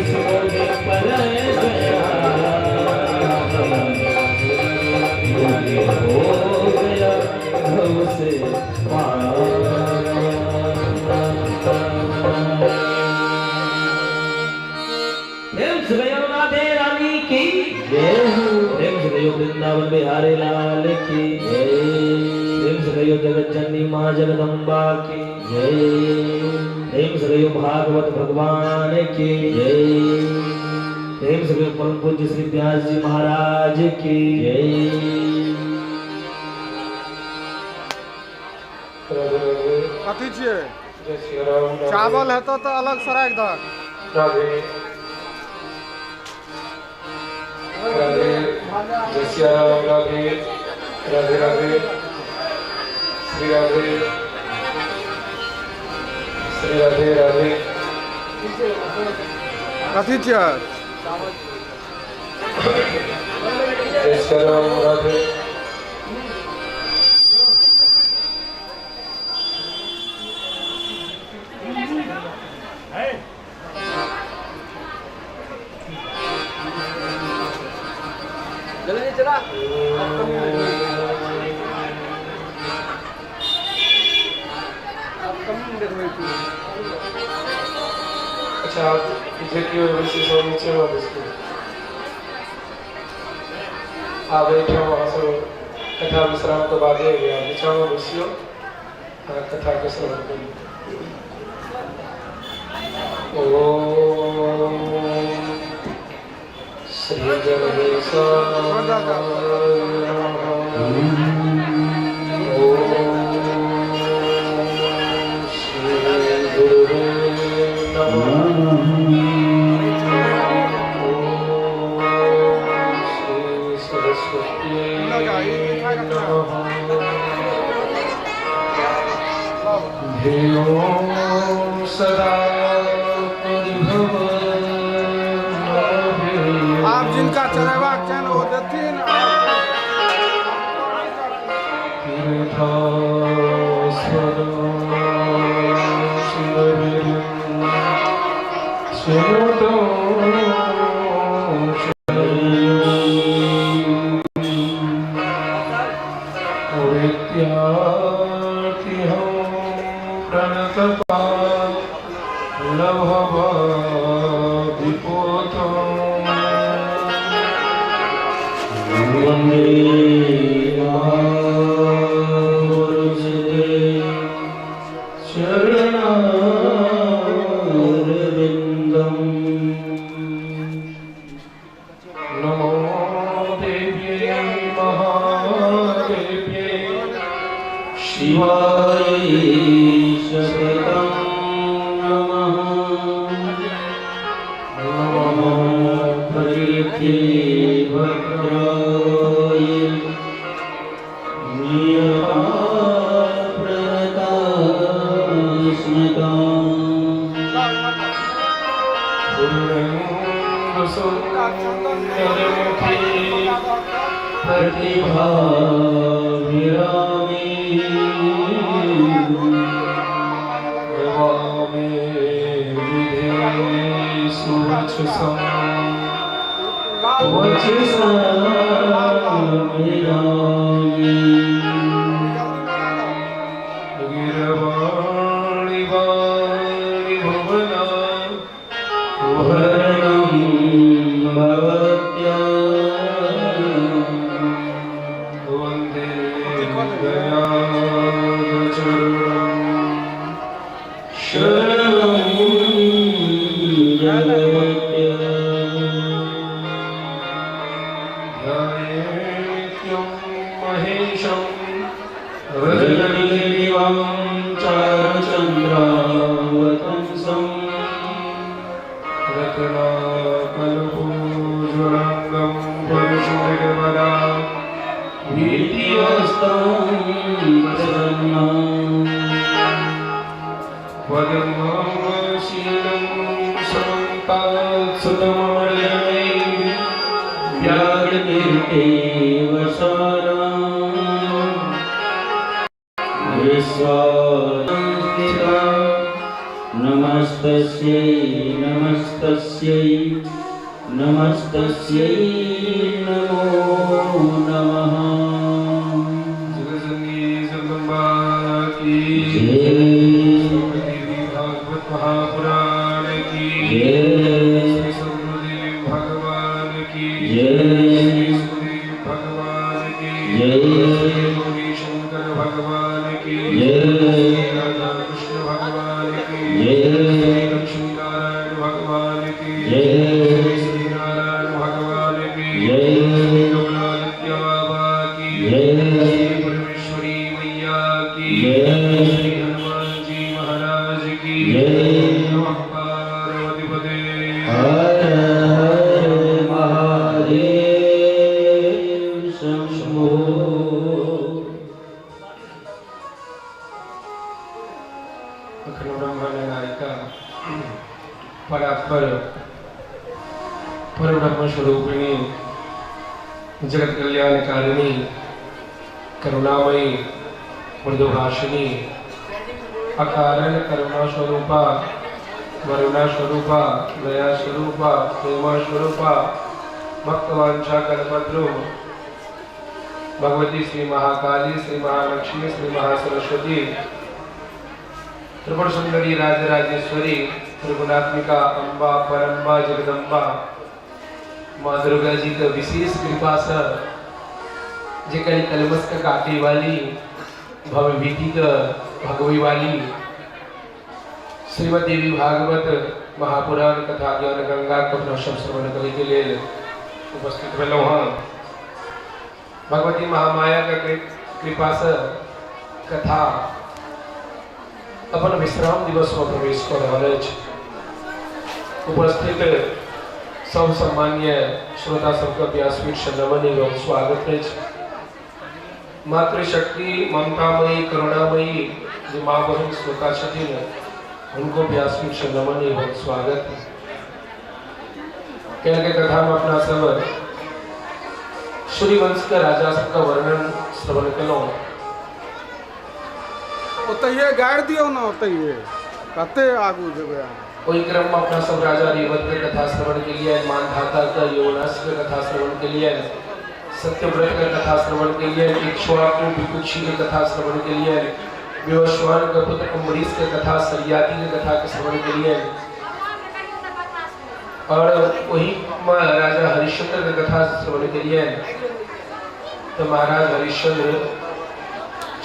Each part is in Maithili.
समुद्र पर गया, योगी हो गया भव से पार। प्रेम से गयो राधे रानी की जय हो। प्रेम से गयो वृंदावन बिहारी लाल की जय। प्रेम से गयो जगत जननी माँ जगदम्बा की जय। प्रेम से गयो भागवत भगवान की जय। प्रेम से गयो परम पूज्य श्री व्यास जी महाराज की जय। राधे राधे। कथी छियै? जय श्री राम, राधे। चावल हेतौ तऽ अलग से राखि दहक। राधे राधे, जय सिया राम, राधे राधे, राधे श्री राधे, श्री राधे राधे। कथी छियै? जय सिया राम, राधे। जल्दी चला। अच्छा, आप जे केओ एबै से सब नीचेमे बैसू। आब एहिठाम अहाँ सब कथा विश्रामके बादे एबै। आब नीचाँमे बैसियौ आ कथाके श्रवण करू। ओम श्री गणेशाय नमः। ओम श्री गुरुवे नमः। ओम श्री सरस्वती नमः। धियो सदा परिभव। आब जिनका चढ़ेबाक छनि ओ देथिन। तीर्थास्पदं शिवगिरिं विद्यार्थिहं प्रणतपालभवादिपोतम्। वंदे महापुरुषते चरणारविन्दम्। नमो देव्यै महादेव्यै शिवाय सततं नमः। नमः प्रकीर्ति भद्राय नियता प्रणतास्मताम्। पूर्णेन्दुसुन्दरमुखी प्रतिभा विरामी वामे विधे सुवचसं वचसा विरामी। गीर्वाणी वाणी भुवना भरणं भवत्या। वन्दे दयाचरणं शरणं जगत्या। ध्याये नित्यं महेशं रजनीदिवं चारुचन्द्रावतंसम् रत्नाकल्पोज्ज्वलाङ्गं परशुनिर्मला भीतिवस्तं प्रसन्ना पद्मशीलं समन्तात् सुतममलजनैः व्याघ्रकीर्ते वसाना विश्वास्थिता। नमस्तस्यै। नमस्तस्यै नमस्तस्यै नमो नमः। जगजननी जगदम्बा की जय। देवी भागवत महापुराण की जय। श्री सद्गुरुदेव भगवान की जय। श्री सुखदेव भगवान की जय। श्री गौरी शंकर भगवान की जय। श्री राधा कृष्ण भगवान की जय। श्री लक्ष्मी नारायण भगवान की जय। श्री श्री नारायण भगवान की जय। श्री गौरादित्य बाबा की जय। श्री परमेश्वरी मैया की जय। श्री हनुमान जी महाराज की जय। नमः पार्वतीपते। हर हर महादेव शंभो। अखन ब्रह्मांड नायिका परात्पर परब्रह्म स्वरूपिणी जगत कल्याणकारिणी करुणामयी मृदुभाषिणी अकारण करुणा स्वरूपा वरुणा स्वरूपा दया स्वरूपा प्रेमा स्वरूपा भक्तवांछा कल्पद्रुम भगवती श्री महाकाली श्री महालक्ष्मी श्री महासरस्वती त्रिपुर सुंदरी राजराजेश्वरी त्रिगुणात्मिका अम्बा परम्बा जगदम्बा माँ दुर्गा जी के विशेष कृपा से जे कली कलमस के काटे वाली भवभीति के भगवी वाली श्रीमद देवी भागवत महापुराण कथा ज्ञान गंगा के अपना सब श्रवण करे के लेल उपस्थित भेलहुँ हँ। भगवती महामाया के कृपा से कथा अपन विश्राम दिवस में प्रवेश कऽ रहल अछि। उपस्थित सब सम्मान्य श्रोता सबके व्यासपीठ से नमन एवं स्वागत अछि। मातृशक्ति ममतामयी करुणामयी जे माँ बहिन श्रोता छथिन हुनको व्यासपीठ से नमन एवं स्वागत। काल्हि के कथा में अपना सब सूर्यवंश के राजा सबके वर्णन श्रवण केलहुँ। ओतहिए गाड़ि दियौ ने, ओतहिए कते आगू जेबै अहाँ? ओहि क्रम में अपना सब राजा रेवत के कथा श्रवण के लिए, मानधाता का यवनाश के कथा श्रवण के लिए, सत्यव्रत के कथा श्रवण के लिए, इक्ष्वाकु विकुक्षी के कथा श्रवण के लिए, विवस्वान के पुत्र अम्बरीश के कथा, सरियाती के कथा के श्रवण के लिए और वही राजा हरिश्चंद्र के कथा श्रवण के लिए। तो महाराज हरिश्चंद्र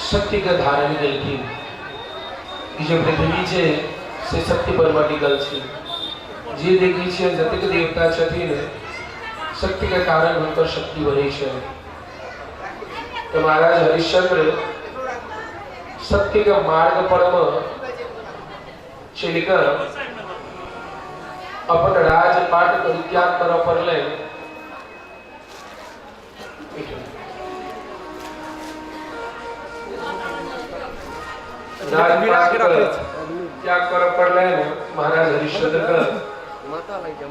सत्य के धारण केलखिन। ई जे पृथ्वी छै से सत्य पर टिकल छै। जे देखै छियै जतेक देवता छथिन सत्य के कारण हुनकर शक्ति बढ़ै छै। तो महाराज हरिश्चंद्र सत्य के मार्ग पर में चलि कऽ अपन राजपाट परित्याग करऽ पड़लै। राजपाट त्याग करऽ पड़लै महाराज हरिश्चंद्र के,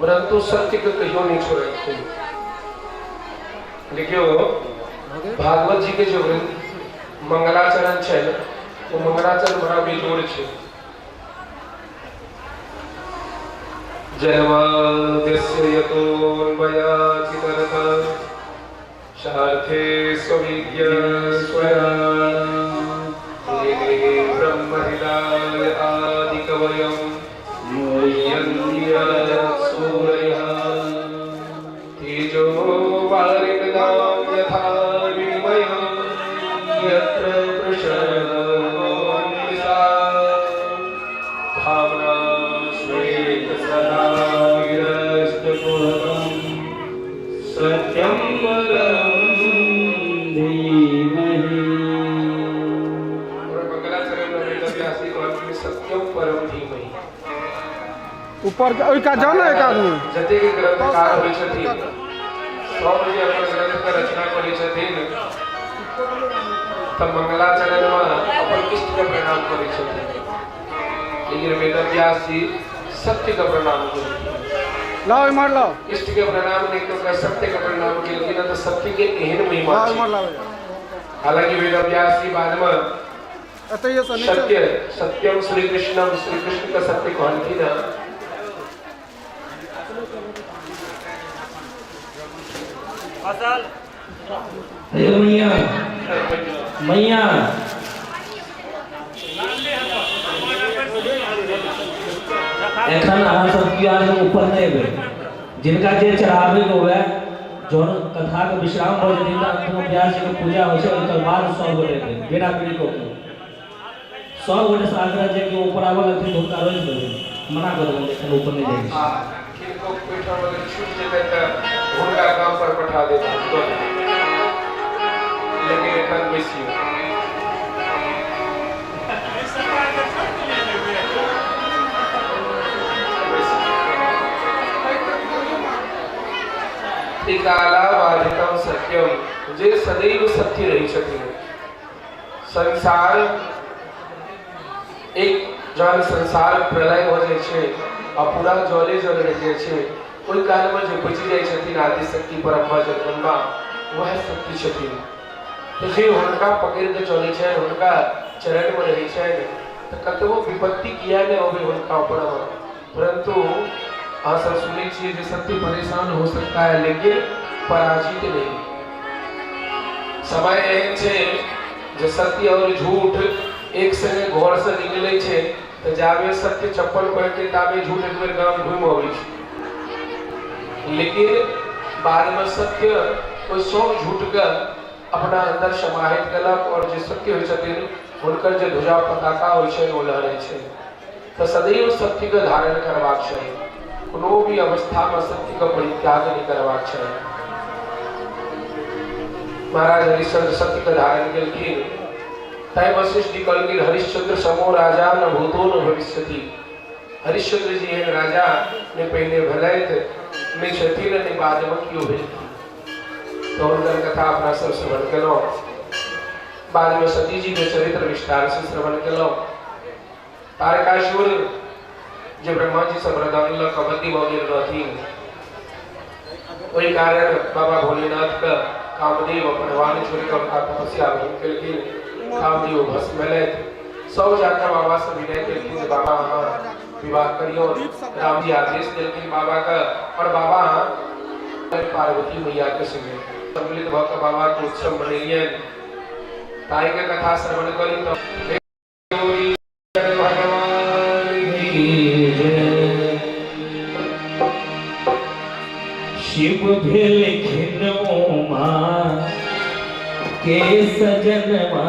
परंतु सत्य के कहियो नहीं छोड़लखिन। देखियो भागवत जी के जो मंगलाचरण छै वो मंगलाचरण बड़ा बेजोड़ छै। जन्माद्यस्य यतोऽन्वयाचितरतः शार्थे स्वविद्या स्वया ब्रह्महृदाय आदिकवयं मुह्यन्ति सूरयः तेजो वारिमृदां यथा विनिमयं यत्र प्रसन्नोऽमृता भावना स्वेत सदा विरस्तकुहकं सत्यं परं धीमहि। और मंगलाचरण में वेदव्यास जी कहलखिन सत्यम परम धीमहि। ऊपर के ओहि कात जाउ ने एक आदमी। जतेक ग्रंथकार होइ छथिन सब जे अपन ग्रंथ के रचना करै छथिन तऽ मंगलाचरण में अपन इष्ट के प्रणाम करै छथिन, लेकिन वेदव्यास जी सत्य के प्रणाम केलखिन। लाओ इम्हर लाओ। इष्ट के प्रणाम नहि कऽ कऽ सत्य के प्रणाम केलखिन तऽ सत्य के एहन महिमा लाओ छै। इम्हर लाओ। हालांकि वेदव्यास जी बाद में एतहिए से नीचे। सत्य सत्यम श्री कृष्णम श्री कृष्ण का सत्य कहलखिन हँ। हे मैया, मैया, एखन अहाँ सब कियो आदमी ऊपर नहि एबै। जिनका जे चढ़ाबैके हुए, जहन कथाके विश्राम भऽ जेतै तऽ अंतमे व्यास जीके पूजा होइ छै, ओकर बाद सब गोटे एबै बेरा बेरी कऽ के। सब गोटे से आग्रह जे कि ऊपर आबऽ लगथिन तऽ हुनका रोकि देबै, मना कऽ देबनि जे एखन ऊपर नहि जाइ आ छै। किनको ओहिठाम अगर छूटि जेतै तऽ हुनका गाम पर पठा देथिन, लेकिन एखन बैसियौ। त्रिकाला बाधितम सत्यम, जे सदैव सत्य रहै छथिन। संसार एक जहन संसार प्रलय भऽ जाइ छै आ पूरा जले जल रहि जाइ छै, ओहि कालमे जे बचि जाइ छथिन आदिशक्ति परम्बा जगदम्बा, वएह शक्ति छथिन। तऽ जे हुनका पकड़ि कऽ चलै छनि, हुनका चरणमे रहै छनि, तऽ कतबो विपत्ति किया नहि अबै हुनका ऊपरमे, परंतु अहाँ सब सुनै छियै जे सत्य परेशान हो सकता है लेकिन पराजित नहीं। समय एहन छै जे सत्य और झूठ एक संगे घर से निकलै छै, तऽ जाबे सत्य चप्पल पहिरतै ताबे झूठ एक बेर गाम घुमि अबै छै, लेकिन बादमे सत्य ओहि सब झूठके अपना अन्दर समाहित केलक और जे सत्य होइ छथिन हुनकर जे ध्वजा पताका होइ छै ओ लहरै छै। तऽ सदैव सत्यके धारण करबाक चाही, कोनो भी अवस्थामे सत्यके परित्याग नहि करबाक चाही। महाराज हरिश्चंद्र सत्यके धारण केलखिन, तैं वशिष्ठ जी कहलखिन हरिश्चंद्र समो राजा न भूतो न भविष्यति। हरिश्चंद्र जी एहन राजा ने पहिने भेलथि, नहि छथिन, नहि बादमे केओ भेलखिन। तऽ हुनकर कथा अपना सब श्रवण केलहुँ। बादमे सती जी के चरित्र विस्तार से श्रवण केलहुँ। तारकासुर जे ब्रह्मा जी से वरदान लऽ कऽ बंदी भऽ गेल रहथिन, ओहि कारण बाबा भोलेनाथ के कामदेव अपन वाण छोड़ि कऽ हुनका तपस्या भंग केलखिन। कामदेव भस्म भेलथि। सब जाकऽ बाबा से विनय केलखिन जे बाबा अहाँ विवाह करियौ। राम जी आदेश देलखिन बाबा के और बाबा पार्वती मैया के संगे सम्मिलित भऽ कऽ बाबा के उत्सव मनेलियनि। ताहि के कथा श्रवण करी तऽ भगवान की जय। शिव भेलखिन उमा के सजनवा,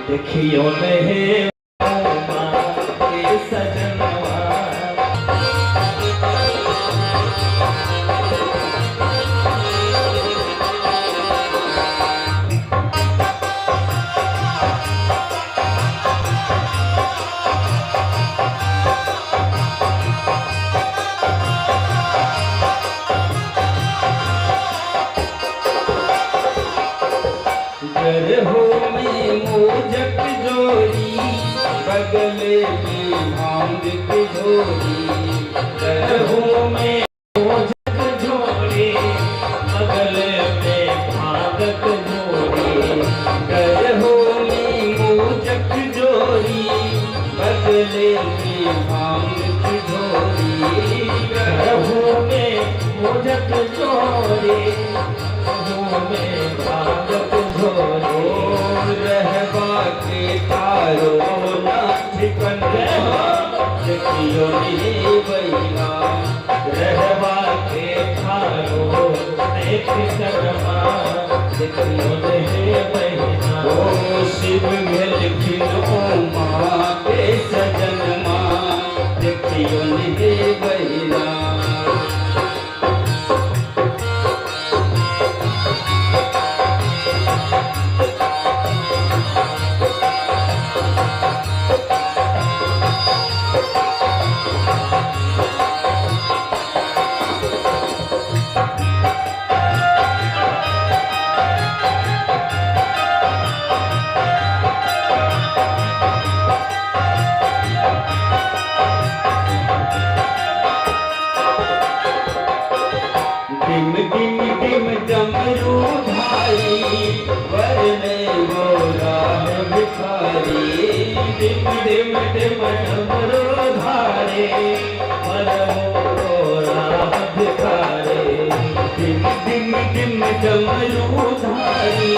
देखियो ने हे उमा के सजनवा। गरहो में मोजक जोरी, बगल में भांग की झोरी। गरहो में मोजक जोरी, बगल में भांगक झोरी। गरहो में मोजक जोरी, बगल में भांग की झोरी। गरहो में मोजक जोरी, गरहो में भांगक झोरी। रहबा के तारो ना ठिकनवा, देखियो रे बैला। रहबा के थारो ने ठिकनवा, देखियो रे बहिना। ओ शिव भेलखिन उमा के सजनमा, देखियो रे बहिना। डिम डिम डिम डमरू धारी, वरने गोरा है भिखारी। डिम डिम डिम डमरू धारे, वरने डिम डिम डमरू धारी,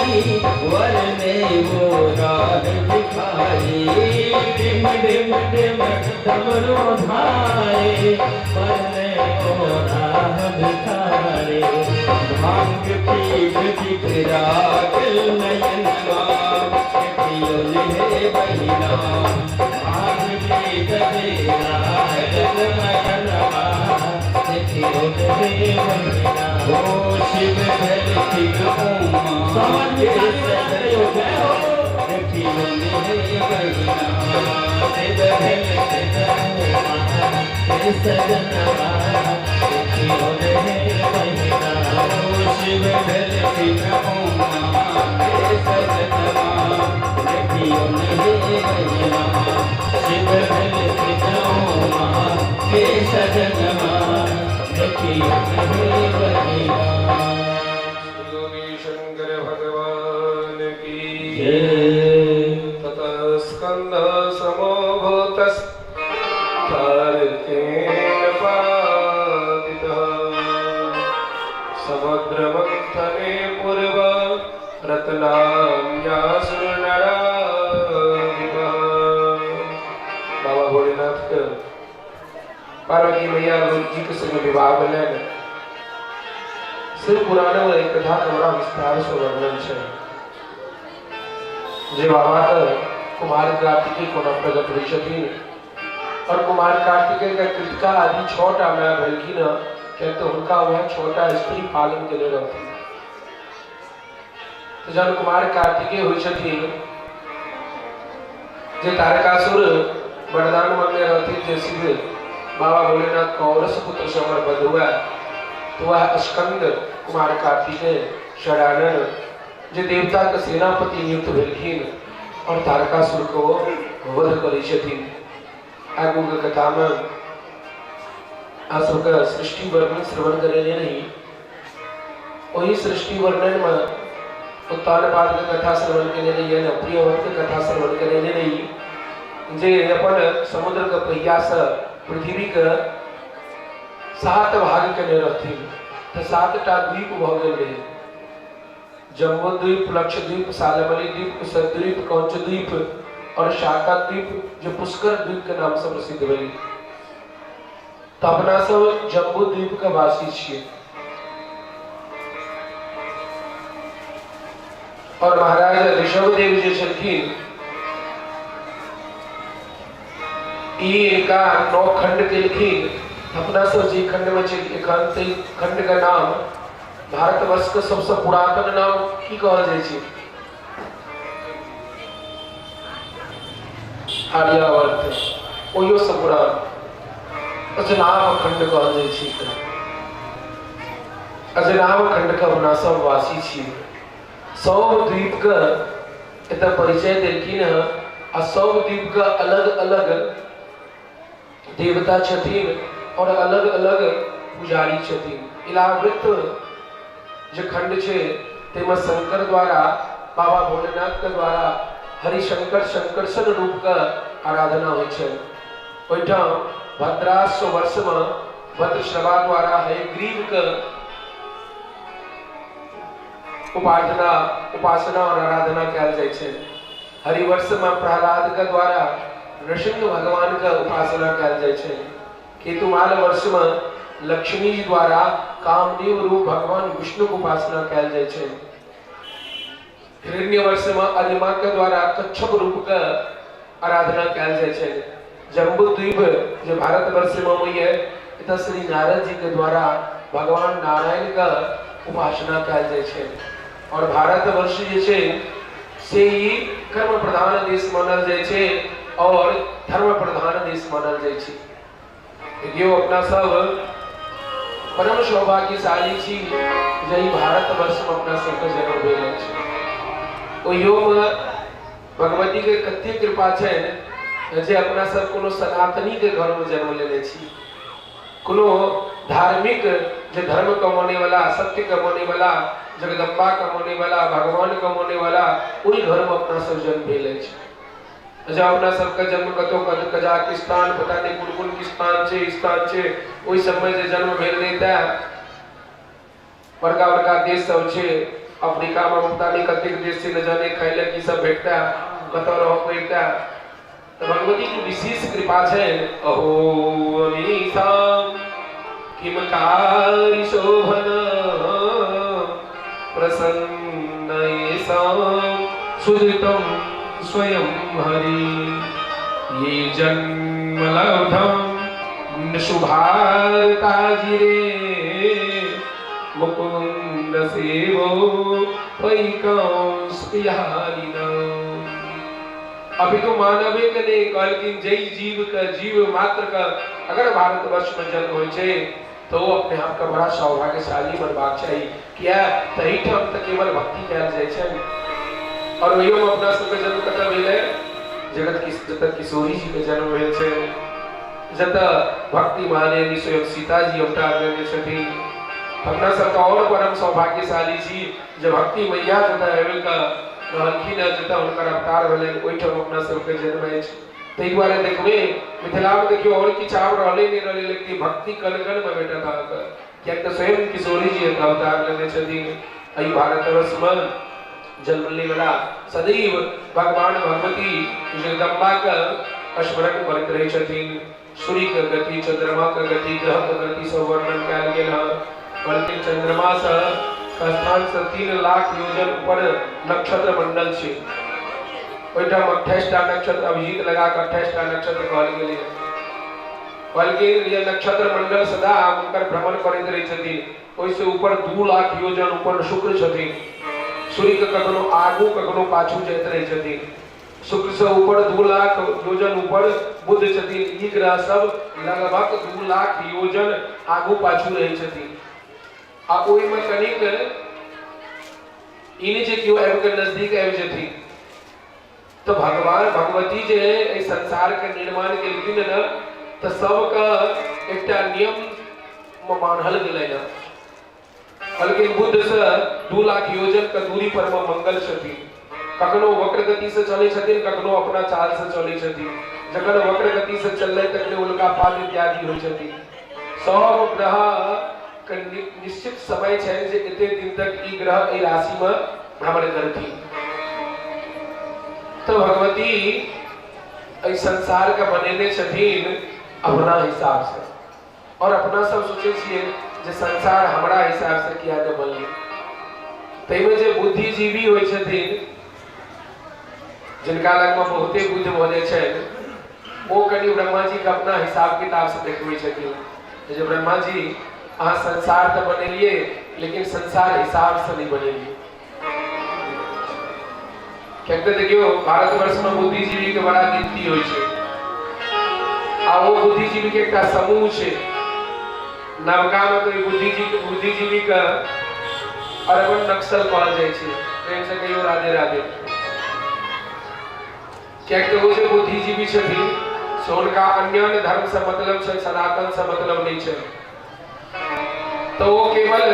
वरने वो राह भिखारी। डिम डिम डिम डमरू धारे, वरने वो राह भिखारी। भांग पी बिखरागल नयनवा, देखियो हे बहिना। भांग पी बिखरागल नयनवा, देखियो हे बहिना। ओ शिव भेलखिन उमा सब आदमी के ताली बजा के कहियो, जय हो। देखियो हे बहिना। शिव भेलखिन उमा के सजनवा, देखियो हे बहिना। ओ शिव भेलखिन उमा के सजनवा, देखियो हे बहिना। शिव भेलखिन उमा के सजनवा, देखियो हे बहिना। श्री शंकर भगवान की जय। ततः स्कंद समो भूतस् तारकेन पातितः समुद्रमन्थने पूर्व रत्नान्यासुरनराधिपः। बाबा भोलेनाथ के पार्वती मैया जी के संग विवाह भेलनि। शिव पुराण में एक कथा के बड़ा विस्तार से वर्णन छै जे बाबा के कुमार कार्तिकेय कोना प्रकट होइ छथिन और कुमार कार्तिकेय के कृतिका आदि 6टा माय भेलखिन, किएक तऽ हुनका वएह 6टा स्त्री पालन केने रहथिन। तऽ जहन कुमार कार्तिकेय होइ छथिन, जे तारकासुर वरदान मांगने रहथिन जे शिव बाबा भोलेनाथ के औरस पुत्र से हमर वध हुए, तो वह स्कंद कुमार कार्तिकेय षडानन जे देवता के सेनापति नियुक्त भेलखिन और तारकासुर को वध करै छथिन। आगू के कथा में अहाँ सबके सृष्टि वर्णन श्रवण करेने रही। ओही सृष्टि वर्णन में उत्तानपाद के कथा श्रवण केने रहियै ने, प्रियव्रत के कथा श्रवण करेने रही, जे अपन समुद्र के पहिया से पृथ्वी के 7 भाग केने रहथिन, तऽ 7टा द्वीप भऽ गेल रहै। जम्बूद्वीप, लक्षद्वीप, सालमली द्वीप, कुशद्वीप, कौंचद्वीप और शाका द्वीप जो पुष्कर द्वीप के नाम से प्रसिद्ध भेल। तऽ अपना सब जम्बू द्वीप के वासी छियै और महाराज ऋषभदेव जे छलखिन ई इनका 9 खंड केलखिन। अपना सब जे खंड में छै एखन तै खंड के नाम भारतवर्ष के सबसे पुरातन नाम की कहल जाइ छै? आर्यावर्त। ओहियो से पुरान अजनाभ खंड कहल जाइ छै। अजनाभ खंड के अपना सब वासी छी। सब द्वीप के एतऽ परिचय देलखिन हँ आ सब द्वीप के अलग अलग देवता छथिन और अलग अलग पुजारी छथिन। इलावृत जे खंड छै ताहिमे शंकर द्वारा बाबा भोलेनाथ के द्वारा हरिशंकर शंकरसन रूप के आराधना होइ छै। ओहिठाम भद्राश्व वर्ष में भद्रश्रवा द्वारा हयग्रीव के उपासना और आराधना कयल जाइ छै। हरिवर्ष में प्रहलाद के द्वारा नृसिंह भगवान के उपासना कयल जाइ छै। केतुमाल वर्ष में लक्ष्मी जी द्वारा कामदेव रूप भगवान विष्णु के उपासना कयल जाइ छै। हिरण्य वर्ष में अरिमा के द्वारा कच्छप रूप के आराधना कयल जाइ छै। जम्बूद्वीप जे भारतवर्ष में होइए, एतऽ श्री नारद जी के द्वारा भगवान नारायण के उपासना कयल जाइ छै। और भारतवर्ष जे छै से ई कर्म प्रधान देश मानल जाइ छै और धर्म प्रधान देश मानल जाइ छै। देखियौ अपना सब परम सौभाग्यशाली छी जे ई भारतवर्ष में अपना सबके जन्म भेल अछि। ओहियोमे भगवती के कते कृपा छनि जे अपना सब कोनो सनातनी के घर में जन्म लेने छी, कोनो धार्मिक जे धर्म कमाने वाला, सत्य कमाने वाला, जगदम्बा कमाने वाला, भगवान कमाने वाला, ओहि घर में अपना सब जन्म भेल अछि। जब अपना सबके जन्म कतौ कजाकिस्तान, पता नहीं कोन कोन स्थान छै, स्थान छै, ओहि सबमे जे जन्म भेल रहितै, बड़का बड़का देश सब छै, अफ्रीका में पता नहीं कतेक देश छै, न जाने खाय लए की सब भेटता, कतऽ रहऽ पड़ता। तऽ भगवती के विशेष कृपा छै। अहो अमीषाम किम कारी शोभन प्रसन्न येषां सुधृतं स्वयं हरि ये जन्म लब्धं शुभारताजिरे मुकुंद सेवो पैकांस्पिहारिणा। अभी तो मानवे के नहीं कहलखिन जय जीव का जीव मात्र का अगर भारतवर्ष में जन्म होइ छै तो वो अपने आप का बड़ा सौभाग्यशाली बनबाक चाही। किया तही ठाम तऽ केवल भक्ति कयल जाइ छै। और ओहियो में अपना सबके जन्म कतऽ भेलै? जगत की जतऽ किशोरी जी के जन्म भेल छै, जतऽ भक्ति महादेवी स्वयं सीता जी अवतार लेने छथिन। अपना सब तऽ और परम सौभाग्यशाली छी जे भक्ति मैया जतऽ आबि कऽ रहलखिन हँ, जतऽ हुनकर अवतार भेलनि, ओहिठाम अपना सबके जन्म अछि। ताहि दुआरे देखबै मिथिलामे देखियौ आओर किछु आब रहलै नहि रहलै, लेकिन भक्ति कण कणमे भेटत अहाँके, किएक तऽ स्वयं किशोरी जी एतऽ अवतार लेने छथिन। एहि भारतवर्षमे जन्म लैवला सदैव भगवान भगवती जगदम्बाके स्मरण करैत रहै छथिन। सूर्यके गति, चंद्रमाके गति, ग्रहके गति सब वर्णन कयल गेल हँ। बल्कि चंद्रमासँ स्थानसँ 3 लाख योजन ऊपर नक्षत्र मंडल छै, ओहिठाम 28टा नक्षत्र अभिजीत लगा कऽ 28टा नक्षत्र कहल गेलै। कहलखिन जे नक्षत्र मंडल सदा हुनकर भ्रमण करैत रहै छथिन। ओहिसँ ऊपर 2 लाख योजन ऊपर शुक्र छथिन। सूर्यके कखनो आगू कखनो पाछू जाइत रहै छथिन। शुक्र से ऊपर 2 लाख योजन ऊपर बुध छथिन। ई ग्रह सब लगभग 2 लाख योजन आगू पाछू रहै छथिन। आ ओहिमे कनिक ई नहि जे केओ आबि कऽ नजदीक आबि जेथिन। तऽ भगवान भगवती जे एहि संसार के निर्माण केलखिन ने, तऽ सबके एकटा नियम मे बान्हल गेलै ने। कहलखिन बुध से 2 लाख योजन के दूरी पर मे मंगल छथिन। कखनो वक्र गति से चलै छथिन, कखनो अपना चाल से चलै छथिन। जखन वक्र गति से चललै तखने उल्कापात इत्यादि होइ छथिन। सब ग्रह के निश्चित समय छै जे एते दिन तक ई ग्रह एहि राशि में भ्रमण करथिन। तऽ भगवती एहि संसार के बनेने छथिन अपना हिसाब से, और अपना सब सोचै छियै जे संसार हमरा हिसाब से किया नहि बनलै। ताहिमे जे बुद्धिजीवी होइ छथिन, जिनका लगमे बहुते बुद्धि भऽ जाइ छनि, ओ कनि ब्रह्मा जी के अपना हिसाब किताब से देखबै छथिन जे ब्रह्मा जी अहाँ संसार तऽ बनेलियै, लेकिन संसार हिसाब से नहि बनेलियै। किएक तऽ देखियौ भारतवर्ष में बुद्धिजीवी के बड़ा गिनती होइ छै, आ ओ बुद्धिजीवी के एकटा समूह छै। नवका में तऽ बुद्धिजीवी के अरबन नक्सल कहल जाइ छै। प्रेम से कहियौ राधे राधे। किएक तऽ ओ जे बुद्धिजीवी छथिन से हुनका अन्य अन्य धर्म से मतलब छै, सनातन से मतलब नहि छै। तऽ ओ केवल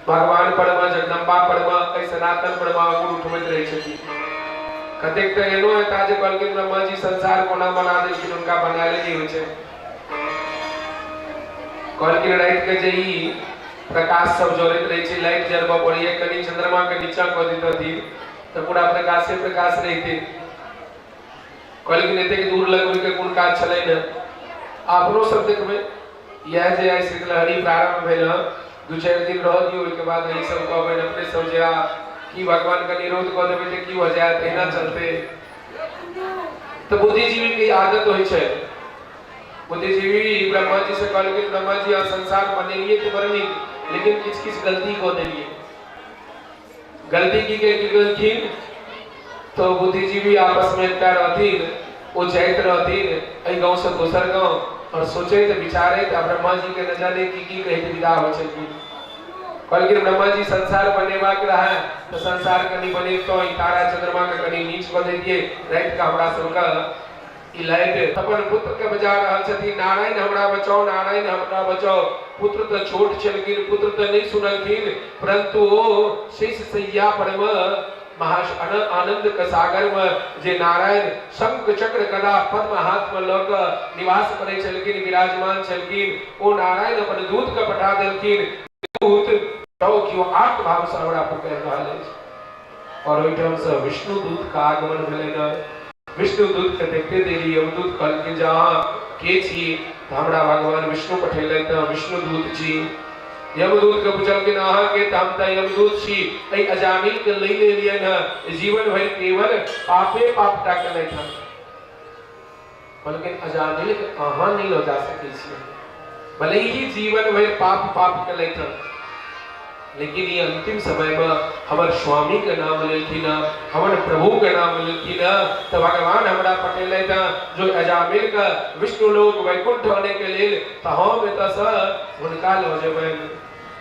भगवान परमा, जगदम्बा परमा, एहि सनातन परमा आंगुर उठबैत रहै छथिन। कतेक तऽ एहनो हेता जे कहलखिन ब्रह्मा जी संसार कोना बना देलखिन, हुनका बनायले नहि होइ छै। कहलखिन राति के जे ई प्रकाश सब जरैत रहै छै, लाइट जरबऽ पड़ैया, कनि चंद्रमा के नीचा कऽ दितथिन तऽ पूरा प्रकाशे प्रकाश रहिते। कहलखिन एतेक दूर लगबै के कोन काज छलै ने। अपनो सब देखबै इएह जे आइ शीतलहरी प्रारंभ भेल हँ, 2-4 दिन रह दियौ, ओहिके बाद एहि सब कहबै अपने सब जे आ की भगवान के निरोध कऽ देबै तऽ की भऽ जायत, एहिना चलते। तऽ बुद्धिजीवी के आदत होइ छै। बुद्धिजीवी ब्रह्मा जी से कहलखिन ब्रह्मा जी अहाँ संसार बनेलियै तऽ बड़ नीक, लेकिन किछु किछु गलती कऽ देलियै। गलती की केलखिन तो बुद्धिजीवी आपस में एकटा रहथिन, ओ जाइत रहथिन एहि गाँव से दोसर गाँव, और सोचैत विचारैत आ ब्रह्मा जी के न जाने की की कहैत विदा होइ छलखिन। कहलखिन ब्रह्मा जी संसार बनेबाक रहै तऽ संसार कनि बनेतहुँ, ई तारा चंद्रमा के कनि नीच कऽ दैतियै, राति के हमरा सबके ई लाइट। अपन पुत्र के बजा रहल छथिन, नारायण हमरा बचाओ, नारायण हमरा बचाओ। पुत्र तऽ छोट छलखिन, पुत्र तऽ नहि सुनलखिन, परंतु ओ शेष शय्या पर मे महा आनंद के सागर में जे नारायण शंख चक्र गदा पद्म हाथ में लऽ कऽ निवास करै छलखिन, विराजमान छलखिन, ओ नारायण अपन दूत के पठा देलखिन। दूत केओ आर्त भाव से हमरा पुकारि रहल अछि। और ओहिठाम से विष्णु दूत के आगमन भेलनि। विष्णु दूत के देखते देरी यमदूत कहलखिन जे अहाँ के छी? तऽ हमरा भगवान विष्णु पठेलथि, तऽ विष्णु दूत छी। यमदूत के पुछलखिन अहाँ के? तऽ हम तऽ यमदूत छी, एहि अजामिल के लै लेलियनि हँ, जीवन भरि केवल पापे पाप टा केलथि हँ। कहलखिन अजामिल के अहाँ नहि लऽ जा सकै छी, भले ही जीवन भरि पाप पाप केलथि हँ, लेकिन ई अंतिम समय में हमर स्वामी के नाम लेलखिन, हमर प्रभु के नाम लेलखिन, तऽ भगवान हमरा पठेलथि हँ जो अजामिल के विष्णु लोक वैकुंठ आने के लेल, तऽ हम एतऽ से हुनका लऽ जेबनि।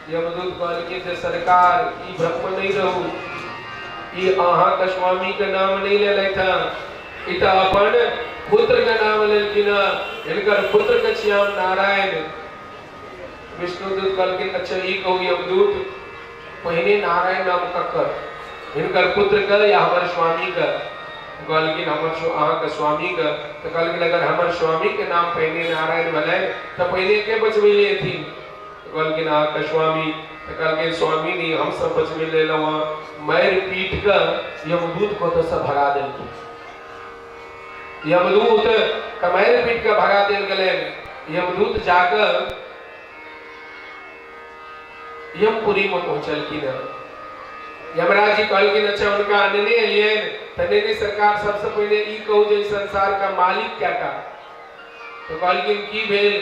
यमदूत कहलखिन जे सरकार ई ब्रह्म नहि रहू, ई अहाँके स्वामी के नाम नहि लेलथि हँ, ई तऽ अपन पुत्र के नाम लेलखिन हँ, हिनकर पुत्र के छियाम नारायण। विष्णुदूत कहलखिन अच्छा ई कहू यमदूत, पहिने नारायण नाम ककर, हिनकर पुत्र के या हमर स्वामी के? कहलखिन हमर अहाँके स्वामी के। तऽ कहलखिन अगर हमर स्वामी के नाम पहिने नारायण भेलै तऽ पहिने के बचबै ले एथिन? तऽ कहलखिन अहाँके स्वामी। तऽ कहलखिन स्वामी नहीं, हम सब बचबै ले एलहुँ हँ। मारि पीट कऽ यमदूत कतऽ से भगा देलखिन। यमदूत के मारि पीट कऽ भगा देल गेलनि। यमदूत जाकऽ यमपुरी में पहुंचलखिन। यमराज जी कहलखिन अच्छा हुनका अनने एलियनि? तऽ नहीं नहीं सरकार, सबसे पहिले ई कहू जे संसार का मालिक क्या का? तऽ कहलखिन की भेल?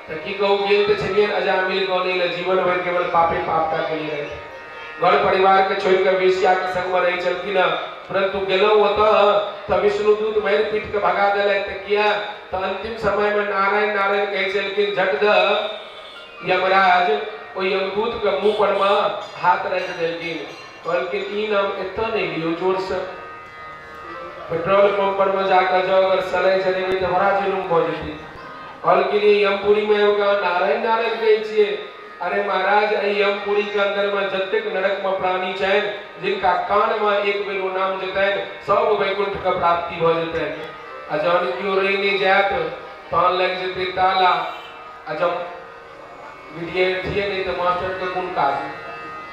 तऽ की कहू, गेल तऽ छलियनि अजामिल गाने लए, जीवन भरि केवल पापे पाप टा केने रहै, घर परिवार के छोड़ि कऽ वेश्या के संग में रहै छलखिन हँ, परंतु गेलहुँ ओतऽ तऽ विष्णुदूत मारि पीट के भगा देलथि। तऽ किया? तऽ अंतिम समय में नारायण नारायण कहै छलखिन। झट दऽ यमराज ओहि यमदूत के मुंह पर में हाथ राखि देलखिन, कहलखिन ई नाम एतऽ नहि लियौ, जोर से पेट्रोल पंप पर में जाकर जाओ, अगर सलाइ जरेबै तऽ बड़ा जुलुम भऽ जेतै। कहलखिन ई यमपुरी में आबि कऽ नारायण नारायण कहै छियै? अरे महाराज, एहि यमपुरी के अंदर में जतेक नरक में प्राणी छनि, जिनका कान में एक बेर ओ नाम जेतनि, सब वैकुंठ के प्राप्ति भऽ जेतनि। आ जहन केओ रहि नहि जायत तहन लागि जेतै ताला। आ जब विद्यार्थीए नहि तऽ मास्टर के कोन काज?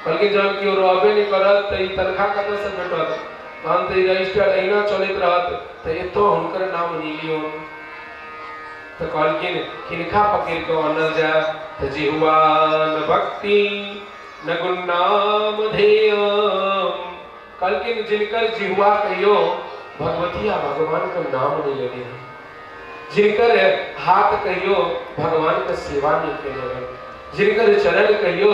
कहलखिन जहन केओ रहबे नहि करत तऽ ई तनख्वाह कतऽसँ भेटत? तहन तऽ ई रजिस्टर अहिना चलैत रहत, तऽ एतऽ हुनकर नाम नहि लियौ। तऽ कहलखिन किनका पकड़ि कऽ आनल जाय? तऽ जिह्वा न भक्ति न गुण नाम ध्येयम। कहलखिन जिनकर जिह्वा कहियो भगवती आ भगवान के नाम नहीं लेने है, जिनकर हाथ कहियो भगवान के सेवा नहीं केने है, जिनकर चरण कहियो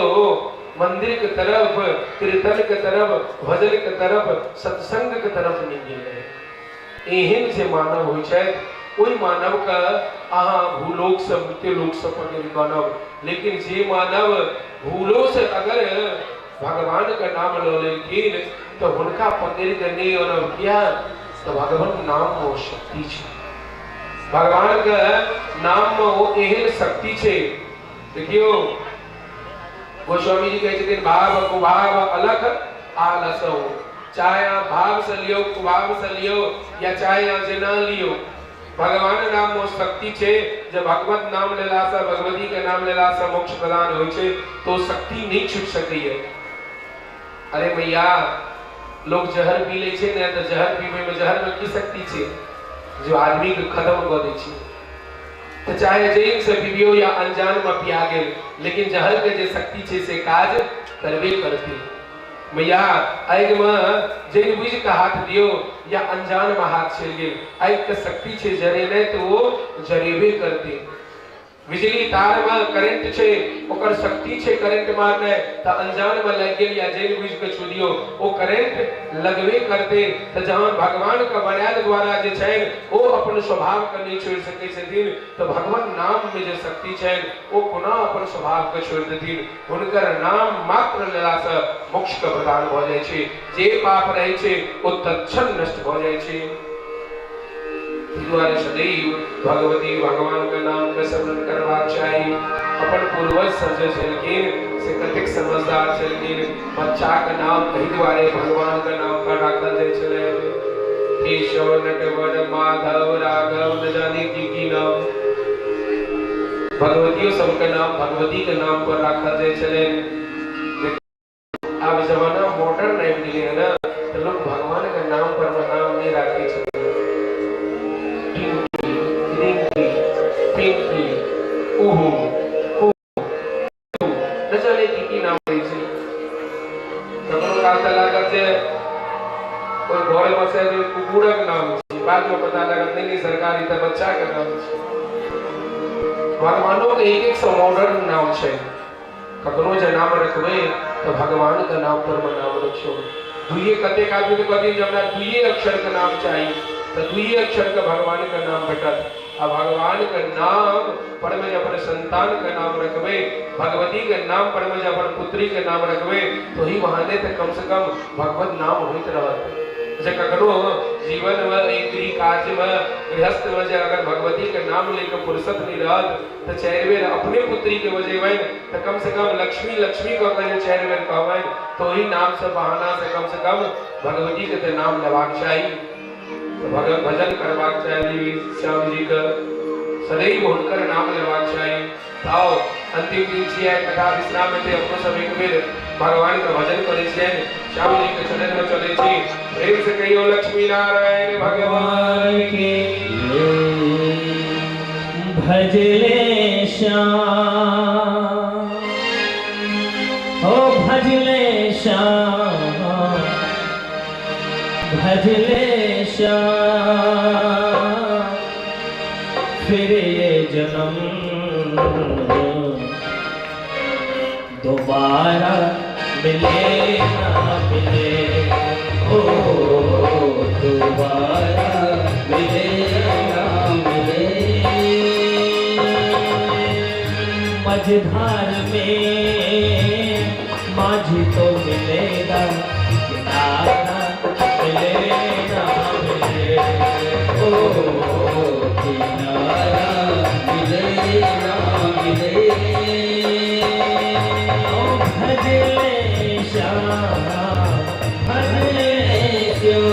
मंदिर के तरफ, कीर्तन के तरफ, भजन के तरफ, सत्संग के तरफ नहीं गेल है, एहन जे मानव होइ छै ओहि मानव के अहाँ भूलोक से मृत्यु लोक से पकड़ि कऽ आनब। लेकिन जे मानव भूलो से अगर भगवान के नाम लऽ लेलखिन तऽ हुनका पकड़ि कऽ नहि आनब। किया? तऽ भगवान नाम मे ओ शक्ति छै, भगवान के नाम मे ओ एहन शक्ति छै। देखियौ गोस्वामी जी कहै छथिन भाव कुभाव अलख आलसौ, चाहे अहाँ भाव से लियौ, कुभाव से लियौ, या चाहे अहाँ जेना लियौ, भगवान नाम मे शक्ति छै। जब भगवत नाम लेला से, भगवती के नाम लेला से मोक्ष प्रदान होइ छै, तो शक्ति नहीं छूट सकैया। अरे मैया, लोग जहर पी लै छै ने, तऽ जहर पीबै में जहर में की शक्ति छै जो आदमी के खत्म कऽ दै छै? तऽ चाहे जैन से पीबियौ या अनजान में पिया गेल, लेकिन जहर के जे शक्ति छै से काज करबे करतै। मैया, आगि में जैन बुझि कऽ हाथ दियौ या अनजान में हाथ चलि गेल, आगि के शक्ति छै जरेनाइ, तऽ ओ जरेबे करतै। बिजली तार में करेंट छै, ओकर शक्ति छै करेंट मारनाइ, तऽ अनजान में लागि गेल या जैन बुझि कऽ छू दियौ, ओ करेंट लगबे करतै। तऽ जहन भगवान के बनायल द्वारा जे छनि ओ अपन स्वभाव के नहि छोड़ि सकै छथिन, तऽ भगवान नाम में जे शक्ति छनि ओ कोना अपन स्वभाव के छोड़ि देथिन? हुनकर नाम मात्र लेलासँ मोक्ष के प्रदान भऽ जाइ छै, जे पाप रहै छै ओ तत्क्षण नष्ट भऽ जाइ छै। एहि दुआरे सदैव भगवती भगवान के नाम के स्मरण करबाक चाही। अपन पूर्वज सब जे छलखिन से कतेक समझदार छलखिन, बच्चा के नाम एहि दुआरे भगवान के नाम पर राखल जाइ छलै। केशव, नटवर, माधव, राघव, न जाने की की नाम। भगवतियो सबके नाम भगवती के नाम पर राखल जाइ छलै। आब जमाना मॉडर्न आबि गेलै है ना, तऽ लोग भगवान के नाम पर नाम नहि राखै छथिन। टिंकी, रिंकी, पिंकी, उहू, न जाने की की नाम दै छै। ककरो काल तऽ लागत जे कोइ घरमे से कुकुरक नाम छै, बादमे पता लागत नहीं नहीं सरकार ई तऽ बच्चा के नाम छै। भगवानों के एक एक सौ मॉडर्न नाम छै। कखनो जे नाम रखबै तऽ भगवान के नाम पर मे नाम रखियौ। दुइये कतेक आदमी के कहथिन जे हमरा दुइये अक्षर के नाम चाही, तऽ दुइये अक्षर के भगवान के नाम भेटत। आ भगवान के नाम पर मे जे अपन संतान के नाम रखबै, भगवती के नाम पर मे जे अपन पुत्री के नाम रखबै, तो ही बहाने तऽ कम से कम भगवत नाम होइत रहत। जे कखनो जीवन में गृह कार्य में गृहस्थ में जे अगर भगवती के नाम लेके फुर्सत नहीं रहत तऽ चारि बेर अपने पुत्री के बजेबनि तऽ कम से कम लक्ष्मी लक्ष्मी कह के जे चारि बेर कहबनि तऽ ओहि नाम से बहाना से कम से कम भगवती के तऽ नाम लेबाक चाही। तऽ भगत भजन करबाक चाही, श्याम जी के सदैव हुनकर नाम लेबाक चाही। आओ अंतिम दिन छियै, कथा विश्राम हेतै, अपनो सब एक बेर भगवान के भजन करै छियनि, श्याम जी के चरण में चलै छी। प्रेम से कहियो लक्ष्मी नारायण भगवान की। भजले श्याम, हो भजले श्याम, भजले श्याम, फिर ये जन्म दोबारा मिले ना मिले, ओ दोबारा मिले ना मिले। मझधार में माझी तो मिलेगा, किनारा मिले ना मिले, ओ किनारा मिले ना मिले। ओ भजले श्याम, भजले श्याम,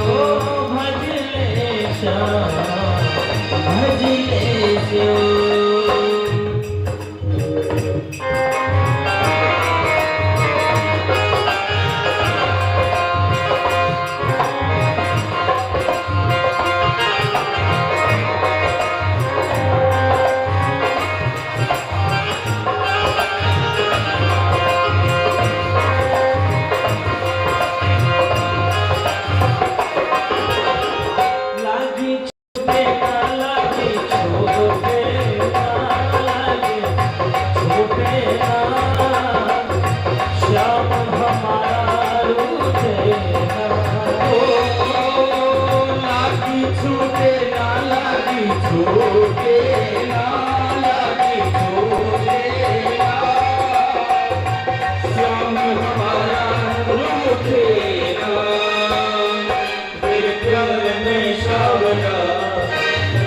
ओ भजले श्याम, भजले श्याम। लागी छूटे ना, लागी छूटे ना, लागी छूटे ना, श्याम हमारा रूठे ना। ओ लागी छूटे ना, लागी छूटे ना, लागी छूटे ना, श्याम हमारा रूठे ना। फिर प्यार में सावरा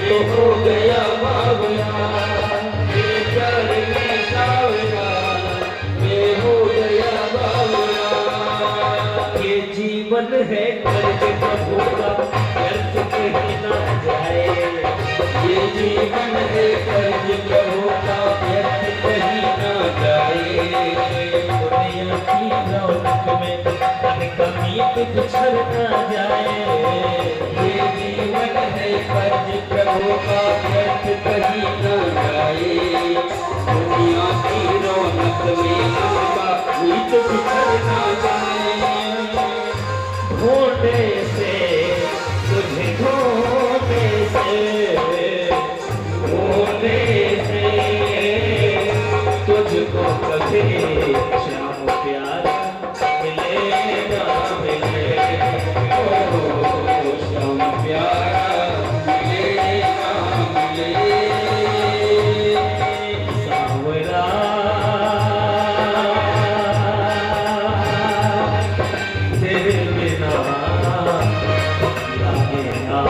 तो हो गया बावरा, फिर प्यार में सावरा मैं हो गया बावरा। ये जीवन है कर्ज प्रभु का, व्यर्थ कहीं ना जाए। ये जीवन है कर्ज प्रभु का, व्यर्थ कहीं ना जाए। दुनिया की रौनक में मन का मीत बिछड़ ना जाए। ये जीवन है कर्ज प्रभु का, व्यर्थ कहीं ना जाए। दुनिया की रौनक में मन का मीत बिछड़ ना जाए। ढूंढने से तुझे, ढूंढने से, ढूंढने से तुझको कभी श्याम प्यारा मिले ना मिले, ओ श्याम प्यारा मिले ना मिले। सावरा तेरे बिना लागे ना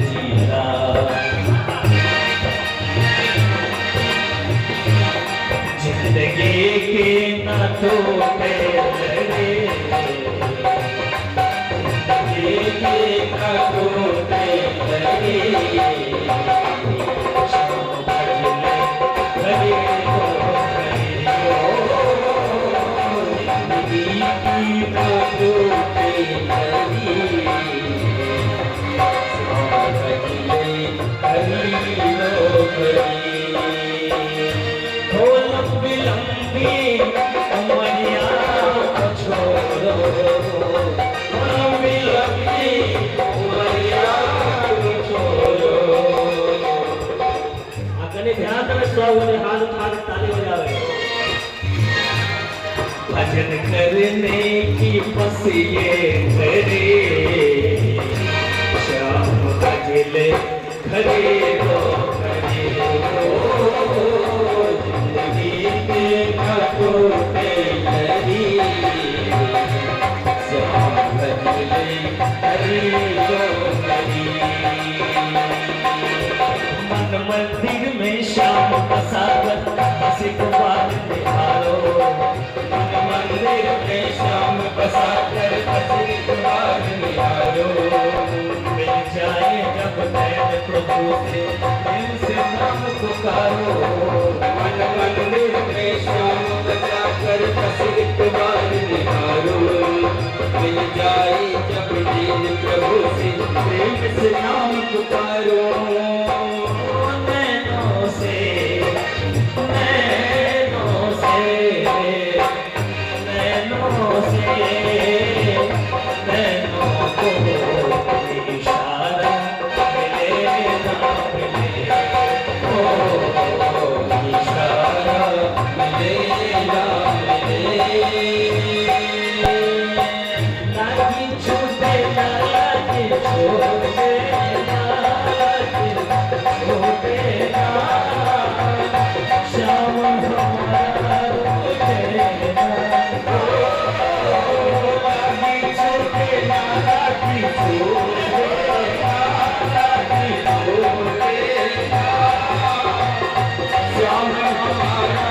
जीरा। जिंदगी के न टूटे लगे, जिंदगी के न टूटे लगे। हरि। हो लंबी लंबी उमरिया को छोड़ो, हो लंबी लंबी उमरिया को छोड़ो। आ कनी ध्यान देबै, सब गोटे हाथ उठा के ताली बजाबै। भजन करने की बस ये करे, श्याम भजले खरे को खरे। जिंदगी के टूटे लड़ी, श्याम भजले हरि को हरि। मन मंदिर में श्याम बसाकर बस एक बार निहारो। मन मंदिर में श्याम बसाकर बस एक बार निहारो। मिल जाए जब नैन प्रभु से, दिल से नाम पुकारो। मन मंदिर में श्याम बसाकर बस एक बार निहारो। मिल जाए जब नैन प्रभु से, प्रेम से नाम पुकारो। नैनों से, नैनों से, नैनों से, नैनों को इशारा मिले ना मिले, ओ इशारा मिले ना मिले। लागी छूटे ना, लागी छूटे ना, लागी छूटे ना, श्याम हमारा रूठे ना। लागी छूटे ना, लागी छूटे ना, लागी छूटे ना, श्याम हमारा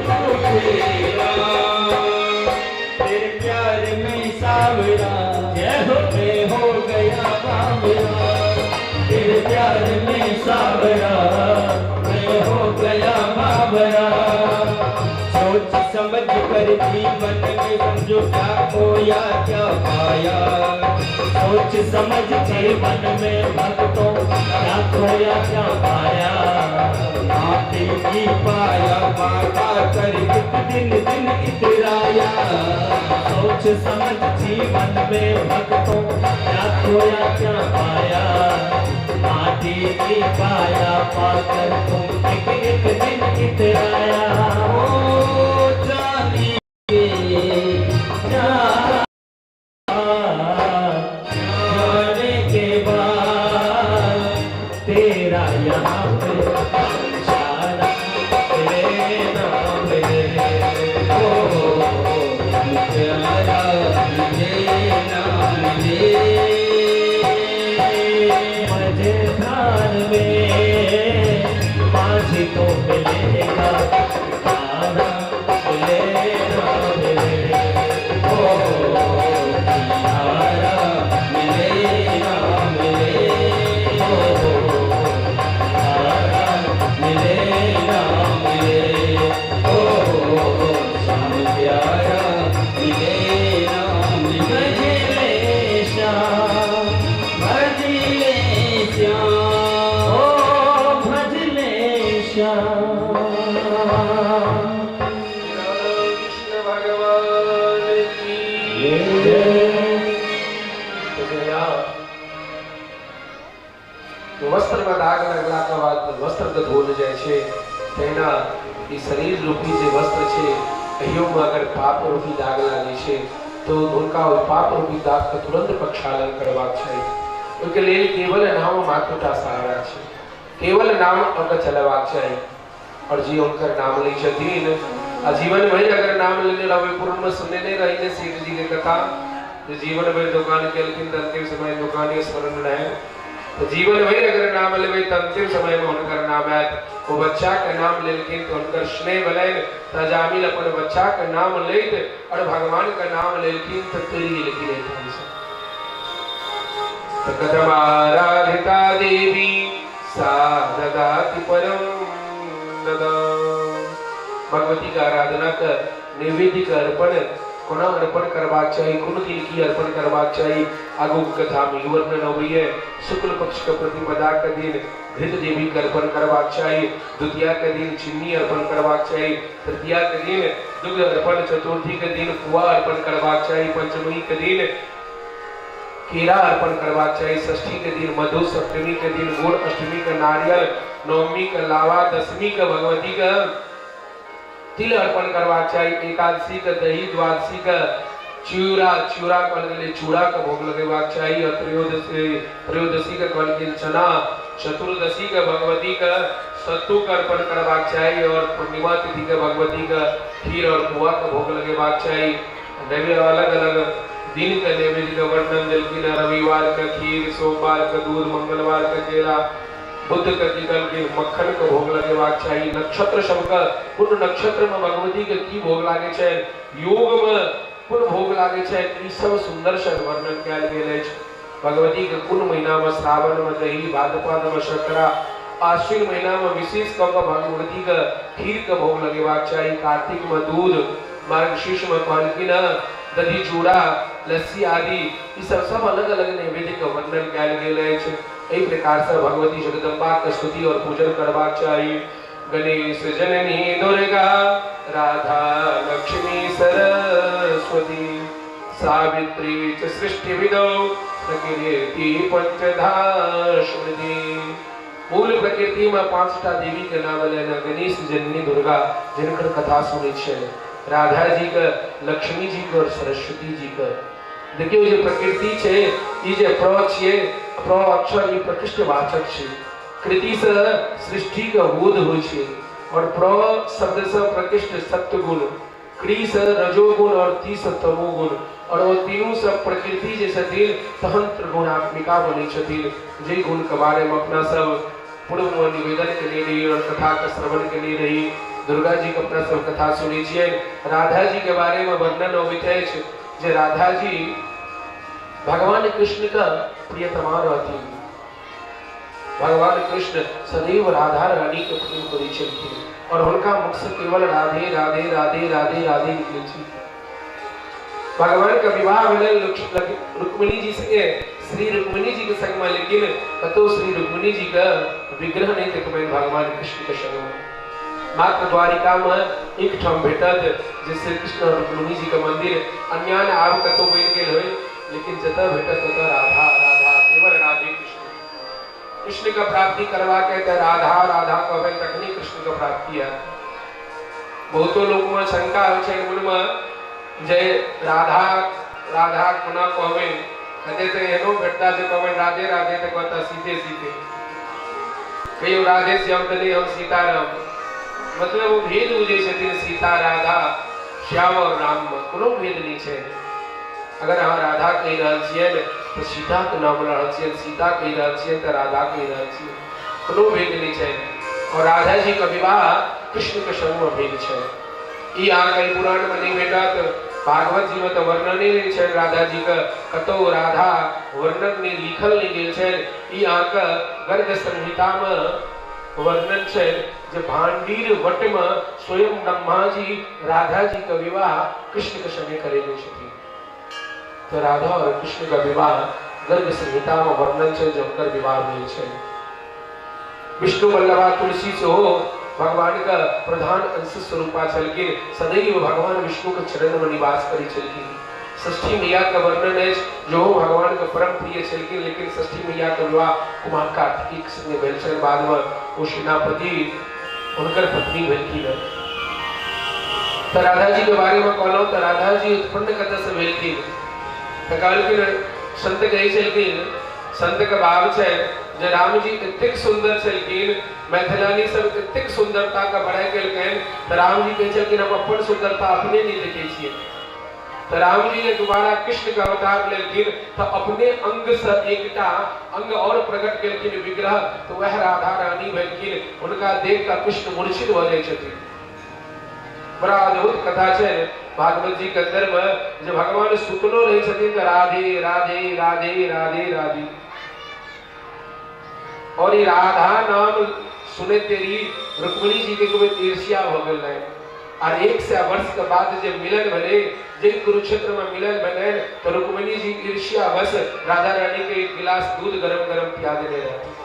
रूठे ना। तेरे प्यार में सावरा जय हो, मैं हो गया बावरा। तेरे प्यार में सावरा मैं हो गया बावरा। सोच समझ कर जीवन में समझो क्या खोया क्या पाया। सोच समझ जीवन में भक्तों क्या खोया क्या पाया। माटी की पाया माता कर एक दिन दिन इतराया। सोच समझ जीवन में भक्तों क्या खोया क्या पाया। माटी की पाया पाकर तुम एक एक दिन इतराया। ओ जाने के जा जाने के बाद तेरा यहाँ पे इशारा मिले ना मिले। ओ प्यारा मिले ना मिले। मजेदार में माझी तो मिलेगा किनारा मिले ना मिले। ओ किनारा मिले ना मिले। ओ किनारा मिले ना मिले। ओ श्याम प्यारा मिले ना मिले। भजले श्याम, भजले श्याम, ओ भजले श्याम। कृष्ण भगवान की तो जया वस्त्र में दाग लगला के बाद वस्त्र के धोल जाइ छै, तहिना ई शरीर रूपी जे वस्त्र छै एहियोमे अगर पाप रूपी दाग लागै छै तो हुनका ओहि पाप रूपी दाग के तुरंत प्रक्षालन करबाक चाही। ओहिके लेल केवल नाम मात्रटा सहारा छै, केवल नाम ओकर चलेबाक चाही। और जे हुनकर नाम लै छथिन आ जीवन भरि अगर नाम लेने रहबै, पूर्व में सुनने नहि रही ने सेठ जी के कथा, जे जीवन भरि दोकान केलखिन तऽ अंतिम समय दोकाने स्मरण रहै। तऽ जीवन भरि अगर नाम लेबै तऽ अंतिम समय में हुनकर नाम आयत। ओ बच्चा के नाम लेलखिन तऽ हुनकर स्नेह भेलनि, तऽ अजामिल अपन बच्चा के नाम लैत और भगवान के नाम लेलखिन तऽ तरि गेलखिन एहिठाम से। तऽ कथम आराधिता देवी सा ददाति परम ददा। भगवती का आराधना कर नैवेद्य का अर्पण कोना अर्पण करबाक चाही, कोन दिन की अर्पण करबाक चाही, आगूके कथामे ई वर्णन अबैए। शुक्ल पक्षके प्रतिपदाके दिन घृत देवीके अर्पण करबाक चाही, द्वितीयाके दिन चिन्नी अर्पण करबाक चाही, तृतीयाके दिन दुग्ध अर्पण, चतुर्थीके दिन पुआ अर्पण करबाक चाही, पंचमीके दिन केरा अर्पण करबाक चाही, षष्ठी के दिन मधु, सप्तमी के दिन गुड़, अष्टमी के नारियल, नवमी के लावा, दशमी के भगवती के तिल अर्पण करबाक चाही, एकादशी के दही, द्वादशी के चूड़ा, चूड़ा कहल गेलै चूड़ा के भोग लगेबाक चाही, और त्रयोदशी त्रयोदशी के कहल गेल चना, चतुर्दशी के भगवती के सत्तू के अर्पण करबाक चाही, और पूर्णिमा तिथि के भगवती के खीर और पुआ के भोग लगेबाक चाही। नैवेद्य अलग अलग दिन के नैवेद्य के वर्णन देलखिन। रविवार के खीर, सोमवार के दूध, मंगलवार के केला, बुध के की कहलखिन मक्खन के भोग लगेबाक चाही। नक्षत्र सबके कोन नक्षत्र में भगवती के की भोग लागे छै, योग में कोन भोग लागे छै, ई सब सुंदर से वर्णन कयल गेल अछि। भगवती के कोन महीना में, श्रावण में दही, भाद्रपद में शर्करा, आश्विन महीना में विशेष कऽ के भगवती के खीर के भोग लगेबाक चाही, कार्तिक में दूध, मार्गशीर्ष में कहलखिन दही चूड़ा लस्सी आदि, ई सब सब अलग अलग नैवेद्य के वर्णन कयल गेल अछि। एहि प्रकार से भगवती जगदम्बा के स्तुति और पूजन करबाक चाही। गणेश जननी दुर्गा राधा लक्ष्मी सरस्वती सावित्री च सृष्टिविदौ प्रकृति पंचधा स्मृति। मूल प्रकृति में पांचटा देवी के नाम लेना, गणेश जननी दुर्गा जिनकर कथा सुनै छियै, राधा जी के, लक्ष्मी जी के और सरस्वती जी के। देखियौ जे प्रकृति छै, ई जे प्र छियै, प्र अक्षर ई प्रकृष्टवाचक छै। कृति से सृष्टि के बोध होइ छै और प्र शब्द से प्रकृष्ट सत्वगुण, क्रि से रजोगुण और ति से तमोगुण, और ओ तीनू से प्रकृति जे छथिन तहन त्रिगुणात्मिका बनै छथिन। जे गुण के बारे में अपना सब पूर्व में निवेदन केने रही और कथा के श्रवण केने रही। दुर्गा जी के अपना सब कथा सुनै छियै। राधा जी के बारे में वर्णन अबैत अछि जे राधा जी भगवान कृष्ण के प्रियतमा रहथिन। भगवान कृष्ण सदैव राधा रानी के प्रेम करै छलखिन और हुनका मुख से केवल राधे राधे राधे राधे राधे निकलै छै। भगवान के विवाह भेलै रुक्मिणी जी संगे, श्री रुक्मिणी जी के संग में, लेकिन कतौ श्री रुक्मिणी जी के विग्रह नहीं देखबै भगवान कृष्ण के संग में। मात्र द्वारिका में एक ठाम भेटत जे श्री कृष्ण और रुक्मिणी जी के मंदिर, अन्यान्य आब कतौ बनि गेल होय, लेकिन जतऽ भेटत ततऽ राधा राधा, केवल राधे कृष्ण। कृष्ण के प्राप्ति करवा के तऽ राधा राधा कहबै तखनी कृष्ण के प्राप्ति है। बहुतो लोक में शंका होइ छै मन में जे राधा राधा कोना कहबै, कते तऽ एहनो भेटता जे कहबै राधे राधे तऽ कहता सीते सीते, कहियो राधे श्याम तऽ नहि हम सीताराम, मतलब ओ भेद बुझै छथिन सीता राधा श्याम और राम में कोनो भेद नहीं छै। अगर अहाँ राधा कहि रहल छियै तऽ सीताके नाम लऽ रहल छियै, सीता कहि रहल छियै तऽ राधा कहि रहल छियै, कोनो भेद नहि छै। और राधा जी के विवाह कृष्ण के संग में भेल छै। ई अहाँके पुराण में नहि भेटत, भागवत जी में तऽ वर्णने नहि छै राधा जी के, कतौ राधा वर्णन नहि लिखल नहि गेल छै। ई अहाँके गर्ग संहिता में वर्णन छै जे भांडीर वट में स्वयं ब्रह्मा जी राधा जी के विवाह कृष्ण के संगे करेने छथिन। तो राधा और कृष्ण का विवाह गर्ग संहिता में वर्णन छै जे हुनकर विवाह भेल छै। विष्णु वल्लभा तुलसी सेहो भगवान का प्रधान अंश स्वरूपा छलखिन, सदैव भगवान विष्णु के चरण में निवास करै छलखिन। षष्ठी मैया के वर्णन अछि जो भगवान के परम प्रिय छलखिन, लेकिन षष्ठी मैया के विवाह कुमार कार्तिक संगे भेल छल, बाद में ओ सेनापति हुनकर पत्नी भेलखिन। तऽ राधा जी के बारे में कहलहुँ तऽ राधा जी उत्पन्न कतऽ से भेलखिन तऽ कहलखिन संत कहै छलखिन, संत के भाव छै जे राम जी एतेक सुंदर छलखिन, मैथिलानी सब एतेक सुंदरता के बड़ाई केलखिन, तऽ राम जी कहै छलखिन हम अपन सुंदरता अपने नहीं देखै छियै। तऽ राम जी जे दोबारा कृष्ण के अवतार लेलखिन तऽ अपने अंग से एकटा अंग और प्रकट केलखिन विग्रह, तऽ वएह राधा रानी भेलखिन। हुनका देख कऽ कृष्ण मूर्छित भऽ जाइ छथिन। बड़ा अद्भुत कथा छै भागवत जी के अंदर में जे भगवान सुतलो रहै छथिन तऽ राधे राधे राधे राधे राधे, और ई राधा नाम सुनैत देरी रुक्मिणी जी के एक बेर ईर्ष्या भऽ गेल रहै। आर 100 वर्ष के बाद जे मिलन भेलै, जे कुरुक्षेत्र में मिलन भेलै, तो रुक्मिणी जी ईर्ष्या बस राधा रानी के एक गिलास दूध गरम गरम पिया देने रहथिन।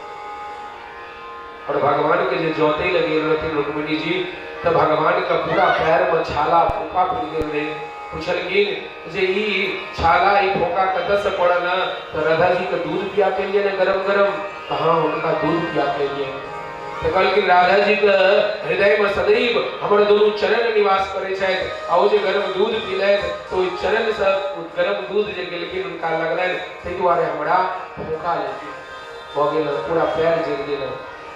और भगवान के जे जोते लगे रहथिन रुक्मिणी जी, तो भगवान का पूरा पैर में छाला फोका पड़ गेल रहे। पुछलखिन जे ई छाला ई फोका कतऽ से पड़ल? तो राधा जी के दूध पिया के लिए ने गरम गरम। तो हाँ, उनका दूध पिया के लिए। तो कहलखिन राधा जी के हृदय में सदैव हमर दुनू चरण निवास करे छथि, आ ओ जे गरम दूध पीलथि तो ओहि चरण से गरम दूध जे गेलखिन हुनका लगलनि, ताहि दुआरे हमरा फोका लागि भऽ गेल, पूरा पैर जरि गेल।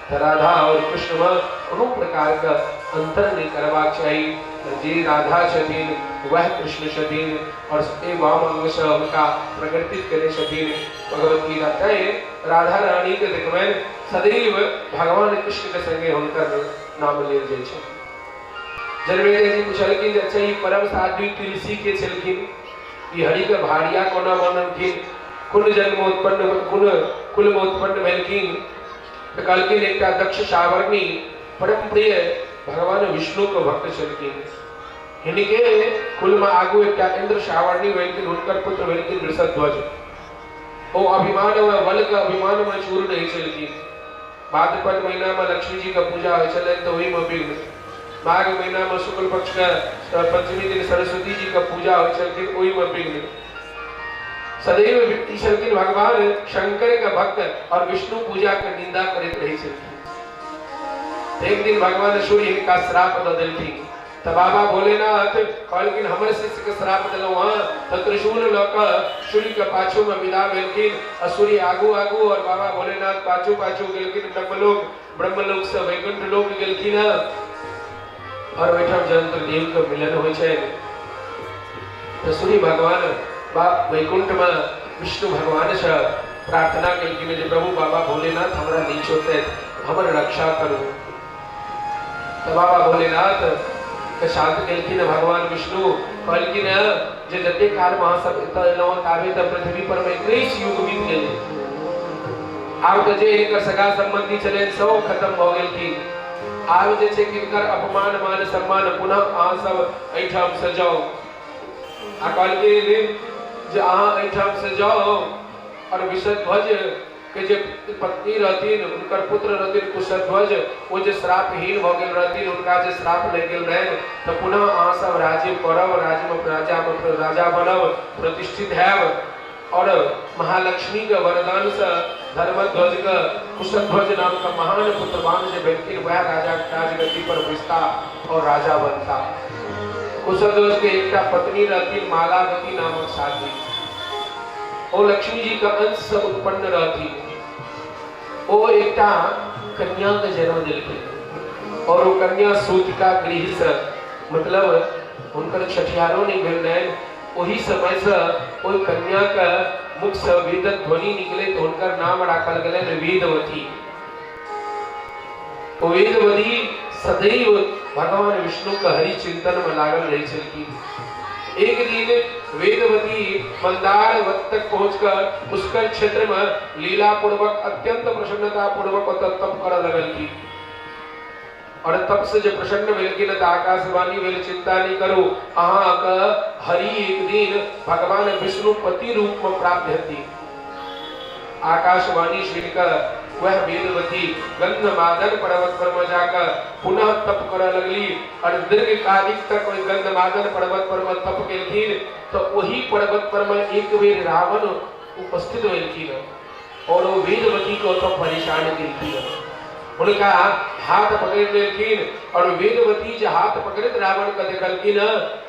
तऽ राधा और कृष्ण में कोनो प्रकार के अंतर नहीं करबाक चाही। जे राधा छथिन वह कृष्ण छथिन और ए वाम अंग से हुनका प्रकटित केने छथिन भगवत गीता। तैं राधा रानी के देखबनि सदैव भगवान कृष्ण के संगे हुनकर नाम लेल जाइ छै। जनमेजय जी पुछलखिन जे अच्छा, ई परम साध्वी तुलसी के छलखिन? ई हरि के भार्या कोना बनलखिन? कोन जन्म उत्पन्न, कोन कुल में उत्पन्न भेलखिन? तऽ कहलखिन एकटा दक्ष सावर्णी परम प्रिय भगवान विष्णु के भक्त छलखिन। हिनके कुल में आगू एकटा इंद्र सावर्णी भेलखिन, हुनकर पुत्र भेलखिन वृषध्वज। ओ अभिमान में, बल के अभिमान में चूर नहीं छलखिन। भाद्रपद महीना में लक्ष्मी जी के पूजा होइ छलनि तऽ ओहिमे विघ्न, माघ महीना में शुक्ल पक्ष के पंचमी दिन सरस्वती जी के पूजा होइ छलखिन, ओहिमे विघ्न। सदैव ई छलखिन भगवान शंकर के भक्त और विष्णु पूजा के निंदा करैत रहै छलखिन। एक दिन भगवान सूर्य हिनका श्राप दऽ देलखिन। तऽ बाबा भोलेनाथ कहलखिन हमर शिष्य के श्राप देलहुँ हँ। तऽ त्रिशूल लऽ कऽ सूर्य के पाछू में विदा भेलखिन आ सूर्य आगू आगू और बाबा भोलेनाथ पाछू पाछू गेलखिन ब्रह्मलोक। ब्रह्मलोक से वैकुंठ लोक गेलखिन हँ और ओहिठाम जन्त्र देव के मिलन होइ छनि। तऽ सूर्य भगवान बाप वैकुंठ में विष्णु भगवान से प्रार्थना केलखिन जे प्रभु बाबा भोलेनाथ हमरा नहि छोड़तथि, हमर रक्षा करू। तऽ बाबा भोलेनाथ के शांत केलखिन भगवान विष्णु। कहलखिन जे जते काल में अहाँ सब एतऽ एलहुँ ताबे तऽ पृथ्वी पर में 21 युग बीत गेल। आब तऽ जे हिनकर सगा संबंधी छलनि सब खत्म भऽ गेलखिन। आब जे छै किनकर अपमान मान सम्मान, पुनः अहाँ सब एहिठाम से जाउ। आ कहलखिन जे अहाँ एहिठाम से जाउ और विषध्वज के जे पत्नी रहथिन, हुनकर पुत्र रहथिन कुशध्वज, ओ जे श्रापहीन भऽ गेल रहथिन, हुनका जे श्राप लागि गेल रहनि, तऽ पुनः अहाँ सब राज्य करब, राज्यमे राजामे राजा बनब, प्रतिष्ठित हैब और महालक्ष्मी के वरदान से धर्मध्वज के कुशध्वज नाम का महान पुत्रवान जे भेलखिन वएह राजा राजगद्दी पर बैसता और राजा बनता। कुशध्वज के एकटा पत्नी रहथिन मालावती नामक साध्वी। ओ लक्ष्मी जी के अंश से उत्पन्न रहथिन। ओ एकटा कन्या के जन्म देलखिन और ओ कन्या सूतिका गृह से, मतलब हुनकर छठिहारो नहीं भेल रहनि, ओहि समय से ओहि कन्या के मुख से वेदक ध्वनि निकले तो हुनकर नाम राखल गेलनि वेदवती। ओ वेदवती सदैव भगवान विष्णु के हरि चिंतन में लागल रहै छलखिन। एक दिन वेदवती मंदार वत तक पहुंचकर पुष्कर क्षेत्र में लीला पूर्वक अत्यंत प्रसन्नता पूर्वक ओतऽ तप करऽ लगलखिन और तप से जे प्रसन्न भेलखिन तऽ आकाशवाणी भेल, चिंता नहीं करू, अहाँके हरि एक दिन भगवान विष्णु पति रूप में प्राप्त हेती। आकाशवाणी सुनिकऽ वह वेदवती गंधमादन पर्वत पर में जाकर पुनः तप करऽ लगली और दीर्घकालिक तक ओहि गंधमादन पर्वत पर में तप केलखिन। तऽ ओहि पर्वत पर में एक बेर रावण उपस्थित भेलखिन और ओ वेदवती के ओतऽ परेशान केलखिन। हुनका हाथ पकड़ि लेलखिन और वेदवती जे हाथ पकड़ैत रावण के देखलखिन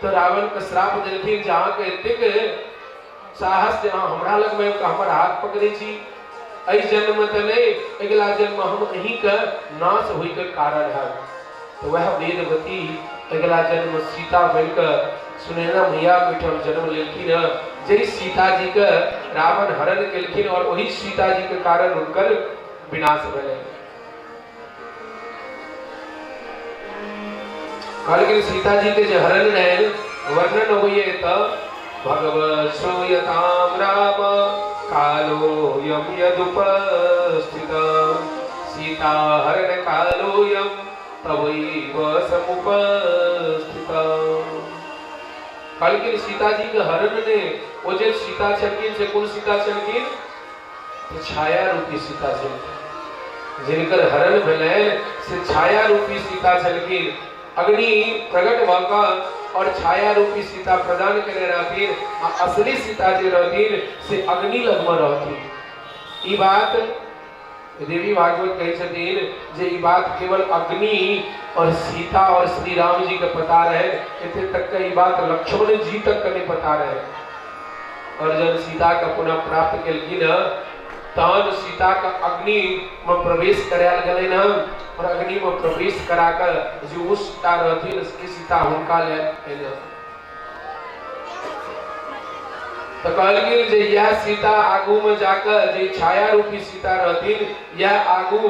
तऽ रावण के श्राप देलखिन जे अहाँके एतेक साहस जे अहाँ हमरा लगमे आबि कऽ हमर हाथ पकड़ै छी, एहि जन्ममे तऽ नहि, अगिला जन्ममे हम अहीँके नाश होइके कारण हैब। तऽ वएह वेदवती अगिला जन्म सीता बनि कऽ सुनैना मैया ओहिठाम जन्म लेलखिन हँ, जाहि सीताजीके रावण हरण केलखिन और ओहि सीताजीके कारण हुनकर विनाश भेलै। कहलखिन सीताजी के जे हरण रहै, वर्णन होइए तऽ भगवत श्रूयताम राम कालो यम यदुपस्थित सीता हरण कालो यम तवैव समुपस्थिता। कहलखिन सीताजी के हरण ने ओ जे सीता छलखिन से कोन सीता छलखिन? छाया रूपी सीता छलखिन। जिनकर हरण भेलनि से छाया रूपी सीता छलखिन। अग्नि प्रकट भऽ कऽ और छाया रूपी सीता प्रदान केने रहथिन आ असली सीता जे रहथिन से अग्नि लगमे रहथिन। ई बात देवी भागवत कहै छथिन जे ई बात केवल अग्नि और सीता और श्री राम जी के पता रहे, एते तक के ई बात लक्ष्मण जी तक के नहीं पता रहे। और जब सीता के पुनः प्राप्त केलखिन तहन सीता के अग्नि में प्रवेश करायल गेलै न, और अग्नि में प्रवेश करा के जे ओ सीता रहथिन से सीता हुनका लेल एलै। तऽ कहलखिन जे इएह सीता आगू में जाकर जे छाया रूपी सीता रहथिन यह आगू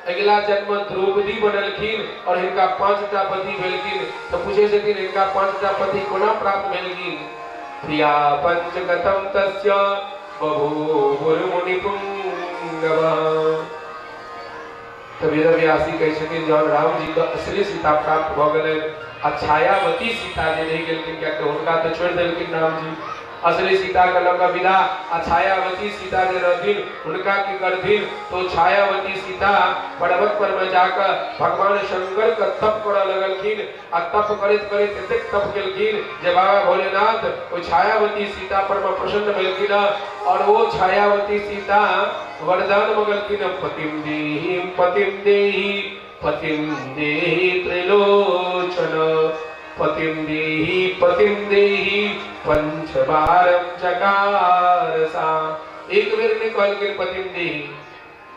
अगिला जन्म द्रौपदी बनलखिन और हिनका 5टा पति भेलखिन। तऽ पूछै छथिन हिनका 5टा पति कोना प्राप्त भेलखिन? प्रिया पंचगतम तस्य बभूवुर्मुनिपुंगव। तऽ वेदव्यासी कहै छथिन जहन राम जी के असली सीता प्राप्त भऽ गेलनि आ छायावती सीता जे रहि गेलखिन, किएक तऽ हुनका तऽ छोड़ि देलखिन राम जी, असली सीता के लऽ कऽ विदा आ छायावती सीता जे रहथिन हुनका की करथिन? तो छायावती सीता पर्वत पर में जाकऽ भगवान शंकर के तप करऽ लगलखिन आ तप करैत करैत एतेक तप केलखिन जे बाबा भोलेनाथ ओ छायावती सीता पर में प्रसन्न भेलखिन और ओ छायावती सीता वरदान मंगलखिन, पतिम देहि पतिम देहि पतिम देहि त्रिलोचन पतिम देहि पतिम देहि पंचबारम चकार सा। एक बेर नहीं कहलखिन पतिम देहि,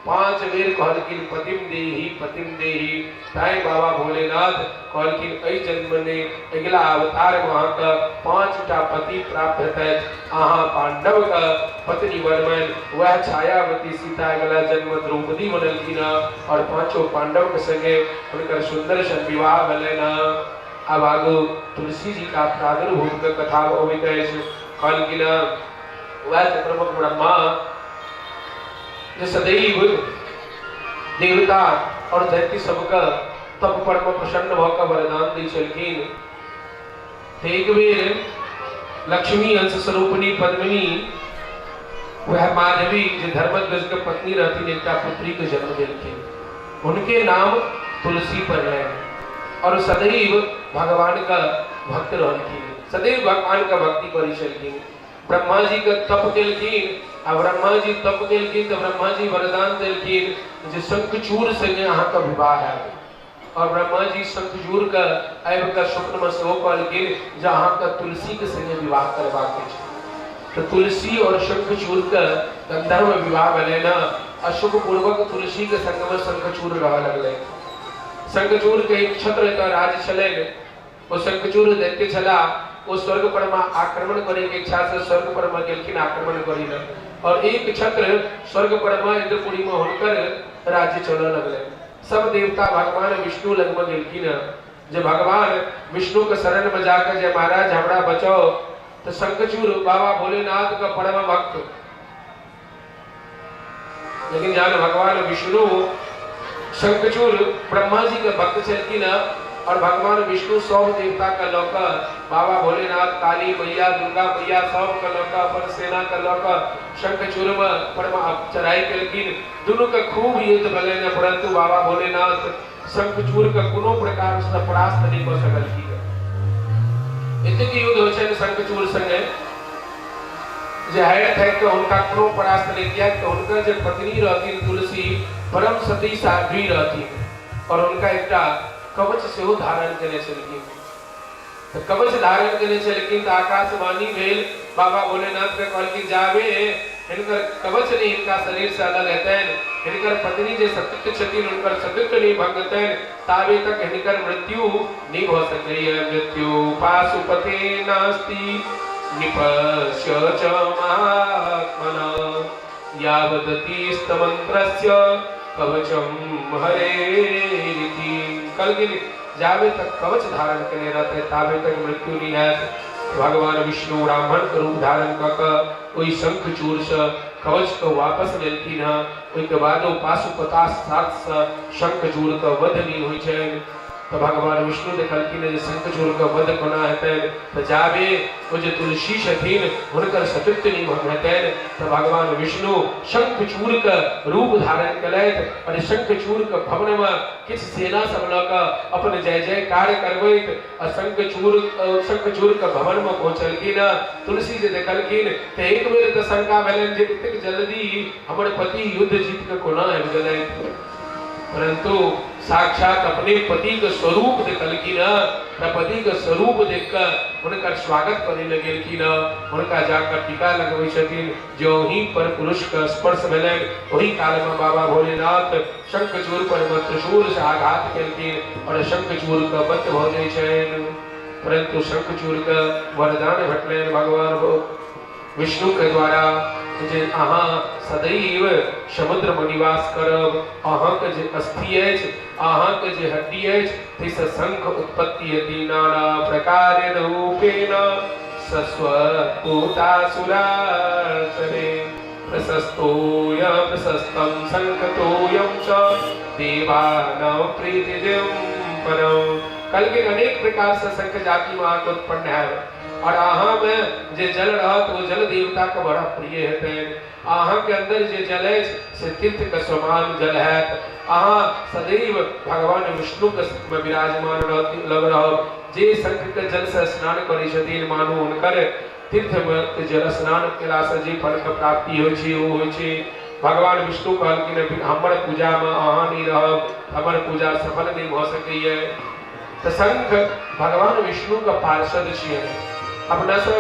5 बेर कहलखिन पतिम देहि पतिम देहि। ताहि बाबा भोलेनाथ कहलखिन एहि जन्म में अगिला अवतार में अहाँके 5टा पति प्राप्त हेतै, अहाँ पांडव के पत्नी बनबनि। वएह छायावती सीता अगिला जन्म द्रौपदी बनलखिन और पांचों पांडव के संगे हुनकर सुंदर सन विवाह भेलनि। आब आगू तुलसी जी का प्रादुर्भूत के कथा अबैत अछि। कहलखिन वएह चतुर्मुख ब्रह्मा जे सदैव देवता और दैत्य सबके तप पर में प्रसन्न भऽ कऽ वरदान दै छलखिन। तऽ एक बेर लक्ष्मी अंश स्वरूपिणी पद्मिनी वएह माधवी जे धर्मध्वज के पत्नी रहथिन एकटा पुत्री के जन्म देलखिन। उनके नाम तुलसी पड़लनि और सदैव भगवान का भक्त रहलखिन, सदैव भगवान का भक्ति करै छलखिन। ब्रह्मा जी के तप केलखिन आ ब्रह्मा जी तप केलखिन तऽ ब्रह्मा जी वरदान देलखिन जे शंखचूड़ संगे अहाँके विवाह हैत। और ब्रह्मा जी शंखचूड़ के आबि कऽ स्वप्न में सेहो कहलखिन जे अहाँके तुलसी के संगे विवाह करबाक अछि। तऽ तुलसी और शंखचूड़ के गंधर्व विवाह भेलै न। अशुभ पूर्वक तुलसी के संग में शंखचूड़ रहऽ लगलै। शंखचूड़ के एक छत्र एतऽ राज छलनि, ओ शंखचूड़ दैत्य छला, ओ स्वर्ग पर में आक्रमण करे के इच्छा से स्वर्ग पर में गेलखिन आक्रमण करी ल और एक छत्र स्वर्ग पर में इंद्रपुरी में हुनकर राज्य चलऽ लगलै। सब देवता भगवान विष्णु लग में गेलखिन जे भगवान विष्णु के शरण में जाकर जे महाराज हमरा बचाओ। तो शंखचूड़ बाबा भोलेनाथ का परम भक्त, लेकिन जहन भगवान विष्णु शंखचूड़ ब्रह्मा जी के भक्त छलखिन और भगवान विष्णु सब देवता के लऽ कऽ बाबा भोलेनाथ काली मैया दुर्गा मैया सब के लऽ कऽ अपन सेना के लऽ कऽ शंखचूड़ में परम चढ़ाई केलखिन। दुनू के खूब युद्ध भेलनि, परंतु बाबा भोलेनाथ शंखचूड़ के कोनो प्रकार से परास्त नहीं कऽ सकलखिन। एतेक युद्ध होइ छनि शंखचूड़ संगे जे हारि थाकि कऽ हुनका कोनो परास्त नहि, किएक तऽ हुनकर जे पत्नी रहथिन तुलसी परम सती साध्वी रहथिन और हुनका एकटा कवच सेहो धारण केने छलखिन। तऽ कवच धारण केने छलखिन तऽ आकाशवाणी भेल बाबा भोलेनाथ के कहलखिन जाबे हिनकर कवच नहि हिनका शरीर से अलग हेतनि, हिनकर पत्नी जे सतीत्व छथिन हुनकर सतीत्व नहि भंग हेतनि, ताबे तक हिनकर मृत्यु नहि भऽ सकैए। मृत्यु पाशुपते नास्ति निपश्य च महात्मना यावदतीस्तमन्त्रस्य कवचम हरेरिति। कहलखिन जाबे तक कवच धारण केने रहतै ताबे तक मृत्यु नहि हैत। भगवान विष्णु ब्राह्मण के रूप धारण कऽ कऽ ओहि शंखचूड़ से कवच के वापस लेलखिन हँ। ओहिके बाद ओ पाशुपतास्त्र शंखचूड़ के वध नहि होइ छनि। तऽ भगवान विष्णु देखलखिन जे शंखचूड़ के वध कोना हेतनि, तऽ जाबे ओ जे तुलसी छथिन हुनकर सतीत्व नहि भंग हेतनि। तऽ भगवान विष्णु शंखचूड़ के रूप धारण केलथि और शंखचूड़ के भवन में किछु सेना सब लऽ कऽ अपन जय जयकार करबैत आ शंखचूड़ शंखचूड़ के भवन में पहुँचलखिन। तुलसी जे देखलखिन तऽ एक बेर तऽ शंका भेलनि जे एतेक जल्दी हमर पति युद्ध जीत के कोना आबि गेलथि, परंतु साक्षात अपने पति के स्वरूप देखलखिन। तऽ पति के स्वरूप देख कऽ हुनकर स्वागत करे लए गेलखिन। हुनका जाकर टीका लगबै छथिन। जो ही पर पुरुष के स्पर्श भेलनि, ओही काल में बाबा भोलेनाथ शंखचूड़ पर में त्रिशूल से आघात केलखिन और शंखचूड़ के वध भऽ जाइ छनि। परंतु शंखचूड़ के वरदान भेटलनि भगवान विष्णु के द्वारा जे अहाँ सदैव समुद्र में निवास करब, अहाँके जे अस्थि अछि, अहाँके जे हड्डी अछि, ताहिसँ शंख उत्पत्ति हेती। नाना प्रकार रूपेण सस्वपूतासुरासरे प्रशस्तोय प्रशस्तं शंखतोयं च देवानां प्रीतिजं परम। कल के अनेक प्रकार से शंख जाति में अहाँके उत्पन्न है और अहाँ में जे जल रहत ओ जल देवता के बड़ा प्रिय हेतनि। अहाँ के अंदर जे जल अछि से तीर्थ के समान जल हैत। अहाँ सदैव भगवान विष्णु के में विराजमान लग रहब। जे शंख के जल से स्नान करै छथिन, मानू हुनकर तीर्थ में जल स्नान केला से जे फल के प्राप्ति होइ छै ओ होइ छै। भगवान विष्णु कहलखिन, हमर पूजा में अहाँ नहि रहब, हमर पूजा सफल नहि भऽ सकैए। तऽ शंख भगवान विष्णु के पार्षद छियै। अपना सब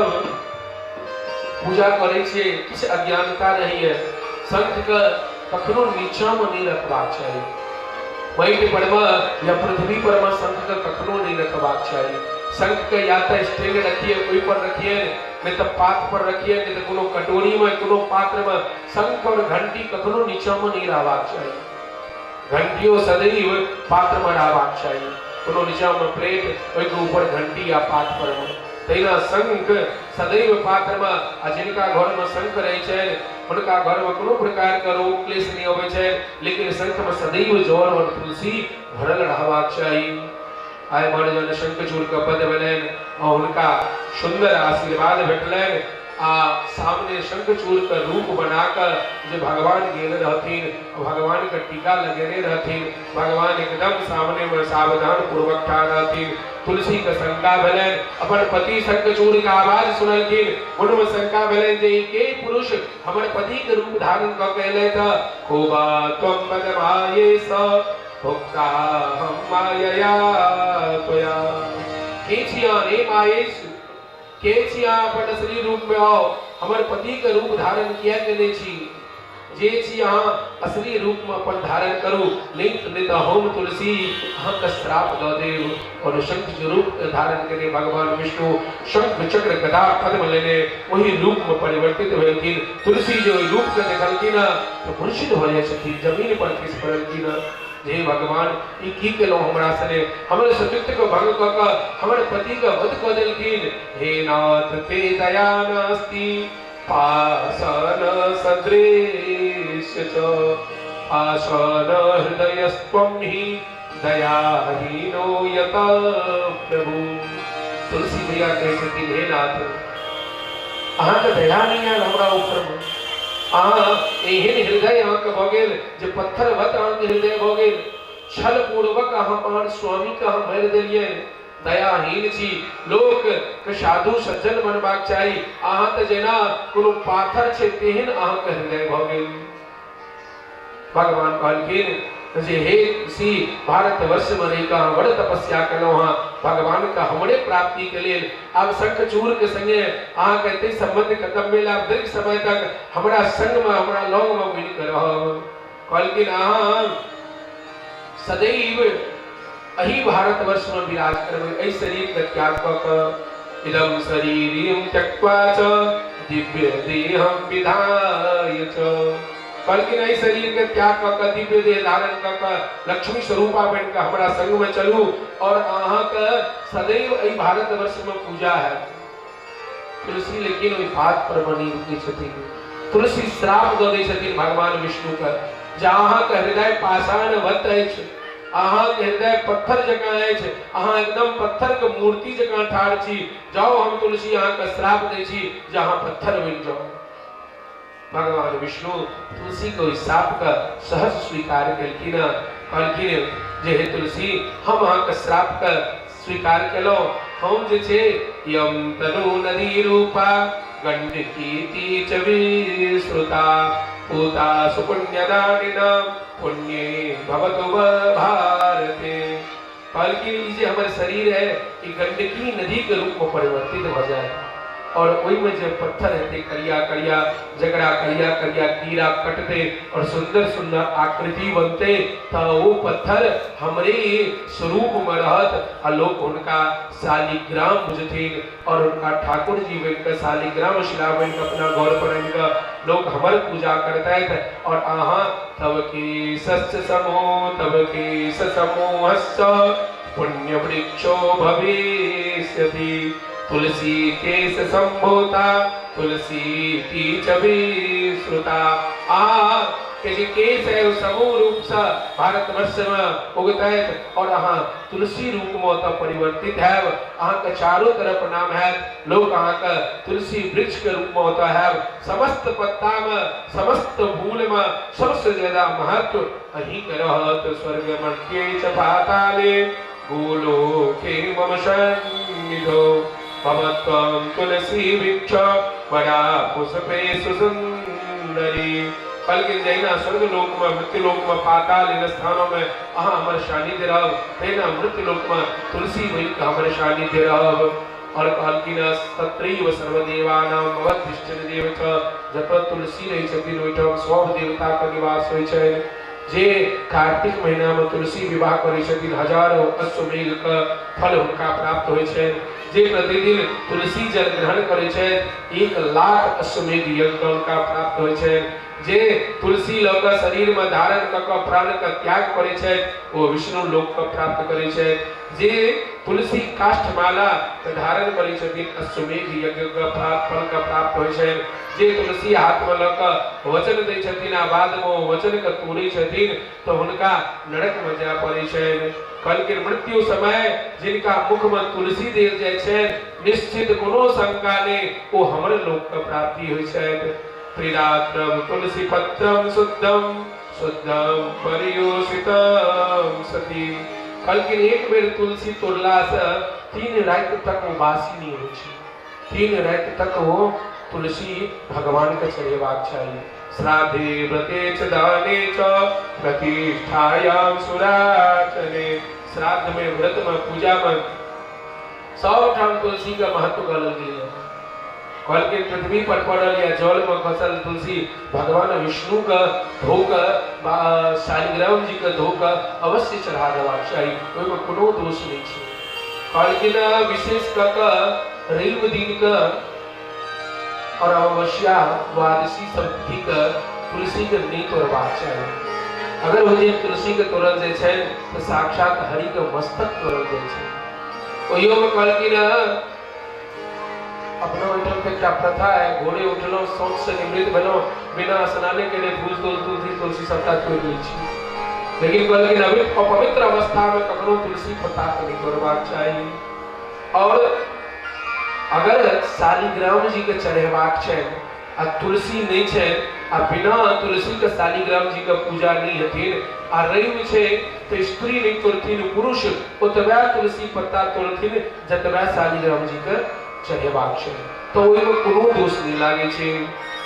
पूजा करै छियै, किछु अज्ञानता रहैए। शंख के कखनो नीचा में नहि रखबाक चाही। माटि पर में या पृथ्वी पर में शंख के कखनो नहि रखबाक चाही। शंख के या तऽ स्टैंड रखिए, ओहि पर रखिए, नहि तऽ पात पर रखिए, नहि तऽ कोनो कटोरी में, कोनो पात्र में। शंख और घंटी कखनो नीचा में नहि रहबाक चाही। घंटियो सदैव पात्र में रहबाक चाही, कोनो नीचा में प्लेट, ओहिके ऊपर घंटी या पात पर में। तहिना शंख सदैव पात्र में, आ जिनका घर में शंख रहै छनि हुनका घर में कोनो प्रकार के रोग क्लेश नहि अबै छै। लेकिन शंख में सदैव जल और तुलसी भरल रहबाक चाही। आइ मर जन शंखचूड़ के पद भेलनि आ हुनका सुंदर आशीर्वाद भेटलनि आ सामने शंखचूड़ के रूप बना कऽ जे भगवान गेल रहथिन, भगवान के टीका लगेने रहथिन, भगवान एकदम सामने में सावधान पूर्वक ठाढ़ रहथिन। तुलसी के शंका भेलनि, अपन पति शंखचूड़ के आवाज सुनलखिन, हुनमे शंका भेलनि जे ई के पुरुष हमर पति के रूप धारण कऽ के एलै। तऽ खोबा त्वं बदमाये स भुक्ता हम मायया त्वया। के छी अहाँ रे मायेश? के छी अहाँ? अपन असली रूप में आओ। हमर पति के रूप धारण किया केने छी? जे छी अहाँ, असली रूप में अपन धारण करू, नहीं तऽ हम तुलसी अहाँके श्राप दऽ देब। और शंख रूप धारण केने भगवान विष्णु शंख चक्र गदा पद्म लेने ओहि रूप में परिवर्तित भेलखिन। तुलसी जे ओहि रूप के देखलखिन तऽ मूर्छित भऽ जाइ छथिन, जमीन पर खसि पड़लखिन जे भगवान, ई की केलहुँ हमरा सने? हमर सतीत्व के भंग कऽ कऽ हमर पति के वध कऽ देलखिन। हे नाथ, ते दया नास्ति पाषाण सदृश च, पाषाण हृदयस्त्वं हि दयाहीनो यत प्रभु। तुलसी भैया कहै छथिन, हे नाथ, अहाँके दया नहि आयल हमरा ऊपरमे? अहाँ एहन हृदय अहाँके भऽ गेल जे पत्थरवत अहाँके हृदय भऽ गेल। छल पूर्वक अहाँ अपन स्वामी के अहाँ मारि देलियै। दयाहीन छी। लोक के साधु सज्जन बनबाक चाही, अहाँ तऽ जेना कोनो पाथर छै तेहन अहाँके हृदय भऽ गेल। भगवान कहलखिन जे हे ऋषि, भारतवर्ष में रहि कऽ अहाँ बड़ तपस्या केलहुँ हँ भगवान के हमरे प्राप्ति के लेल। आब शंखचूड़ के संगे अहाँके एते संबंध खत्म भेल। आब दीर्घ समय तक हमरा संग में, हमरा लग में बनि कऽ रहब। कहलखिन, अहाँ सदैव एहि भारतवर्ष में विराज करबै एहि शरीर के त्याग कऽ कऽ। इदम शरीरं त्यक्त्वा च दिव्य देहं विधाय च। कहलखिन, एहि शरीर के त्याग कऽ कऽ दिव्य देह धारण कऽ कऽ लक्ष्मी स्वरूपा बनि कऽ हमरा संग में चलू और अहाँके सदैव एहि भारतवर्ष में पूजा है। तुलसी लेकिन ओहि बात पर बनी रुकै छथिन। तुलसी श्राप दऽ दै छथिन भगवान विष्णु के जे अहाँके हृदय पाषाण वत अछि, अहाँके हृदय पत्थर जकाँ अछि, अहाँ एकदम पत्थर के मूर्ति जकाँ ठाढ़ छी। जाउ, हम तुलसी अहाँके श्राप दै छी जे अहाँ पत्थर बनि जाउ। भगवान विष्णु तुलसी के ओहि श्राप के सहज स्वीकार केलखिन। कहलखिन जे हे तुलसी, हम अहाँके श्राप के स्वीकार केलहुँ। हम जे छै यम तनु नदी रूपा गंडकी च विश्रुता पूता सुपुण्यदानिना पुण्ये भवतु भारते। कहलखिन ई जे हमर शरीर है ई गंडकी नदी के रूप में परिवर्तित भऽ जाए और ओहिमे जे पत्थर हेतै करिया करिया, जकरा करिया करिया कीड़ा कटतै और सुंदर सुंदर आकृति बनतै, तऽ ओ पत्थर हमरे स्वरूप में रहत आ लोक हुनका शालिग्राम बुझथिन और हुनका ठाकुर जी बनि कऽ शालिग्राम शिला बनि कऽ अपना घर पर आनि कऽ लोक हमर पूजा करतथि। और अहाँ तब केशस्य समो तब केश समूहस्य पुण्य वृक्षो भविष्यति तुलसी केश संभूता तुलसी च विश्रुता। आ के जे केश है ओ समूह रूप से भारतवर्ष में उगतैत और अहाँ तुलसी रूप में ओतऽ परिवर्तित हैब। अहाँके चारू तरफ नाम हैत, लोक अहाँके तुलसी वृक्ष के रूप में ओतऽ हैब। समस्त पत्ता में, समस्त फूल में सबसे ज्यादा महत्व अहीं के रहत। स्वर्ग मध्य च पाताले गोलोके मम सन्निधौ भवत्वं तुलसी वृक्ष बड़ा पुष्पेषु सुंदरी। बल्कि जहिना स्वर्ग लोक में, मृत्यु लोक में, पाताल इन स्थानों में अहाँ हमर सानिध्य रहब, तहिना मृत्यु लोक में तुलसी बनि कऽ हमर सानिध्य रहब। और कहलखिन तत्रैव सर्वदेवानां भवद्धिष्ठिर देव च। जतऽ तुलसी रहै छथिन ओहिठाम सब देवता के निवास होइ छै। जे कार्तिक महीना में तुलसी विवाह करै छथिन हजारों अश्वमेघ के फल हुनका प्राप्त होइ छै। जे प्रतिदिन तुलसी जल ग्रहण करै छथि 1 लाख अश्वमेघ यज्ञ हुनका प्राप्त होइ छै। जे तुलसी लऽ कऽ शरीर में धारण कऽ कऽ प्राण के त्याग करै छथि ओ विष्णु लोक के प्राप्त करै छथि। जे तुलसी काष्ठमाला के धारण करै छथिन अश्वमेघ यज्ञ के फल के प्राप्त होइ छै। जे तुलसी हाथ में लऽ कऽ वचन दै छथिन आ बाद में ओ वचन के तोड़ै छथिन तऽ हुनका नरक में जाय पड़ै छनि। कहलखिन मृत्यु समय जिनका मुख में तुलसी देल जाइ छनि निश्चित कोनो शंका नहि ओ हमर लोक के प्राप्ति होइ छथि। त्रिरात्रम तुलसी पत्रम शुद्धम शुद्धम पर्योषितम सती। कहलखिन एक बेर तुलसी तोड़ला से 3 राति तक ओ बासी नहि होइ छै। 3 राति तक ओ तुलसी भगवान के चढ़ेबाक चाही। श्राद्धे व्रते च दाने च प्रतिष्ठायां सुराचने। श्राद्ध में, व्रत में, पूजा में सब ठाम तुलसी के महत्व कहल गेल है। कहलखिन पृथ्वी पर पड़ल या जल में खसल तुलसी भगवान विष्णु के धो के, शालिग्राम जी के धो के अवश्य चढ़ा देबाक चाही, ओहिमे कोनो दोष नहीं छै। कहलखिन विशेष कऽ कऽ रवि दिन के और अमावस्या द्वादशी सब तिथि के तुलसी के नहीं तोड़बाक चाही। अगर ओहि दिन तुलसी के तोड़ल जाइ छै तऽ साक्षात हरि के मस्तक तोड़ल जाइ छै। ओहियो में कहलखिन अपना ओहिठाम तऽ एकटा प्रथा है, भोरे उठलहुँ, शौच से निवृत्त भेलहुँ, बिना स्नाने केने फूल तूल तुलसी तुलसी सबटा तोड़ि लै छी। लेकिन कहलखिन अभी अपवित्र अवस्था में कखनो तुलसी पत्ता के नहीं तोड़बाक चाही। और अगर शालिग्राम जी के चढ़ेबाक छै आ तुलसी नहीं छै आ बिना तुलसी के शालिग्राम जी के पूजा नहीं हेथिन आ रवि छै तो स्त्री नहीं तोड़थिन, पुरुष ओतबे तुलसी पत्ता तोड़थिन जतबे शालिग्राम जी के चढ़ेबाक छै, तो ओहिमे कोनो दोष नहीं लागै छै।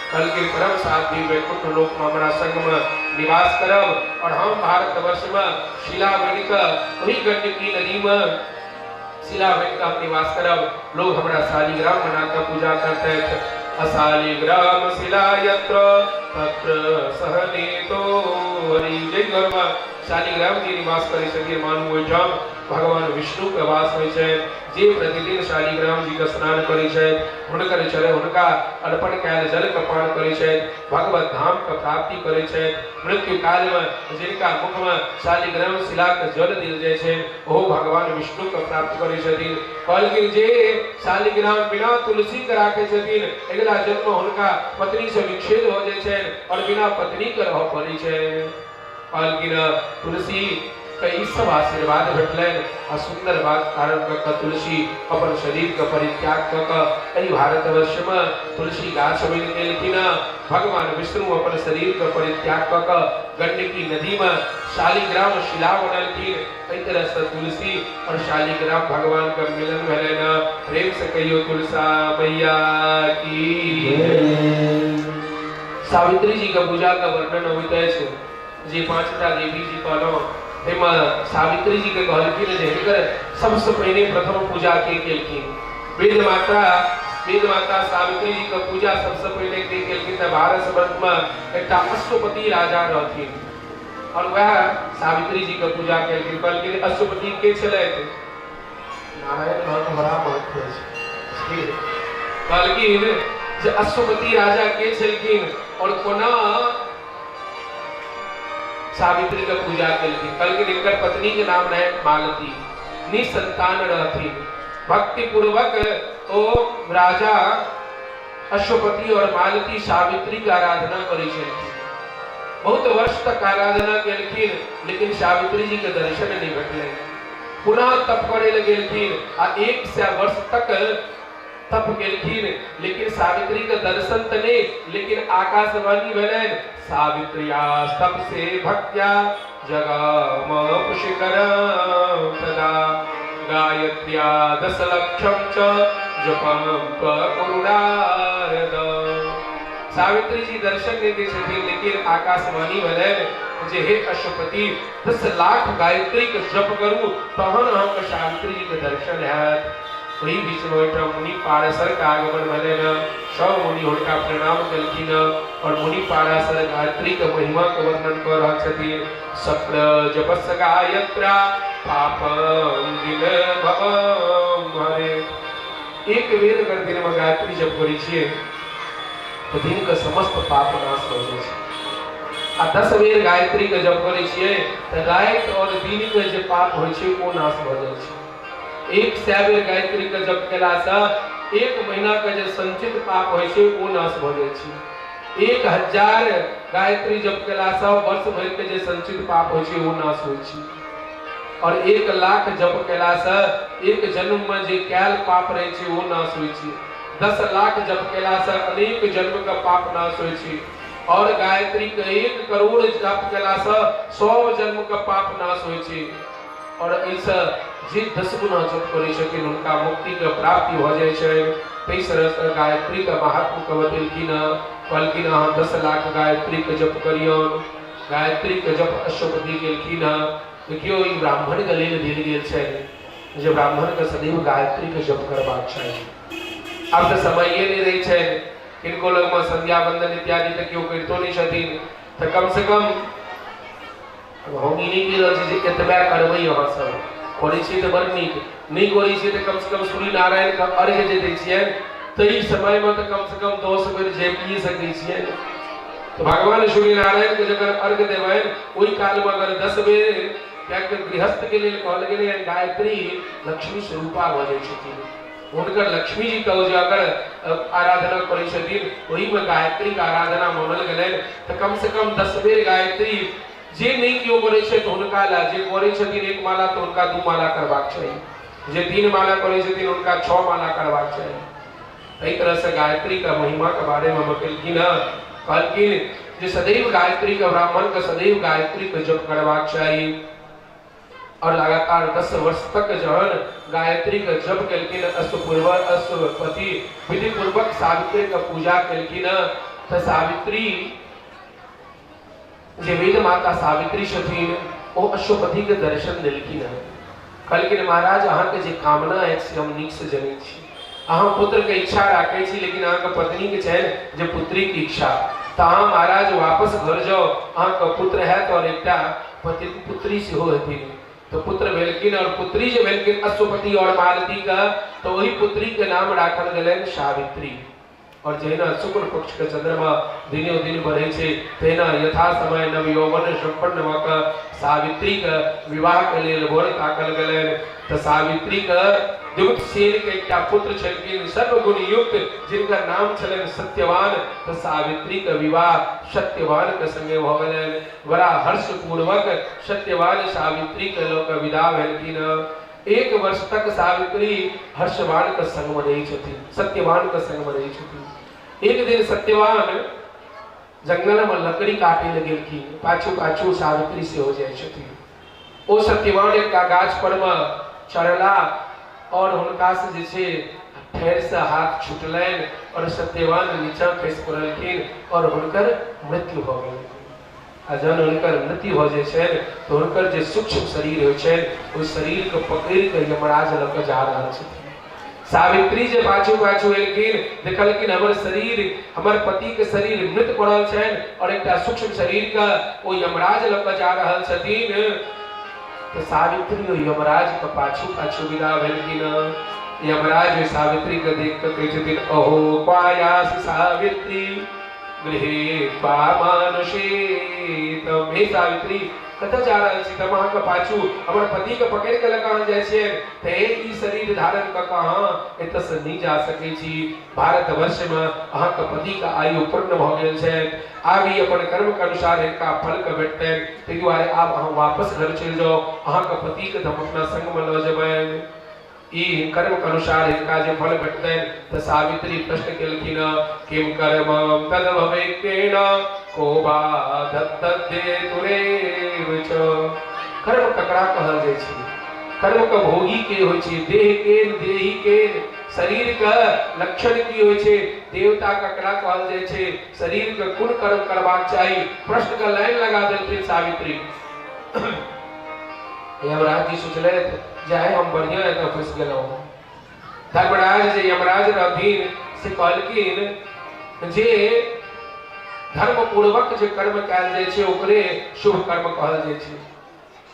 कहलखिन परम साध्वी वैकुंठ लोक में हमरा संग में निवास करब और हम भारतवर्ष में शिला बनि कऽ ओहि गंडकी नदी में शिला बनि कऽ हम निवास करब। लोग हमरा शालिग्राम बना कऽ पूजा करतथि। अशालिग्राम शिला यत्र तत्र सहनेतो हरि। जाहि घर में शालिग्राम जी निवास करै छथिन, मानू ओहिठाम भगवान विष्णु के वास होइ छै। जे प्रतिदिन शालिग्राम जी के स्नान करै छथि, हुनकर चरण, हुनका अर्पण कयल जल के पान करै छथि, भगवत धाम के प्राप्ति करै छथि। मृत्यु काल में जिनका मुख में शालिग्राम शिला के जल देल जाइ छै, ओहो भगवान विष्णु के प्राप्त करै छथिन। कहलखिन जे शालिग्राम बिना तुलसी के राखै छथिन, अगिला जन्म हुनका पत्नी से विच्छेद हो जाइ छनि और बिना पत्नी के रहऽ पड़ै छै। कहलखिन तुलसी के ई सब आशीर्वाद भेटलनि आ सुंदर बात कारण कऽ कऽ तुलसी अपन शरीर के परित्याग कऽ कऽ एहि भारतवर्ष में तुलसी गाछ बनि गेलखिन। भगवान विष्णु अपन शरीर के परित्याग कऽ कऽ गंडकी नदी में शालिग्राम शिला बनलखिन। एहि तरह से तुलसी और शालिग्राम भगवान के मिलन भेलनि। प्रेम से कहियो तुलसा मैया की। सावित्री जी के पूजा के वर्णन होइत अछि। जे पांचटा देवी जी कहलहुँ, ताहिमे सावित्री जी के कहलखिन जे हिनकर सबसँ पहिने प्रथम पूजा के केलखिन? वेद माता, वेद माता सावित्री जी के पूजा सबसँ पहिने के केलखिन? तऽ भारत वर्षमे एकटा अश्वपति राजा रहथिन और वएह सावित्री जी के पूजा केलखिन। कहलखिन अश्वपति के छलथि? नारायण अहाँके बड़ा महत्व अछि। कहलखिन जे अश्वपति राजा के छलखिन और कोना सावित्री के पूजा केलखिन? कहलखिन हिनकर पत्नी के नाम रहे मालती, निसंतान रहथिन। भक्ति पूर्वक ओ राजा अश्वपति और मालती सावित्री के आराधना करै छलखिन। बहुत वर्ष तक आराधना केलखिन, लेकिन सावित्री जी के दर्शन नहीं भेटलनि। पुनः तप करे लए गेलखिन आ 100 वर्ष तक तप केलखिन, लेकिन सावित्री के दर्शन तऽ नहि, लेकिन आकाशवाणी भेलनि, सावित्रिया तप से भक्त्या जगाम पुष्करं तदा गायत्र्या 10 लक्षम च जपम कुरु नारद। सावित्री जी दर्शन नहि दै छथिन, लेकिन आकाशवाणी भेलनि जे हे अश्वपति, 10 लाख गायत्री के जप करू तहन अहाँके सावित्री जी के दर्शन हैत। ओहि बीच में ओहिठाम मुनि पाराशर के आगमन भेलनि। सब मुनि हुनका प्रणाम केलखिन और मुनि पाराशर गायत्री के महिमा के वर्णन कऽ रहल छथिन। सप्र जपस गायत्रा पापम दिन भवम हरे। एक बेर अगर दिन में गायत्री जप करै छियै तऽ दिन के समस्त पाप नाश हो जाइ छै। आ 10 बेर गायत्री के जप करै छियै तऽ राति और दिन के जे पाप होइ छै ओ नाश भऽ जाइ छै। 100 बेर गायत्री के जप केलासँ 1 महीना के जे संचित पाप होइ छै ओ नाश भऽ जाइ छै। 1000 गायत्री जप केलासँ वर्ष भरि के जे संचित पाप होइ छै ओ नाश होइ छै। और 1 लाख जप केलासँ एक जन्म में जे कैल पाप रहै छै ओ नाश होइ छै। 10 लाख जप केलासँ अनेक जन्म के पाप नाश होइ छै। और गायत्री के 1 करोड़ जप केलासँ 100 जन्म के पाप नाश होइ छै। और एहिसँ जे 10 गुना जप करै छथिन हुनका मुक्ति के प्राप्ति भऽ जाइ छै। ताहि तरहसँ गायत्री के महात्म के बतेलखिन हँ। कहलखिन अहाँ 10 लाख गायत्री के जप करियौन। गायत्री के जप अश्वपति केलखिन हँ। देखियौ, ई ब्राह्मण के लेल देल गेल छै जे ब्राह्मण के सदैव गायत्री के जप करबाक चाही। आब तऽ समये नहि रहै छै किनको लगमे, संध्या बंदन इत्यादि तऽ केओ करितो नहि छथिन। तऽ कम से कम हम ई नहि कहि रहल छी जे एतबे करबै, अहाँ सब करै छियै तऽ बड़ नीक, नहि करै छियै तऽ कमसँ कम सूर्य नारायणके अर्घ्य जे दै छियनि ताहि समयमे तऽ कमसँ कम 10 बेर जपिए सकै छियनि। तऽ भगवान सूर्य नारायणके जखन अर्घ्य देबनि ओहि कालमे अगर 10 बेर, कियाकि गृहस्थके लेल कहल गेलै हँ गायत्री लक्ष्मी स्वरूपा भऽ जाइ छथिन, हुनकर लक्ष्मी जी के जे अगर आराधना करै छथिन ओहिमे गायत्रीके आराधना मानल गेलनि। तऽ कमसँ कम 10 बेर गायत्री जे नहि केओ करै छै तऽ हुनका लए, जे करै छथिन 1 माला तऽ हुनका 2 माला करबाक चाही, जे 3 माला करै छथिन हुनका 6 माला करबाक चाही। एहि तरहसँ गायत्रीके महिमाके बारेमे बतेलखिन हँ। कहलखिन जे सदैव गायत्रीके, ब्राह्मणके सदैव गायत्रीके जप करबाक चाही। और लगातार 10 वर्ष तक जहन गायत्री के जप केलखिन अश्वपूर्व अश्वपति विधि पूर्वक सावित्री के पूजा केलखिन, तऽ सावित्री जे वेद माता सावित्री छथिन ओ अश्वपति के दर्शन देलखिन। कहलखिन महाराज, अहाँके जे कामना अछि से हम नीक से जनै छी। अहाँ पुत्र के इच्छा राखै छी, लेकिन अहाँके पत्नी के छनि जे पुत्री के इच्छा। तऽ अहाँ महाराज वापस घर जाउ, अहाँके पुत्र हैत और एकटा पति पुत्री सेहो हेथिन। तऽ पुत्र भेलखिन और पुत्री जे भेलखिन अश्वपति और मालती के, तऽ ओहि पुत्री के नाम राखल गेलनि सावित्री। और जहिना शुक्ल पक्ष के चंद्रमा दिनो दिन बढ़ै छै, तहिना यथा समय नव यौवन संपन्न भऽ कऽ सावित्री के विवाह के लेल वर ताकल गेलनि। तऽ सावित्री के द्युतसेन के एकटा पुत्र छलखिन सर्वगुण युक्त, जिनकर नाम छलनि सत्यवान। तऽ सावित्री के विवाह सत्यवान के संगे भऽ गेलनि। बड़ा हर्ष पूर्वक सत्यवान सावित्री के लऽ कऽ विदा भेलखिन। एक वर्ष तक सावित्री हर्षवान के संग में रहै छथिन, सत्यवान के संग में रहै छथिन। एक दिन सत्यवान जंगल में लकड़ी काटे लए गेलखिन, पाछू पाछू सावित्री सेहो जाइ छथिन। ओ सत्यवान एकटा गाछ पर में चढ़ला और हुनका से जे छै ठेर से हाथ छुटलनि और सत्यवान नीचा खसि पड़लखिन और हुनकर मृत्यु भऽ गेलनि। आ जहन हुनकर मृत्यु भऽ जाइ छनि तऽ हुनकर जे सूक्ष्म शरीर होइ छनि, ओहि शरीरके पकड़ि कऽ यमराज लऽ कऽ जा रहल छथिन। सावित्री जे पाछू पाछू एलखिन, देखलखिन हमर शरीर, हमर पतिके शरीर मृत पड़ल छनि और एकटा सूक्ष्म शरीरके ओ यमराज लऽ कऽ जा रहल छथिन। तऽ सावित्री ओ यमराजके पाछू पाछू विदा भेलखिन। यमराज ओहि सावित्रीके देख कऽ कहै छथिन, अहो क्वायास सावित्री गृहे त्वा मानुषे। हे सावित्री, कतऽ जा रहल छी? तऽ अहाँके पाछू हमर पतिके पकड़ि कऽ लऽ कऽ अहाँ जाइ छियै, तऽ हे ई शरीर धारण कऽ कऽ अहाँ एतऽसँ नहि जा सकै छी। भारतवर्षमे अहाँके पतिके आयु पूर्ण भऽ गेल छनि, आब ई अपन कर्मके अनुसार हिनका फलके भेटतनि, ताहि दुआरे आब अहाँ वापस घर चलि जाउ, अहाँके पतिके तऽ हम अपना संगमे लऽ जेबनि। ई कर्मके अनुसार हिनका जे फल भेटतनि। तऽ सावित्री प्रश्न केलखिन, किम कर्म तद भवेत्तेन को वा तुरेव च। कर्म ककरा कहल जाइ छै? कर्म के भोगी के होइ छै? देह के, देही के, शरीर के लक्षण की होइ छै? देवता ककरा कहल जाइ छै? शरीर के कोन कर्म करबाक चाही? प्रश्न के लाइन लगा देलखिन सावित्री। यमराज जी सोचलथि जे आइ हम बढ़िया एतऽ फँसि गेलहुँ। धर्मराज जे यमराज रहथिन से कहलखिन जे धर्मपूर्वक जे कर्म कयल जाइ छै ओकरे शुभ कर्म कहल जाइ छै।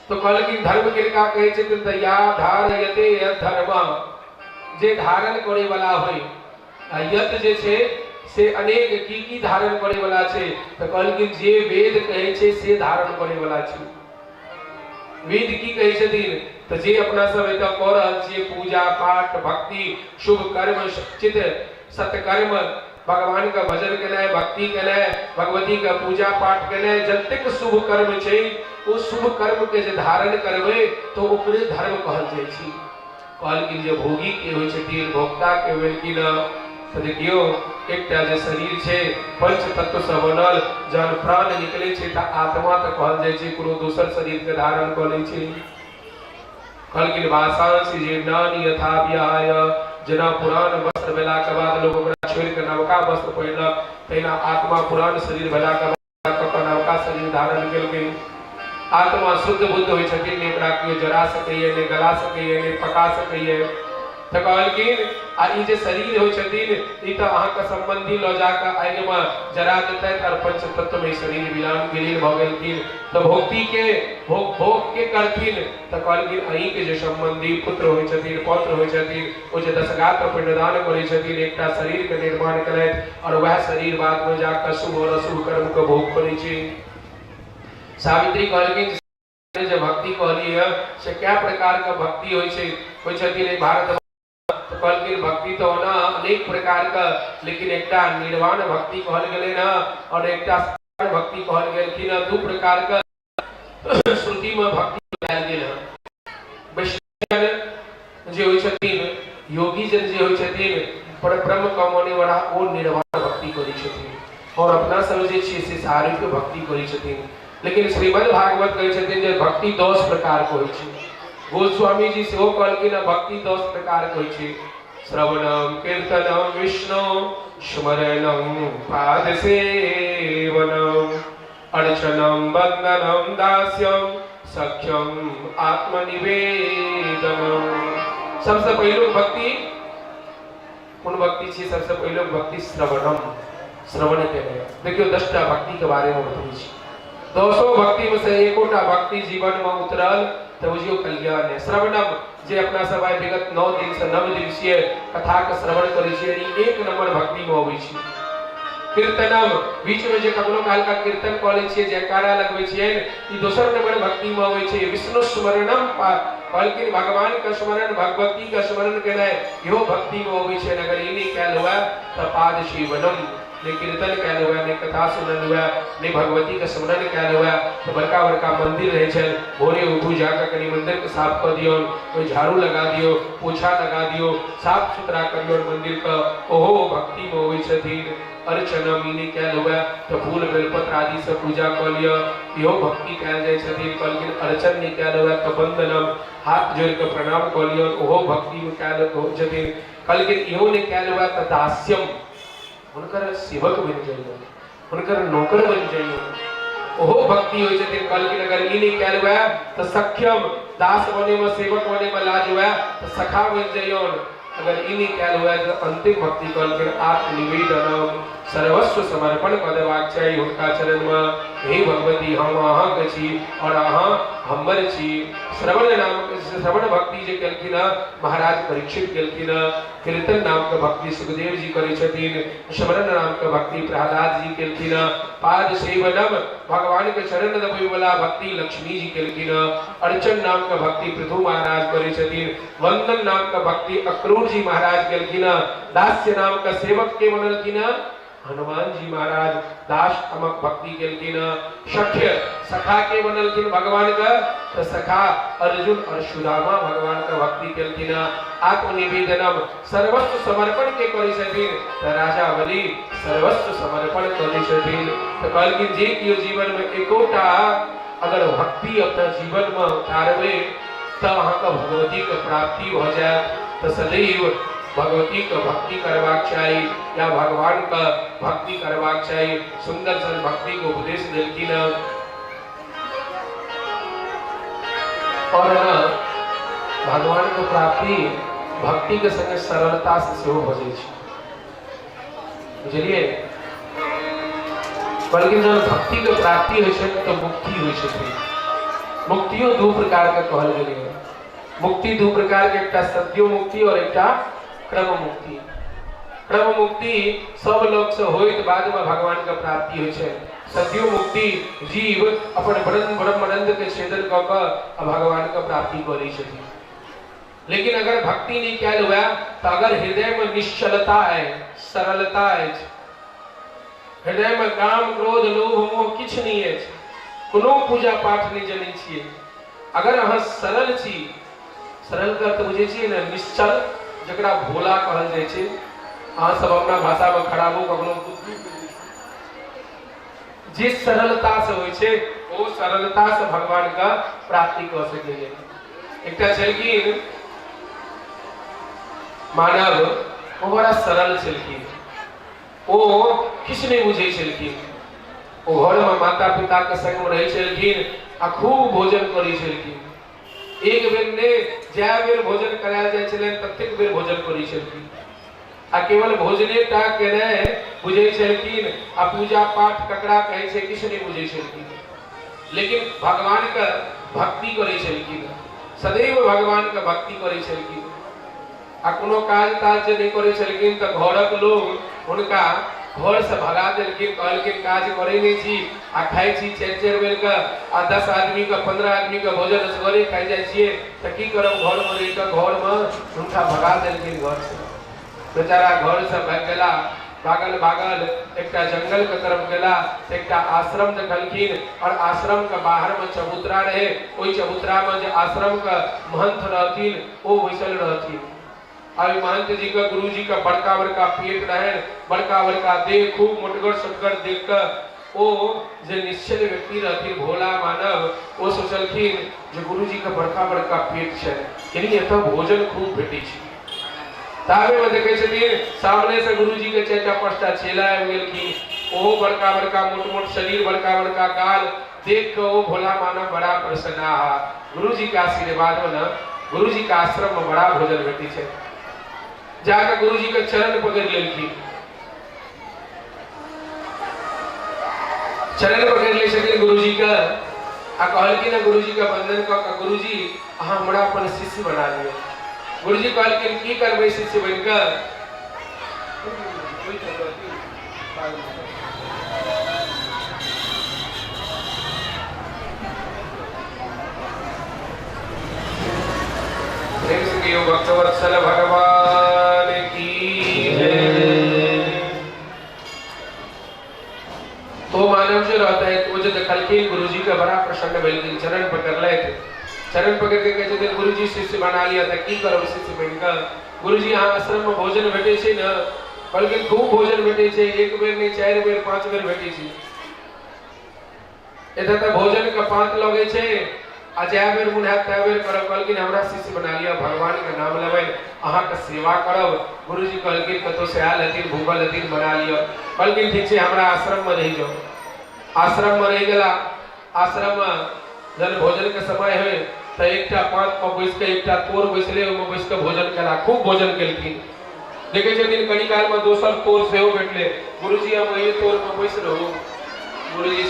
तऽ कहलखिन धर्म किनका कहै छथिन? तऽ या धारयते धर्म, जे धारण करे वाला होइ। आ यत जे छै से अनेक की की धारण करे वाला छै। तऽ कहलखिन जे वेद कहै छै से धारण करे वाला छै। वेद की कहै छथिन? तऽ जे अपना सब एतऽ कऽ रहल छियै पूजा पाठ भक्ति शुभ कर्म चित सत्कर्म, भगवान के भजन केनाइ, भक्ति केनाइ, भगवती के पूजा पाठ केनाइ, जतेक शुभ कर्म छै ओ शुभ कर्म के जे धारण करबै तऽ ओकरे धर्म कहल जाइ छै। कहलखिन जे भोगी के होइ छथिन, भोक्ता के भेलखिन? तऽ देखियौ, एकटा जे शरीर छै पंच तत्व सँ बनल, जहन प्राण निकलै छै तऽ आत्मा तऽ कहल जाइ छै कोनो दोसर शरीर के धारण कऽ लै छै। कहलखिन वासांसि जीर्णानि यथा विहाय, जेना पुरान वस्त्र भेलाके बाद लोक ओकरा छोड़ि कऽ नवका वस्त्र पहिरलक, तहिना आत्मा पुरान शरीर भेलाके बाद कऽ कऽ नवका शरीर धारण केलकै। आत्मा शुद्ध बुद्ध होइ छथिन, नहि ओकरा केओ जरा सकैए, नहि गला सकैए, नहि पका सकैए। तऽ कहलखिन आ ई जे शरीर होइ छथिन ई तऽ अहाँके सम्बन्धी लऽ जाकऽ आगिमे जरा देतथि आओर पंचतत्वमे ई शरीर विलान विलीन भऽ गेलखिन। तऽ भोक्तीके भोग भोग के करथिन? तऽ कहलखिन अहीँके जे सम्बन्धी पुत्र होइ छथिन, पौत्र होइ छथिन, ओ जे दशगात्र पिंडदान करै छथिन, एकटा शरीरके निर्माण केलथि और वएह शरीर बाद में जाकर शुभ और अशुभ कर्म के भोग करै छै। सावित्री कहलखिन जे भक्ति कहलियै से कए प्रकार के भक्ति होइ छै, होइ छथिन एहि भारत? तऽ कहलखिन भक्ति तऽ ओना अनेक प्रकार के, लेकिन एकटा निर्वाण भक्ति कहल गेलै हँ और एकटा भक्ति कहल गेलखिन हँ। दू प्रकार के श्रुति में भक्ति बतायल गेल हँ। वैष्णव जे होइ छथिन, योगी जन जे होइ छथिन, पर ब्रह्म कमाने वाला, ओ निर्वाण भक्ति करै छथिन और अपना सब जे छियै से सारूप्य भक्ति करै छथिन। लेकिन श्रीमद् भागवत कहै छथिन जे भक्ति 10 प्रकार के होइ छै। गोस्वामी जी सेहो कहलखिन हँ भक्ति 10 प्रकार के होइ छै। श्रवणम कीर्तनम विष्णु स्मरणम पाद सेवनम अर्चनम वंदनम दास्यम सख्यम आत्मनिवेदनम। सबसे पहिलुक भक्ति कोन भक्ति छी? सबसे पहिलुक भक्ति श्रवणम। श्रवण केनाइ। देखियौ, 10टा भक्ति के बारे में बतबै छी। 10 भक्ति में से एकोटा भक्ति जीवन में उतरल तऽ बुझियौ कल्याण है। श्रवणम, जे अपना सब आइ विगत 9 दिन से 9 दिवसीय कथा के श्रवण करै छियै, ई एक नंबर भक्ति में अबै छै। कीर्तनम, बीच में जे कखनो काल का कीर्तन कऽ लै छियै, जयकारा लगबै छियै, ई दोसर नंबर भक्ति में अबै छै। विष्णु स्मरणम, कहलखिन भगवान के स्मरण, भगवती के स्मरण केनाइ इहो भक्ति में अबै छै। अगर ई नहि कयल हुए तऽ पाद सेवनम, नहि कीर्तन कयल हुए, नहि कथा सुनल हुए, नहि भगवती के स्मरण कयल हुए, तऽ बड़का बड़का मंदिर रहै छनि, भोरे उठू, जाकऽ कनि मंदिर के साफ कऽ दियौन, ओहि झाड़ू लगा दियौ, पोछा लगा दियौ, साफ सुथरा करियौन मंदिर के, ओहो भक्ति में अबै छथिन। अर्चनम, ई नहि कयल हुए तऽ फूल बेलपत्र आदि से पूजा कऽ लिअ, इहो भक्ति कयल जाइ छथिन। कहलखिन अर्चन नहि कयल हुए तऽ वंदनम, हाथ जोड़ि कऽ प्रणाम कऽ लिअ, ओहो भक्ति में कयल होइ छथिन। कहलखिन इहो नहि कयल हुए तऽ दास्यम, हुनकर सेवक बनि जइयौ, हुनकर नौकर बनि जइयौ, ओहो भक्ति होइ छथिन। कहलखिन अगर ई नहि कयल हुए तऽ सख्यम, दास बने में सेवक बने में लाज हुए तऽ सखा बनि जइयौ। अगर ई नहि कयल हुए तऽ अंतिम भक्ति कहलखिन आत्मनिवेदनम, सर्वस्व समर्पण कऽ देबाक चाही हुनका चरण में। हे भगवती, हम अहाँके छी और अहाँ हमर छी। श्रवण नाम श्रवण भक्ति जे केलखिन हँ महाराज परीक्षित केलखिन हँ। कीर्तन नाम के भक्ति सुखदेव जी करै छथिन। स्मरण नाम के भक्ति प्रहलाद जी केलखिन हँ। पाद सेवनम, भगवान के चरण दबै वाला भक्ति लक्ष्मी जी केलखिन हँ। अर्चन नाम के भक्ति पृथु महाराज करै छथिन। वंदन नाम के भक्ति अक्रूर जी महाराज केलखिन हँ। दास्य नाम के सेवक के बनलखिन हँ हनुमान जी महाराज, दास नामक भक्ति केलखिन हँ। सख्य, सखा के बनलखिन भगवान के, तऽ सखा अर्जुन और सुदामा भगवान के भक्ति केलखिन हँ। आत्मनिवेदनम, सर्वस्व समर्पण के करै छथिन तऽ राजा बलि सर्वस्व समर्पण करै छथिन। तऽ कहलखिन जे केओ जीवन में एकोटा अगर भक्ति अपना जीवन में उतारबै तऽ अहाँके भगवती के प्राप्ति भऽ जायत। तऽ सदैव भगवती के भक्ति करबाक चाही या भगवान के भक्ति करबाक चाही। सुंदर सन भक्ति के उपदेश देलखिन हँ। और न भगवान के प्राप्ति भक्ति के संगे सरलता से सेहो भऽ जाइ छै, बुझलियै? बल्कि जहन भक्ति के प्राप्ति होइ छै तऽ मुक्ति होइ छै। मुक्तियो दू प्रकार के कहल गेलै हँ। मुक्ति दू प्रकार के, एकटा सद्यो मुक्ति और एकटा क्रम मुक्ति। क्रम मुक्ति सब लोग से होइत बाद में भगवान के प्राप्ति होइ छै। सद्यो मुक्ति जीव अपन ब्रह्मानंद के छेदन कऽ कऽ आ भगवान के प्राप्ति करै छथिन। लेकिन अगर भक्ति नहीं कयल हुए तऽ अगर हृदय में निश्चलता है, सरलता अछि, हृदय में काम क्रोध लोभ मोह किछु नहीं अछि, कोनो पूजा पाठ नहीं जनै छियै, अगर अहाँ सरल छी, सरल के अर्थ बुझै छियै ने, निश्चल, जकरा भोला कहल जाइ छै, अहाँ सब अपना भाषा में खराबो कखनो बुद्धि, जे सरलता से होइ छै ओ सरलता से भगवान के प्राप्ति कऽ सकैए। एकटा छलखिन मानव, ओ बड़ा सरल छलखिन, ओ किछु नहि बुझै छलखिन। ओ घरमे माता पिता के संग रहै छलखिन आ खूब भोजन करै छलखिन। एक बेर ने, जै बेर भोजन करायल जाइ छलनि ततेक बेर भोजन करै छलखिन आ केवल भोजने टा केनाइ बुझै छलखिन आ पूजा पाठ ककरा कहै छै किछु नहि बुझै छलखिन। लेकिन भगवान के भक्ति करै छलखिन, सदैव भगवान के भक्ति करै छलखिन आ कोनो काज ताज जे नहि करै छलखिन तऽ घरक लोग हुनका घर से भगा देलखिन। कहलखिन काज करै नहि छी आ खाइ छी चारि चारि बेर के आ 10 आदमी के 15 आदमी के भोजन असगरे खाइ जाइ छियै तऽ की करब घरमे रहि कऽ। घरमे हुनका भगा देलखिन घर से। बेचारा घर से भागि गेला। भागल भागल एकटा जंगल के तरफ गेला तऽ एकटा आश्रम देखलखिन और आश्रम के बाहर में चबूतरा रहे। ओहि चबूतरा में जे आश्रम के महंथ रहथिन ओ बैसल रहथिन। आ ओहि महंत जी के, गुरु जी के बड़का बड़का पेट रहनि, बड़का बड़का देह, खूब मोटगर सोटगर देख कऽ ओ जे निश्चल व्यक्ति रहथिन भोला मानव, ओ सोचलखिन जे गुरु जी के बड़का बड़का पेट छनि, यानी एतऽ भोजन खूब भेटै छै। ताबे में देखै छथिन सामने से गुरु जी के 4टा 5टा चेला आबि गेलखिन। ओहो बड़का बड़का मोट मोट शरीर, बड़का बड़का गाल देख कऽ ओ भोला मानव बड़ा प्रसन्न। आहा, गुरु जी के आशीर्वाद में न गुरु जी के आश्रम में बड़ा भोजन भेटै छै। जाकऽ गुरु जी के चरण पकड़ि लेलखिन। चरण पकड़ि लै छथिन गुरुजी के आ कहलखिन गुरुजी के वंदन कऽ कऽ, गुरुजी अहाँ हमरा अपन शिष्य बना लिअ। गुरुजी कहलखिन की करबै शिष्य बनि कऽ? प्रेम से कहियो भक्तवत्सल भगवान की जय। तो मानव जे रहता है वो जो देखलखिन गुरुजी के बड़ा प्रसन्न भेलखिन, चरण पकड़लथि। चरण पकड़ के कहै छथिन गुरुजी शिष्य बना लिया तऽ की करब शिष्य बनि कऽ? गुरुजी अहाँ आश्रम में भोजन भेटै छै ने? कहलखिन खूब भोजन भेटै छै, एक बेर नहि 4 बेर 5 बेर भेटै छै। एतऽ तऽ भोजन के पात लगै छै आ जए बेर मोन हैत तए बेर करब। कहलखिन हमरा शिष्य बना लिअ, भगवान के नाम लेबै, अहाँके सेवा करब। गुरुजी कहलखिन कतहु से आयल हेथिन, भूखल हेथिन, बना लिअ। कहलखिन ठीक छै, हमरा आश्रम में रहि जाउ। आश्रम में रहि गेला। आश्रम में जहन भोजन के समय होइ तऽ एकटा पात पर बैस के एकटा तोर बैसले, ओहिमे बैस के भोजन केला, खूब भोजन केलखिन। देखै छथिन कनी काल में दोसर तोर सेहो भेटलै। गुरुजी हम एहि तोर में बैस रहू। गुरुजी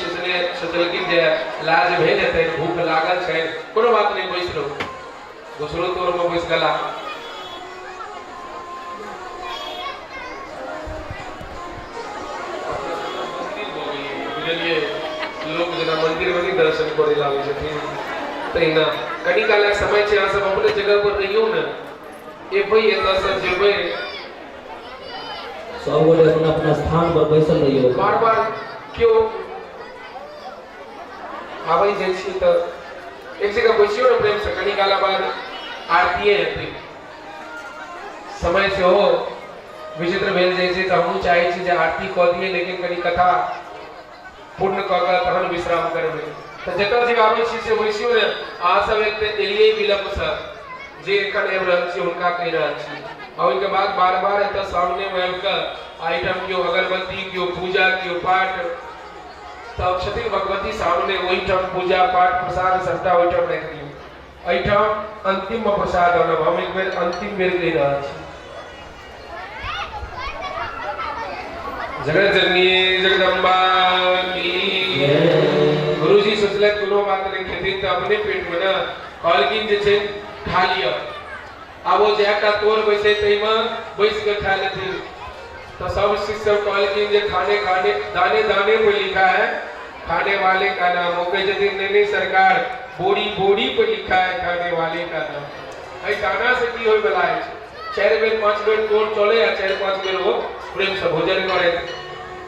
सोचलखिन जे लाज भेल हेतै, भूख लागल छै, कोनो बात नहि, बैस रहू। दोसरो तोर में बैस गेला। बुझलियै, लोक जेना मंदिर में नहि दर्शन करे लए आबै छथिन तहिना कनी कालक समय छै। अहाँ सब अपने जगह पर रहियौ ने, एबै एतऽ से जेबै। सब गोटे अपना अपना स्थान पर बैसल रहियौ। बार बार केओ आबै जाइ छी तऽ एक जगह बैसियौ ने प्रेम से। कनी काल बाद आरतीये हेतै। समय सेहो विचित्र भेल जाइ छै, तऽ हमहूँ चाहै छी जे आरती कऽ दियै, लेकिन कनी कथा पूर्ण कऽ कऽ तहन विश्राम करबै। तऽ जतऽ जे आबै छी से बैसियौ ने। अहाँ सब एक तऽ एलियै विलम्बसँ, जे एखन आबि रहल छी हुनका कहि रहल छी। आ ओहिके बाद बार बार एतऽ सामनेमे आबि कऽ एहिठाम केओ अगरबत्ती, केओ पूजा, केओ पाठ, तब छथिन भगवती सामने, ओहिठाम पूजा पाठ प्रसाद सबटा ओहिठाम राखि दियौ। एहिठाम अंतिम में प्रसाद आनब। हम एक बेर अंतिम बेर कहि रहल छी। जगत जननी जगदम्बा की। गुरुजी सोचलक कोनो बात नहीं, खेथिन तऽ अपने पेट में ने। कहलखिन जे छै खा लिअ। आब ओ जएटा तोर बैसे ताहिमे बैस के खा लेथिन। तो सब शिष्य सब कहलखिन जे खाने खाने दाने दाने पे लिखा है खाने वाले का नाम। ओ कहै छथिन नहीं नहीं सरकार, बोरी बोरी पे लिखा है खाने वाले का नाम। एहि दाना से की होय वाला अछि? 4 बेर 5 बेर तोर चले आ 4-5 बेर ओ प्रेम से भोजन करे।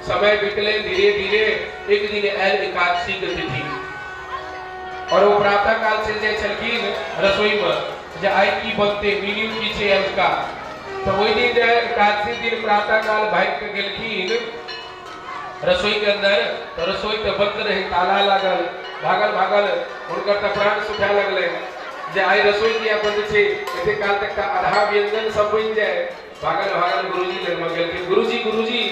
समय बीतले धीरे धीरे, एक दिन आयल एकादशी के तिथि और वो प्रातः काल चलि जाइ छलखिन रसोई में जे आइ की बनते, मेन्यू की छै आजुका। तऽ ओहि दिन जे एकादशी दिन प्रातः काल भागि के गेलखिन रसोई के अंदर, तऽ रसोई तऽ बंद रहे, ताला लागल। भागल भागल हुनकर तऽ प्राण सुखाय लगलै जे आइ रसोई किया बंद छै, एते काल तक तऽ आधा व्यंजन सब बनि जाय। भागल भागल गुरुजी लगमे गेलखिन। गुरुजी गुरुजी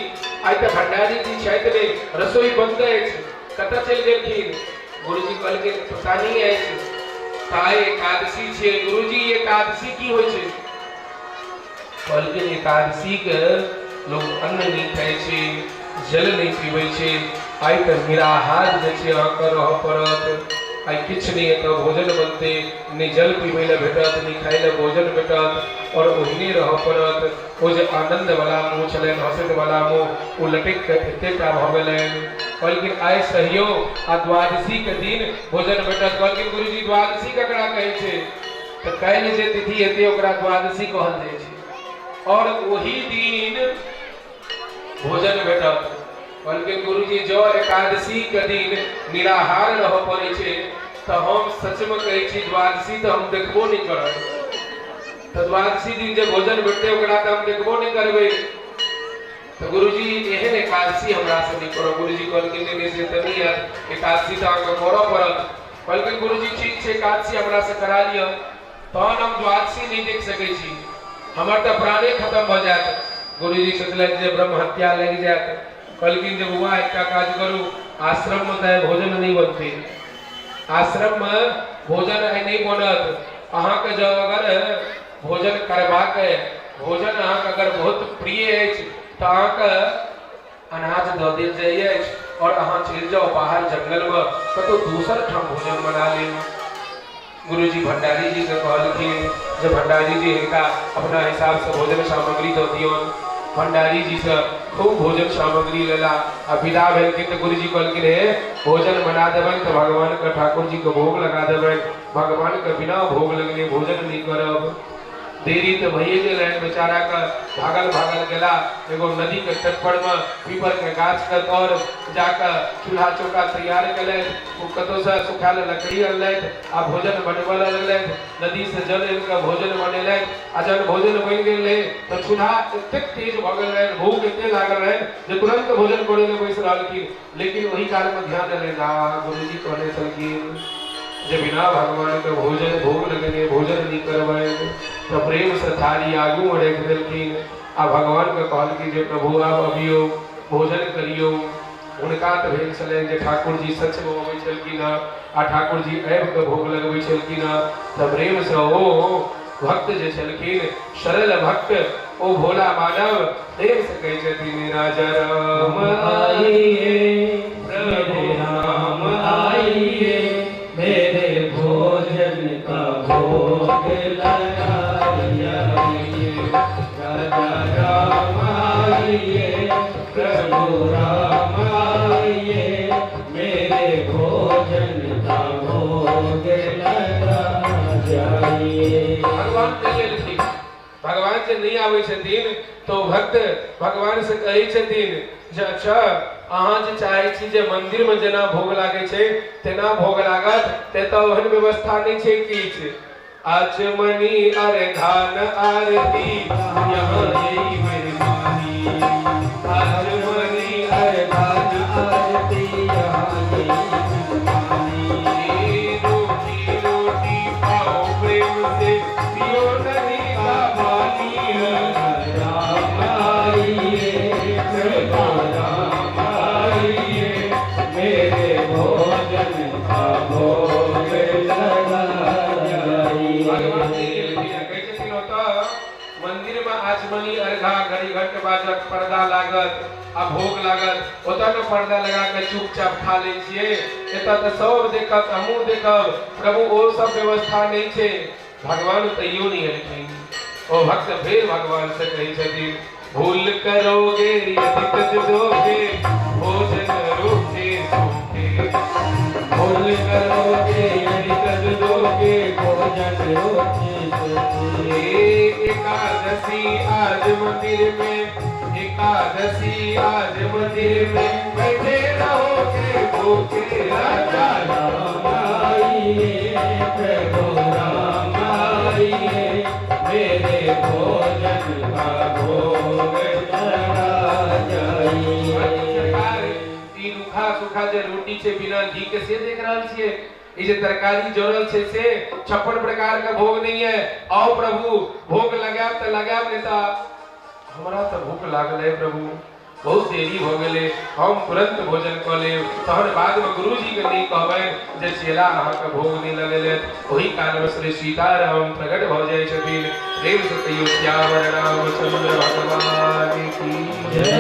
आइ तऽ भंडारी जी छथि नहि, रसोई बंद अछि, कतऽ चलि गेलखिन? गुरुजी कहलखिन पता नहि अछि, तऽ आइ एकादशी छियै। गुरुजी एकादशी की होइ छै? कहलखिन एकादशी के लोग अन्न नहि खाइ छै, जल नहि पीबै छै, आइ तऽ निराहार जे छै अहाँके रहऽ पड़त। आइ किछु नहि एतऽ भोजन बनतै, नहि जल पीबै लए भेटत, नहि खाइ लए भोजन भेटत और ओहिने रहऽ पड़त। ओ जे आनंद वाला मुँह छलनि, हँसैत वाला मुँह, ओ लटकि कऽ एतेटा भऽ गेलनि। कहलखिन आइ सहियौ आ द्वादशी के दिन भोजन भेटत। कहलखिन गुरुजी द्वादशी ककरा कहै छै? तऽ काल्हि जे तिथि हेतै ओकरा द्वादशी कहल जाइ छै और ओही दिन भोजन भेटत। कहलखिन गुरुजी जँ एकादशी के दिन निराहार रहऽ पड़ै छै तऽ हम सचमे कहै छी द्वादशी तऽ हम देखबो नहि करब। तऽ द्वादशी दिन जे भोजन भेटतै ओकरा तऽ हम देखबो नहि करबै। तऽ गुरुजी एहन एकादशी हमरा से नहि करब। गुरुजी कहलखिन नहि नहि से तऽ नहि हैत, एकादशी तऽ अहाँके करऽ पड़त। कहलखिन गुरुजी ठीक छै, एकादशी हमरा से करा लिअ, तहन हम द्वादशी नहि देख सकै छी, हमर तऽ प्राणे खत्म भऽ जायत। गुरुजी सोचलथि जे ब्रह्म हत्या लागि जायत। कहलखिन जे बौआ एकटा काज करू, आश्रम में तऽ भोजन नहि बनतै, आश्रम में भोजन आइ नहि बनत। अहाँके जँ अगर भोजन करबाक अइ, भोजन अहाँके अगर बहुत प्रिय अछि तऽ अहाँके अनाज दऽ देल जाइ अछि और अहाँ चलि जाउ बाहर जंगलमे कतौ दोसर ठाम भोजन बना लेब। गुरुजी भंडारी जी के कहलखिन जे भंडारी जी हिनका अपना हिसाब से भोजन सामग्री दऽ दियौन। भंडारी जी से खूब भोजन सामग्री लेला आ विदा भेलखिन तऽ गुरुजी कहलखिन हे भोजन बना देबनि तऽ भगवान के ठाकुर जी के भोग लगा देबनि, भगवान के बिना भोग लगने भोजन नहीं करब। देरी तऽ भइए गेलनि बेचारा के, भागल भागल गेला एगो नदी के तट पर में पीपर के गाछ के तर जाके चूल्हा चौका तैयार केलथि, ओ कतौ से सुखायल लकड़ी अनलथि आ भोजन बनबऽ लगलथि। नदी से जल आनि कऽ भोजन बनेलथि आ जहन भोजन बनि गेल रहै तऽ चूल्हा एतेक तेज भऽ गेल रहनि, भूख एते लागल रहनि जे तुरंत भोजन करै लए बैस रहलखिन। लेकिन ओहि काल में ध्यान एलनि, आ गुरुजी कहने छलखिन जे बिना भगवान के भोजन भोग लगेने भोजन नहीं करबनि, तऽ प्रेम से थाली आगू में राखि देलखिन आ भगवान के कहलखिन जे प्रभु आब अबियौ भोजन करियौ। हुनका तऽ भेल छलनि जे ठाकुर जी सच में अबै छलखिन हँ आ ठाकुर जी आबि कऽ भोग लगबै छलखिन हँ, तऽ प्रेम से ओ भक्त जे छलखिन सरल भक्त ओ भोला मानव प्रेम से कहै छथिन राजा राम आइए प्रभु राम आइए मेरे भोजन का भोग लगाइए, राजा राम आइए प्रभु राम आइए मेरे भोजन का भोग लगा जाइए। भगवान नहि एलखिन, भगवान जे नहीं आबै छथिन तो भक्त भगवान से कहै छथिन जे अच्छा अहाँ जे चाहै छी जे मंदिर में जेना भोग लागै छै तेना भोग लागत, ते तऽ ओहन व्यवस्था नहि छै किछु। आचमनी अर्घान आरती यहाँ यही मेहमानी, आचमनी अर्घान आरती यहाँ यही मेहमानी, रोटी रोटी पाओ प्रेम से पियो नहीं का पानी। राम आइए प्रभु राम आइए मेरे भोजन का भोग लगा जाइए। भगवान नहि एलखिन, कहै छथिन ओतऽ मंदिर में आचमनी अर्घा घड़ी घंट बाजत, पर्दा लागत आ भोग लागत, ओतऽ ने पर्दा लगा के चुपचाप खा लै छियै, एतऽ तऽ सब देखत हमहूँ देखब प्रभु ओ सब व्यवस्था नहि छै। भगवान तैयो नहि एलखिन। ओ भक्त फेर भगवान से कहै छथिन भूल करोगे यदि तज दोगे भोजन रूखे सूखे, भूल करोगे यदि तज दोगे भोजन रूखे सूखे, एकादशी आज मंदिर में, एकादशी आज मंदिर में बैठे रहोगे भूखे, राजा राम आइए प्रभु राम आइए मेरे भोजन का भोग लगा जाइए। सरकार ई रूखा सूखा जे रोटी छै बिना घी के से देख रहल छियै, ई जे तरकारी जोड़ल छै से 56 प्रकार के भोग नहीं है। आओ प्रभु भोग लगायब तऽ लगायब, नहीं तऽ हमरा तऽ भूख लागल है प्रभु, बहुत देरी भऽ गेलै, हम तुरंत भोजन कऽ लेब, तहन बादमे गुरुजी के नहि कहबनि जे चेला अहाँके भोग नहि लगेलथि। ओहि कालमे श्री सीताराम प्रकट भऽ जाइ छथिन। प्रेम से कहियो श्यावर रामचंद्र भगवान की जय।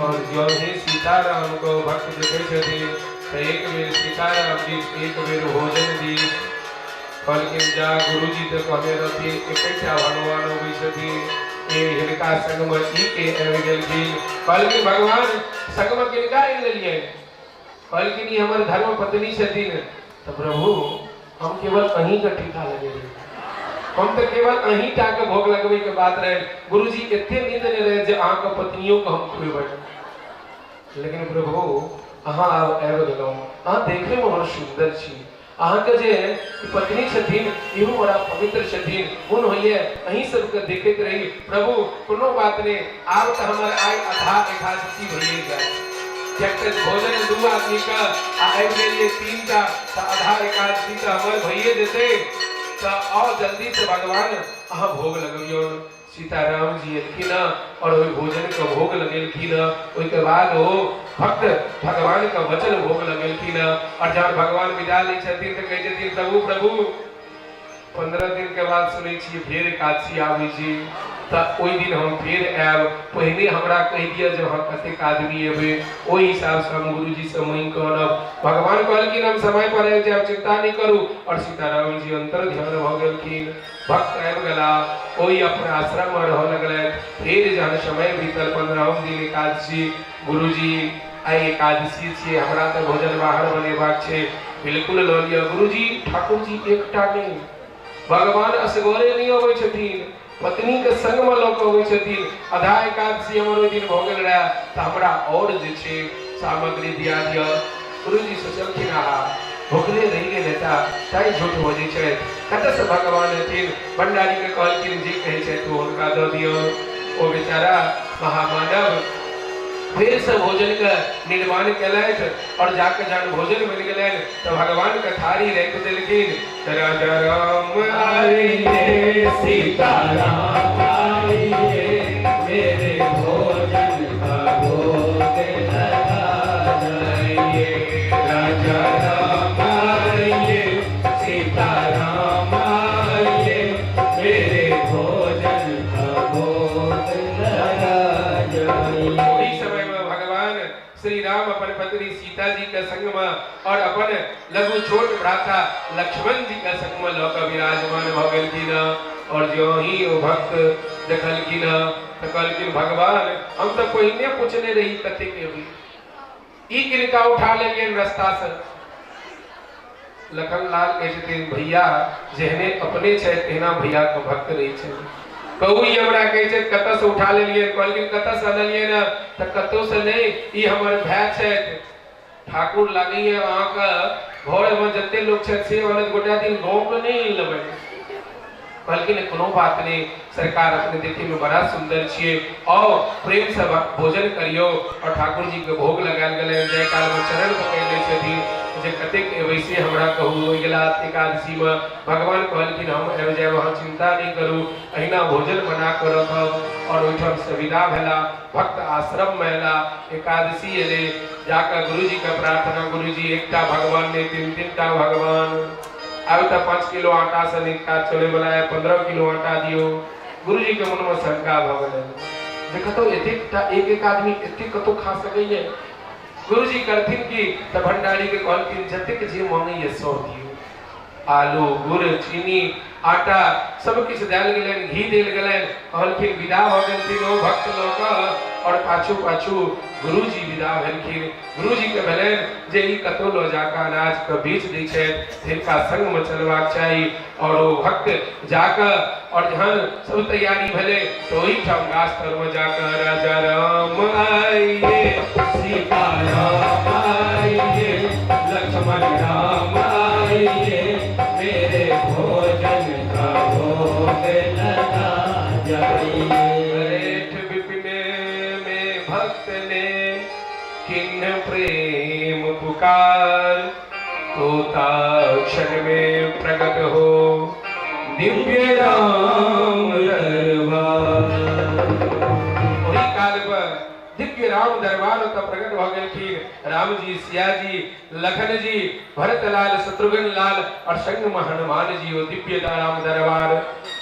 और जब ही सीताराम को भक्त देखै छथिन तऽ एक बेर सीताराम जी एक बेर भोजन दी कहलखिन जा गुरुजी तऽ कहने रहथिन एकटा भगवान अबै छथिन, ए हिनका संगमे ई के आबि गेलखिन। कहलखिन भगवान संगमे किनका आनि लेलियै? कहलखिन ई हमर धर्म पत्नी छथिन। तऽ प्रभु हम केवल अहीँके टीका लगेलियै, हम तऽ केवल अहीं टा के भोग लगबै के बात रहे, गुरुजी एते नींद नहि रहे जे अहाँके पत्नियों के हम खुएबै, लेकिन प्रभु अहाँ आब आबि गेलहुँ, अहाँ देखैमे बड़ सुन्दर छी, अहाँके जे पत्नी छथिन इहो बड़ा पवित्र छथिन, मोन होइए अहीं सबके देखैत रही। प्रभु कोनो बात नहि, आब तऽ हमर आइ आधा एकादशी भइए जायत, किएक तऽ भोजन 2 आदमीके आ आबि गेलियै 3 टा, तऽ आधा एकादशी तऽ हमर भइए जेतै, तऽ आउ जल्दी से भगवान अहाँ भोग लगबियौ। सीताराम जी एलखिन और ओहि भोजन के भोग लगेलखिन। ओहिके बाद ओ भक्त भगवान के वचन भोग लगेलखिन। और जहन भगवान विदा लै छथिन तऽ कहै छथिन प्रभु प्रभु 15 दिन के बाद सुनै छियै फेर एकादशी आबै छै, तऽ ओहि दिन हम फेर आयब। पहिने हमरा कहि दिअ जे अहाँ कतेक आदमी एबै, ओहि हिसाबसँ हम गुरुजीसँ माँगि कऽ आनब। भगवान कहलखिन हम समय पर आबि जायब, चिंता नहि करू। आओर सीताराम जी अंतर ध्यान भऽ गेलखिन। भक्त आबि गेला, ओहि अपन आश्रममे रहऽ लगलथि। फेर जहन समय बीतल 15 दिन एकादशी, गुरुजी आइ एकादशी छियै, हमरा तऽ भोजन बाहर बनेबाक छै, बिल्कुल लऽ लिअ। गुरुजी ठाकुर जी एकटा नहि, भगवान असगरे नहि अबै छथिन, पत्नी के संग में लऽ कऽ अबै छथिन। आधा एकादशी हमर ओहि दिन भऽ गेल रहए, तऽ हमरा आओर जे छै सामग्री दिया दिअ। गुरुजी सोचलखिन आहा भुखले रहि गेल हेता तैं झूठ बजै छथि, कतऽसँ भगवान हेथिन। भण्डारीके कहलखिन जे कहै छथि ओ हुनका दऽ दियौ। ओ बेचारा महामानव फेरसँ भोजनके निर्माण केलथि आओर जाकऽ जहन भोजन बनि गेलनि तऽ भगवानके थारी राखि देलखिन। राजा राम आइए, सीता राम आइए, मेरे भोजन का भोग लगा जाइए। राजा राम आइए, सीता राम आइए, मेरे भोजन का भोग लगा जाइए। ओहि समय में भगवान श्री राम अपन पत्नी सीता जी के संग में और अपन लघु छोट भ्राता लक्ष्मण जी के संग में लऽ कऽ विराजमान भऽ गेलखिन। और ज्यों ही ओ भक्त देखलखिन तऽ कहलखिन भगवान हम तऽ पहिने पूछने रही कतेक एबै, ई किनका उठा लेलियनि रास्ता से। लखन लाल कहै छथिन भैया जेहने अपने छथि तहिना भैया के भक्त रहै छनि। कहू ई हमरा कहै छथि कतऽ से उठा लेलियनि? कहलखिन कतऽ से अनलियनि हँ? तऽ कतौ से नहि, ई हमर भाय छथि। ठाकुर लागैए अहाँके घरमे जते लोक छथि से अनत, गोटा दिन गाँवके नहि आनि लेबै। कहलखिन कोनो बात नहीं सरकार, अपने देखे में बड़ा सुंदर छियै, आओ प्रेम से भोजन करियो। और ठाकुर जी के भोग लगायल गेलै। जाय काल में चरण पकड़ि लै छथिन जे कतेक एबै से हमरा कहू। ओहि गेला एकादशी में भगवान कहलखिन हम आबि जायब, अहाँ चिंता नहीं करू, अहिना भोजन बना कऽ रखब। और ओहिठाम से विदा भेला, भक्त आश्रम में एला। एकादशी एलै, जाकऽ गुरुजी के प्रार्थना, गुरुजी एकटा भगवान नहीं, तीन तीन टा भगवान। आब तऽ 5 किलो आटा से नहीं काज चले वाला है, 15 किलो आटा दियो। गुरुजी के मन में शंका भऽ गेलै जे कतौ एतेक एक एक आदमी एतेक कतौ खा सकैए। गुरुजी करथिन की तऽ भंडारी के कहलखिन जतेक जे मांगैए सब दियो, आलू गुड़ चीनी आटा सब किछु देल गेलनि, घी देल गेलनि। कहलखिन विदा भऽ गेलखिन ओ भक्त लऽ कऽ और पाछू पाछू गुरुजी विदा भेलखिन। गुरुजी के भेलनि जे ई कतौ लऽ जाकऽ अनाज के बेच दै छथि, हिनका संग में चलबाक चाही। और ओ भक्त जाकऽ और जहन सब तैयारी भेलै तऽ ओहिठाम गाछ तर में जाकऽ राजा राम आइए, सीता राम आइए, लक्ष्मण राम आइए, मेरे भोजन का भोग लगा जाइए। बैठ विपिन में भक्त ने किन्न प्रेम पुकार, तोता क्षण में प्रकट हो दिव्य राम दरबार। ओही काल पर दिव्य राम दरबार ओतऽ प्रकट भऽ गेलखिन। राम जी, सिया जी, लखन जी, भरत लाल, शत्रुघ्न लाल और संग में हनुमान जी, ओ दिव्य राम दरबार।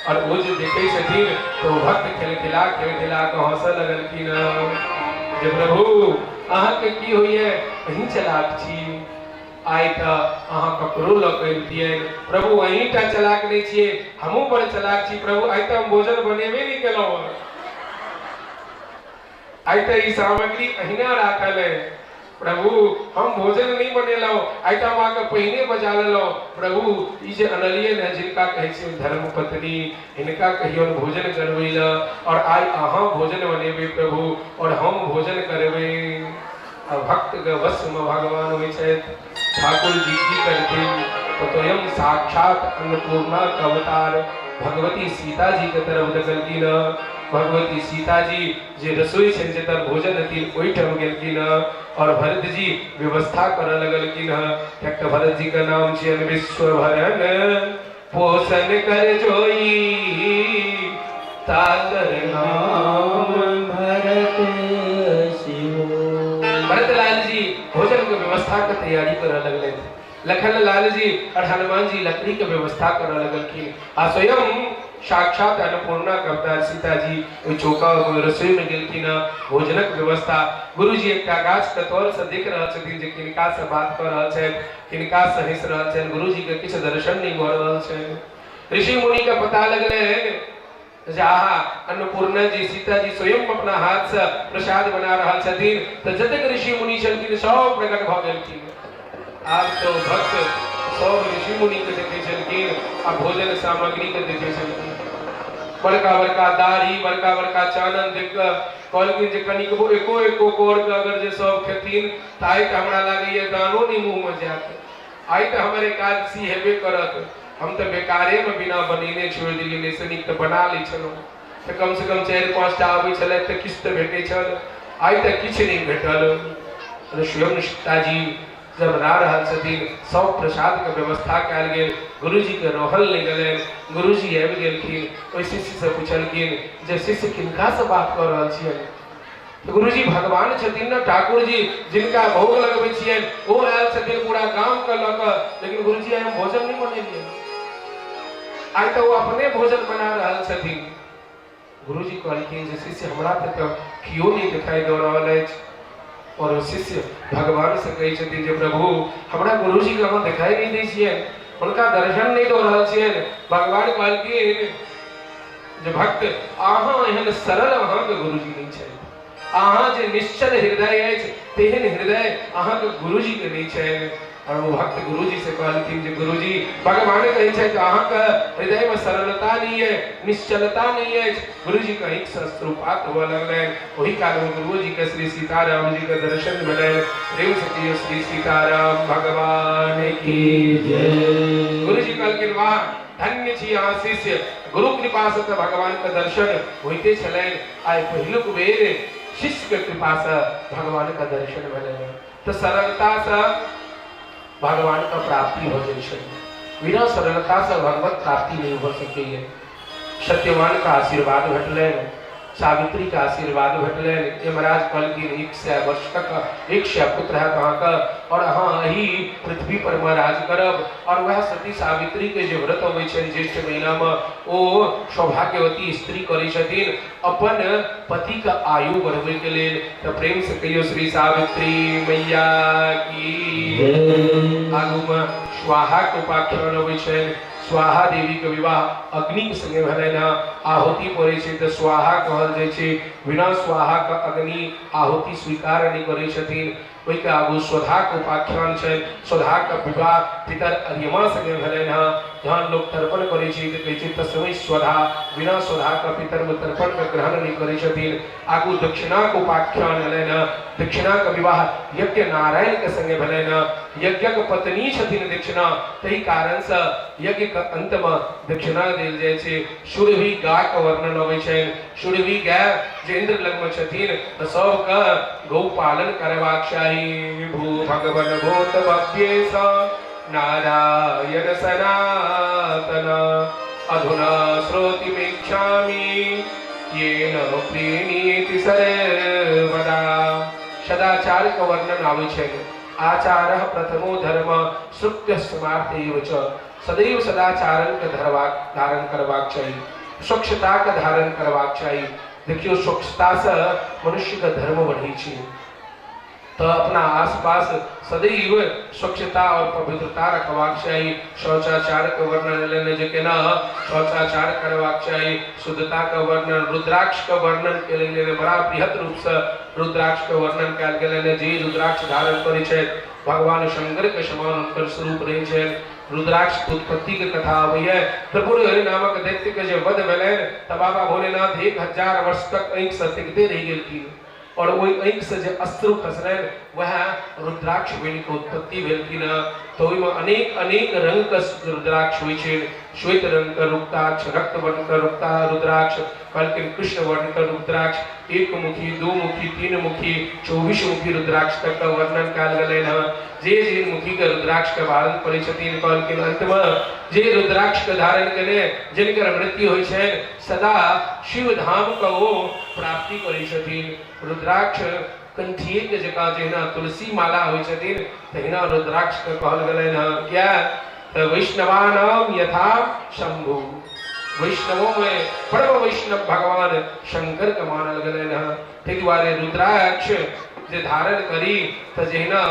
और ओ जे देखै छथिन तऽ ओ भक्त खिलखिला खिलखिला कऽ हंसऽ लगलखिन जे प्रभु अहाँके की होइए, अहीं चलाक छी, आइ तऽ अहाँ ककरो लऽ कऽ अबितियै। प्रभु अहीं टा चलाक नहि छियै, हमहूँ बड़ चलाक छी प्रभु, आइ तऽ हम भोजन बनेबे नहि केलहुँ हँ, आइ तऽ ई सामग्री अहिना राखल है प्रभु, हम भोजन नहीं बनेलहुँ, आइ तऽ हम अहाँके पहिने बजा लेलहुँ प्रभु। ई जे अनलियै ने जिनका कहै छियै धर्मपत्नी, हिनका कहियौन भोजन करबै लए, और आइ अहाँ भोजन बनेबै प्रभु और हम भोजन करबै। आ भक्त के वश में भगवान होइ छथि। ठाकुर जी की करथिन तऽ स्वयं साक्षात अन्नपूर्णा के अवतार भगवती सीता जी के तरफ देखलखिन। भगवती सीता जी जे रसोई छनि जतऽ भोजन हेथिन ओहिठाम गेलखिन और भरत जी व्यवस्था करऽ लगलखिन। किएक तऽ भरत जी के नाम छियनि विश्वभरण पोषण कर जोई ताकर नाम भरत शिव। भरतलाल जी भोजन के व्यवस्था के तैयारी करऽ लगलथि। लखन लाल जी और हनुमान जी लकड़ी के व्यवस्था करऽ लगलखिन आ स्वयं साक्षात अन्नपूर्णा के अवतार सीताजी ओहि चौका रसोई में गेलखिन हँ। भोजनक व्यवस्था गुरुजी एकटा गाछ के तर से देख रहल छथिन जे किनका से बात कऽ रहल छथि, किनका से हँसि रहल छनि। गुरुजी के किछु दर्शन नहि भऽ रहल छनि। ऋषि मुनि के पता लगलनि जे आहा अन्नपूर्णा जी सीताजी स्वयं अपना हाथ से प्रसाद बना रहल छथिन। तऽ जतेक ऋषि मुनि छलखिन सब प्रकट भऽ गेलखिन। आब तो भक्त सब ऋषि मुनि के देखे छलखिन आ भोजन सामग्री के देखे छलखिन। बड़का बड़का दाढ़ी, बड़का बड़का चानन देख कऽ कहलखिन जे कनिकबो एको एको कौर के अगर जे सब खेथिन तऽ आइ तऽ हमरा लागैया दानो नहि मुँह मे जायत, आइ तऽ हमर एकादशी हेबे करत, हम तऽ बेकारे मे बिना बनेने छोड़ि देलियै, नहि से नीक तऽ बना लै छलहुँ तऽ कम से कम 4-5 टा आबै छलै तऽ किछु तऽ भेटै छल, आइ तऽ किछु नहि भेटल। स्वयं सीताजी जब बना रहल छथिन, सब प्रसाद के व्यवस्था कयल गेल। गुरुजी के रहल नहि गेलनि, गुरुजी आबि गेलखिन। ओहि शिष्य से पुछलखिन जे शिष्य किनका से बात कऽ रहल छियनि? तऽ गुरुजी भगवान छथिन ने, ठाकुर जी जिनका भोग लगबै छियनि ओ आयल छथिन पूरा गाम के लऽ कऽ, लेकिन गुरुजी आइ हम भोजन नहि बनेलियै, आइ तऽ ओ अपने भोजन बना रहल छथिन। गुरुजी कहलखिन जे शिष्य हमरा तऽ केओ नहि देखाई दऽ रहल अछि। और ओ शिष्य भगवान से कहै छथिन जे प्रभु हमरा गुरुजी के अहाँ देखाई नहि दै छियनि, हुनका दर्शन नहि दऽ रहल छियनि। भगवान कहलखिन जे भक्त अहाँ एहन सरल अहाँके गुरुजी नहि छथि, अहाँ जे निश्चल हृदय अछि तेहन हृदय अहाँके गुरुजी के नहि छनि। और ओ भक्त गुरुजी से कहलखिन जे गुरुजी भगवान कहै छथि अहाँके हृदय में सरलता नहीं है, निश्चलता नहीं अछि। गुरुजी के आँखि से अश्रुपात हुअ लगलनि। ओहि काल में गुरुजी के श्री सीताराम जी के दर्शन भेलनि। प्रेम से कहियो श्री सीताराम भगवान की जय। गुरुजी कहलखिन वाह धन्य छी अहाँ शिष्य, गुरु कृपा से तऽ भगवान के दर्शन होइते छलनि, आइ पहिलुक बेर शिष्य के कृपा से भगवान के दर्शन भेलनि। तऽ सरलता से भगवान के प्राप्ति हो जाइ छै, बिना सरलता से भगवत प्राप्ति नहीं हो सकैए। सत्यवान का आशीर्वाद भेटलनि, सावित्री के आशीर्वाद भेटलनि। यमराज कहलखिन 100 वर्ष तक 100 पुत्र हैत अहाँके और अहाँ एहि पृथ्वी पर मे राज करब। और वएह सती सावित्री के जे व्रत अबै छनि ज्येष्ठ महीना मे, ओ सौभाग्यवती स्त्री करै छथिन अपन पति के आयु बढ़बै के लेल। तऽ प्रेम से कहियो श्री सावित्री मैया की। आगू मे स्वाहा के उपाख्यान अबै छनि। स्वाहा देवी के विवाह अग्नि के संगे भेलनि हँ। आहुति पड़ै छै तऽ स्वाहा कहल जाइ छै, बिना स्वाहा के अग्नि आहुति स्वीकार नहि करै छथिन। ओहिके आगू स्वधा के उपाख्यान छै। स्वधा के विवाह पितर अर्यमा संगे भेलनि हँ। जहन लोक तर्पण करै छै तऽ कहै छै तस्मै स्वधा, बिना स्वधा के पितर में तर्पण के ग्रहण नहि करै छथिन। आगू दक्षिणा के उपाख्यान एलनि हँ। दक्षिणा के विवाह यज्ञ नारायण के संगे भेलनि हँ। यज्ञ के पत्नी छथिन दक्षिणा, ताहि कारण से यज्ञ के अंत में दक्षिणा देल जाइ छै। सुरभि गाय के वर्णन अबै छनि। सुरभि गाय जे इंद्र लग में छथिन तऽ सबके गौ पालन करबाक चाही। भू भगवन भूत भव्येश नारायण सनातन अधुना श्रोतिमिच्छामि येन प्रीणीति सर्वदा। सदाचार के वर्णन आबै छै। आचारः प्रथमो धर्म श्रुत्य स्मार्त एव च। सदैव सदाचारण के धारण करबाक चाही, स्वच्छता के धारण करबाक चाही। देखियो स्वच्छता से मनुष्य के धर्म बढ़ै छै। तऽ अपना आसपास सदैव स्वच्छता और पवित्रता रखबाक चाही। शौचाचार के वर्णन एलनि जे केना शौचाचार करबाक चाही, शुद्धता के वर्णन, रुद्राक्ष के वर्णन कयल गेलै। बड़ा बृहत रूप से रुद्राक्ष के वर्णन कयल गेलनि। जे रुद्राक्ष धारण करै छथि भगवान शंकर के समान हुनकर स्वरूप रहै छनि। रुद्राक्ष के उत्पत्ति के कथा अबैया। त्रिपुर नामक दैत्य के जे वध भेलनि तऽ बाबा भोलेनाथ 1000 वर्ष तक आँखि से तकिते रहि गेलखिन और ओहि आँखि से जे अश्रु खसलनि वएह रुद्राक्ष बनि के उत्पत्ति भेलखिन हँ। तऽ ओहिमे अनेक अनेक रंग के रुद्राक्ष होइ छै। श्वेत रंग के रुद्राक्ष, रक्त वर्ण के रुद्राक्ष, कहलखिन कृष्ण वर्ण के रुद्राक्ष, एक मुखी, दू मुखी, तीन मुखी, 24 मुखी रुद्राक्ष तक के वर्णन कयल गेलनि हँ। जे जे मुखी के रुद्राक्ष के धारण करै छथिन कहलखिन अंत में जे रुद्राक्ष के धारण केने जिनकर मृत्यु होइ छनि सदा शिव धाम के ओ प्राप्ति करै छथिन। रुद्राक्ष कंठिए के जकाँ जहिना तुलसी माला होइ छथिन तहिना रुद्राक्ष के कहल गेलनि हँ। किया तऽ वैष्णवानाम यथा शंभु, वैष्णवों में परम वैष्णव भगवान शंकर के मानल गेलनि हँ। ताहि दुआरे रुद्राक्ष जे धारण करी तऽ जहिना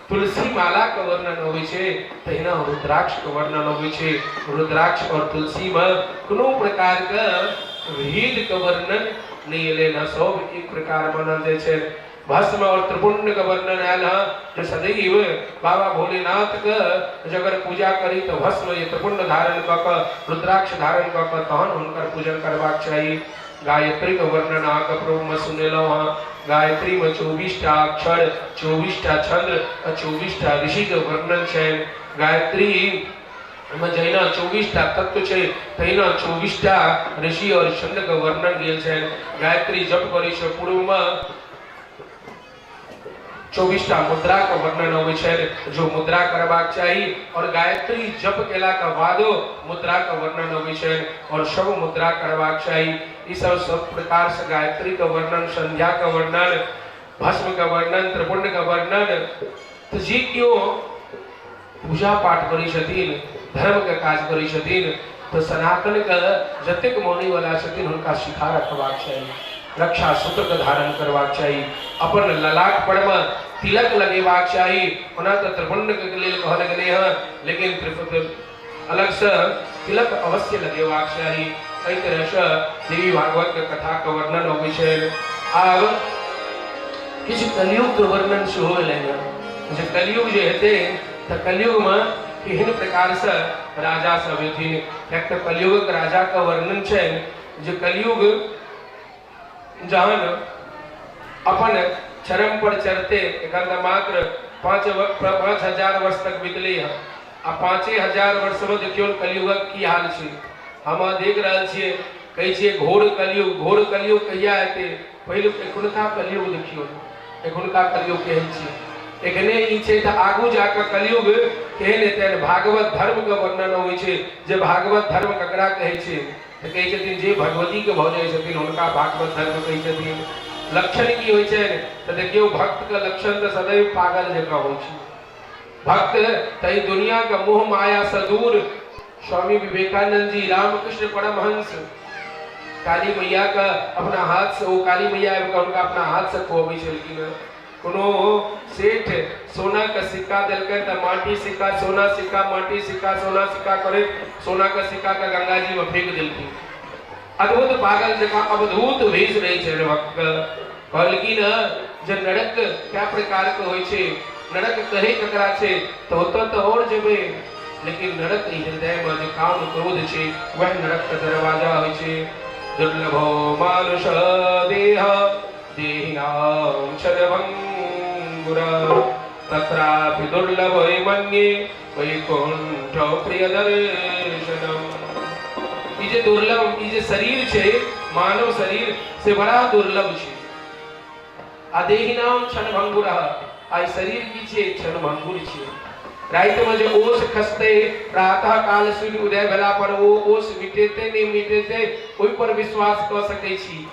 तुलसी माला के वर्णन अबै छै तहिना रुद्राक्ष के वर्णन अबै छै। रुद्राक्ष और तुलसी में कोनो प्रकार के भेद के वर्णन नहि एलै हँ, सब एक प्रकार मानल जाइ छै। भस्म और त्रिपुंड के वर्णन आयल हँ जे सदैव बाबा भोलेनाथ के जगर पूजा करी तऽ भस्म या त्रिपुंड धारण कऽ कऽ रुद्राक्ष धारण कऽ कऽ तहन हुनकर पूजन करबाक चाही। गायत्री के वर्णन अहाँके प्रभु में सुनेलहुँ हँ। गायत्री में 24 टा अक्षर, 24 टा छंद आ 24 टा ऋषि के वर्णन छै। गायत्री में जहिना 24 टा तत्व छै तहिना 24 टा ऋषि और छंद के वर्णन गेल छै। गायत्री जप करै छै पूर्व में 24 टा मुद्रा के वर्णन अबै छै जो मुद्रा करबाक चाही, और गायत्री जप केला के बादो मुद्रा के वर्णन अबै छै और सब मुद्रा करबाक चाही। ई सब सब प्रकार से गायत्री के वर्णन, संध्या के वर्णन, भस्म के वर्णन, त्रिपुंड के वर्णन। तऽ जे केओ पूजा पाठ करै छथिन, धर्म के काज करै छथिन, तऽ सनातन के जतेक मानै वाला छथिन हुनका शिखा रखबाक चाही, रक्षा सूत्र के धारण करबाक चाही, अपन ललाट पर में तिलक लगेबाक चाही। ओना तऽ त्रिपुंड के लेल कहल गेलै हँ, लेकिन अलग से तिलक अवश्य लगेबाक चाही। एहि तरह से देवी भागवत के कथा के वर्णन अबै छै। आब किछु कलयुग के वर्णन सेहो एलै हँ जे कलयुग जे हेतै तऽ कलयुग में केहन प्रकार से राजा सब हेथिन। किएक तऽ कलयुगक राजा के वर्णन छै जे कलयुग जहन अपन चरम पर चढ़ते, एखन तऽ मात्र 5000 वर्ष तक बीतलै हँ, आ 5000 वर्ष में देखियौ कलयुगक की हाल छै। हम देख रहल छियै, कहै छियै घोर कलयुग, घोर कलयुग कहिया हेतै? पहिल एखुनका कलयुग देखियौ, एखुनका कलयुग केहन छै। एखने ई छै तऽ आगू जाकऽ कलयुग केहन हेतै। भागवत धर्म के वर्णन अबै छै जे भागवत धर्म ककरा कहै छै, तऽ कहै छथिन जे भगवती के भऽ जाइ छथिन हुनका भागवत धर्म कहै छथिन। लक्षण की होइ छै तऽ देखियौ, भक्त के लक्षण तऽ सदैव पागल जकाँ होइ छै। भक्त तऽ ई दुनिया के मोह माया से दूर। स्वामी विवेकानंद जी, रामकृष्ण परमहंस काली मैया के अपना हाथ से, ओ काली मैया आबि कऽ हुनका अपना हाथ से खुअबै छलखिन हँ। कोनो सेठ सोना के सिक्का देलकै तऽ माटी सिक्का सोना सिक्का माटी सिक्का सोना सिक्का करैत सोना के सिक्का के गंगा जी में फेंक देलखिन। अद्भुत पागल जकाँ अवधूत भेष रहै छै भक्त के। कहलखिन जे नरक कए प्रकार के होइ छै, नरक कहै ककरा छै, तऽ ओतऽ तऽ आओर जेबै, लेकिन नरक हृदय में जे काम क्रोध छै वएह नरक के दरवाजा होइ छै। दुर्लभो मानुष देह देहिनां क्षणभंगुर तत्रापि दुर्लभ मन्ये वैकुंठ प्रियदर्शनम। ई जे दुर्लभ, ई जे शरीर छै, मानव शरीर से बड़ा दुर्लभ छै। आ देहिनाम क्षणभंगुर, आ ई शरीर की छै? क्षणभंगुर छै। राति में जे ओस खसतै, प्रातः काल सूर्य उदय भेला पर ओ ओस मिटेतै नहि मिटेतै ओहि पर विश्वास कऽ सकै छी।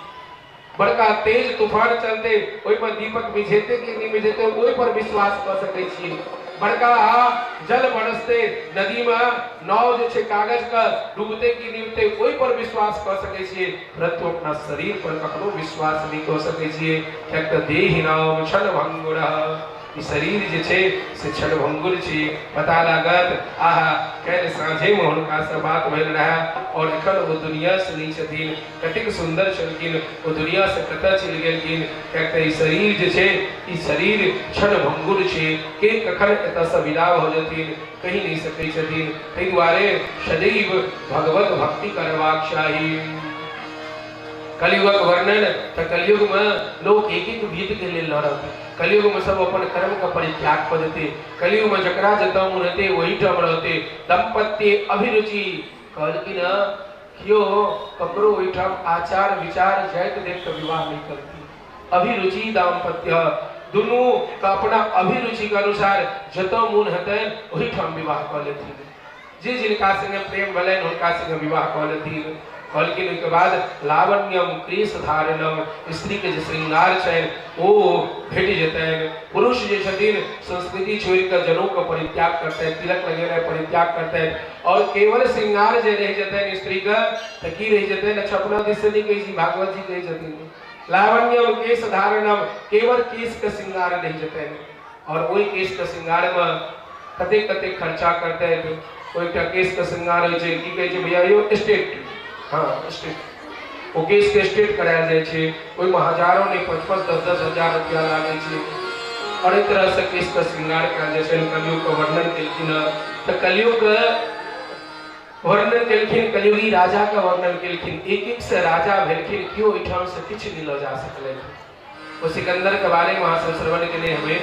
बड़का तेज तूफान चलते ओहि पर दीपक मिझेते कि नहि मिझेते ओहि पर विश्वास कऽ सकै छी। बड़का जल बरसते, नदी में नाव जे छै कागज के डूबते कि नहि डूबते ओहि पर विश्वास कऽ सकै छियै, परंतु अपना शरीर पर कखनो विश्वास नहि कऽ सकै छियै। किएक तऽ देह नाम क्षणभंगुर, ई शरीर जे छै से क्षणभंगुर छै। पता लागत, आहा काल्हि साँझे में हुनका से बात भेल रहए और एखन ओ दुनिया से नहि छथिन, कतेक सुंदर छलखिन, ओ दुनिया से कतऽ चलि गेलखिन। किएक तऽ ई शरीर जे छै, ई शरीर क्षणभंगुर छै, के कखन एतऽ से विदा भऽ जेथिन कहि नहि सकै छथिन। ताहि दुआरे सदैव भगवत भक्ति करबाक चाही। कलयुगक वर्णन तऽ कलयुग में लोक एक एक गीत के लेल लड़त। कलयुग में सब अपन कर्म के परित्याग कऽ देते। कलयुग में जकरा जतऽ मोन हेतै ओहिठाम रहते। दंपत्ति अभिरुचि कहलखिन हँ, केओ ककरो ओहिठाम आचार विचार जाइत देख कऽ विवाह नहि करती। अभिरुचि दाम्पत्य, दुनू के अपना अभिरुचि के अनुसार जतऽ मोन हेतनि ओहिठाम विवाह कऽ लेथिन। जे जिनका संगे प्रेम भेलनि हुनका संगे विवाह कऽ लेथिन। कहलखिन ओहिके बाद लावण्यम केश धारणम, स्त्री के जे श्रृंगार छनि ओ भेट जेतनि। पुरुष जे छथिन संस्कृति छोड़ि कऽ जनऊ के परित्याग करतनि, तिलक लगेनाइ परित्याग करतनि, और केवल श्रृंगार जे रहि जेतनि स्त्री के तऽ की रहि जेतनि? अच्छा, अपना दिस से नहि कहै छी, भागवत जी कहै छथिन लावण्यम केश धारणम, केवल केश के श्रृंगार रहि जेतनि। और ओहि केश के श्रृंगार में कतेक कतेक खर्चा करतनि। ओहि एकटा केश के श्रृंगार होइ छै, की कहै छै भैया यौ, स्टेट, हँ स्टेट, ओ केश के स्टेट करायल जाइ छै, ओहिमे हजारो नहि 5-5 10-10 हजार रुपया लागै छै। और एहि तरह से केश के श्रृंगार कयल जाइ छै। कलयुग के वर्णन केलखिन हँ तऽ कलयुग के वर्णन केलखिन, कलयुगी राजा के वर्णन केलखिन, एक एक से राजा भेलखिन, केओ ओहिठाम से किछु नहि लऽ जा सकलै। ओ सिकंदर के बारे में अहाँ सब श्रवण केने हेबै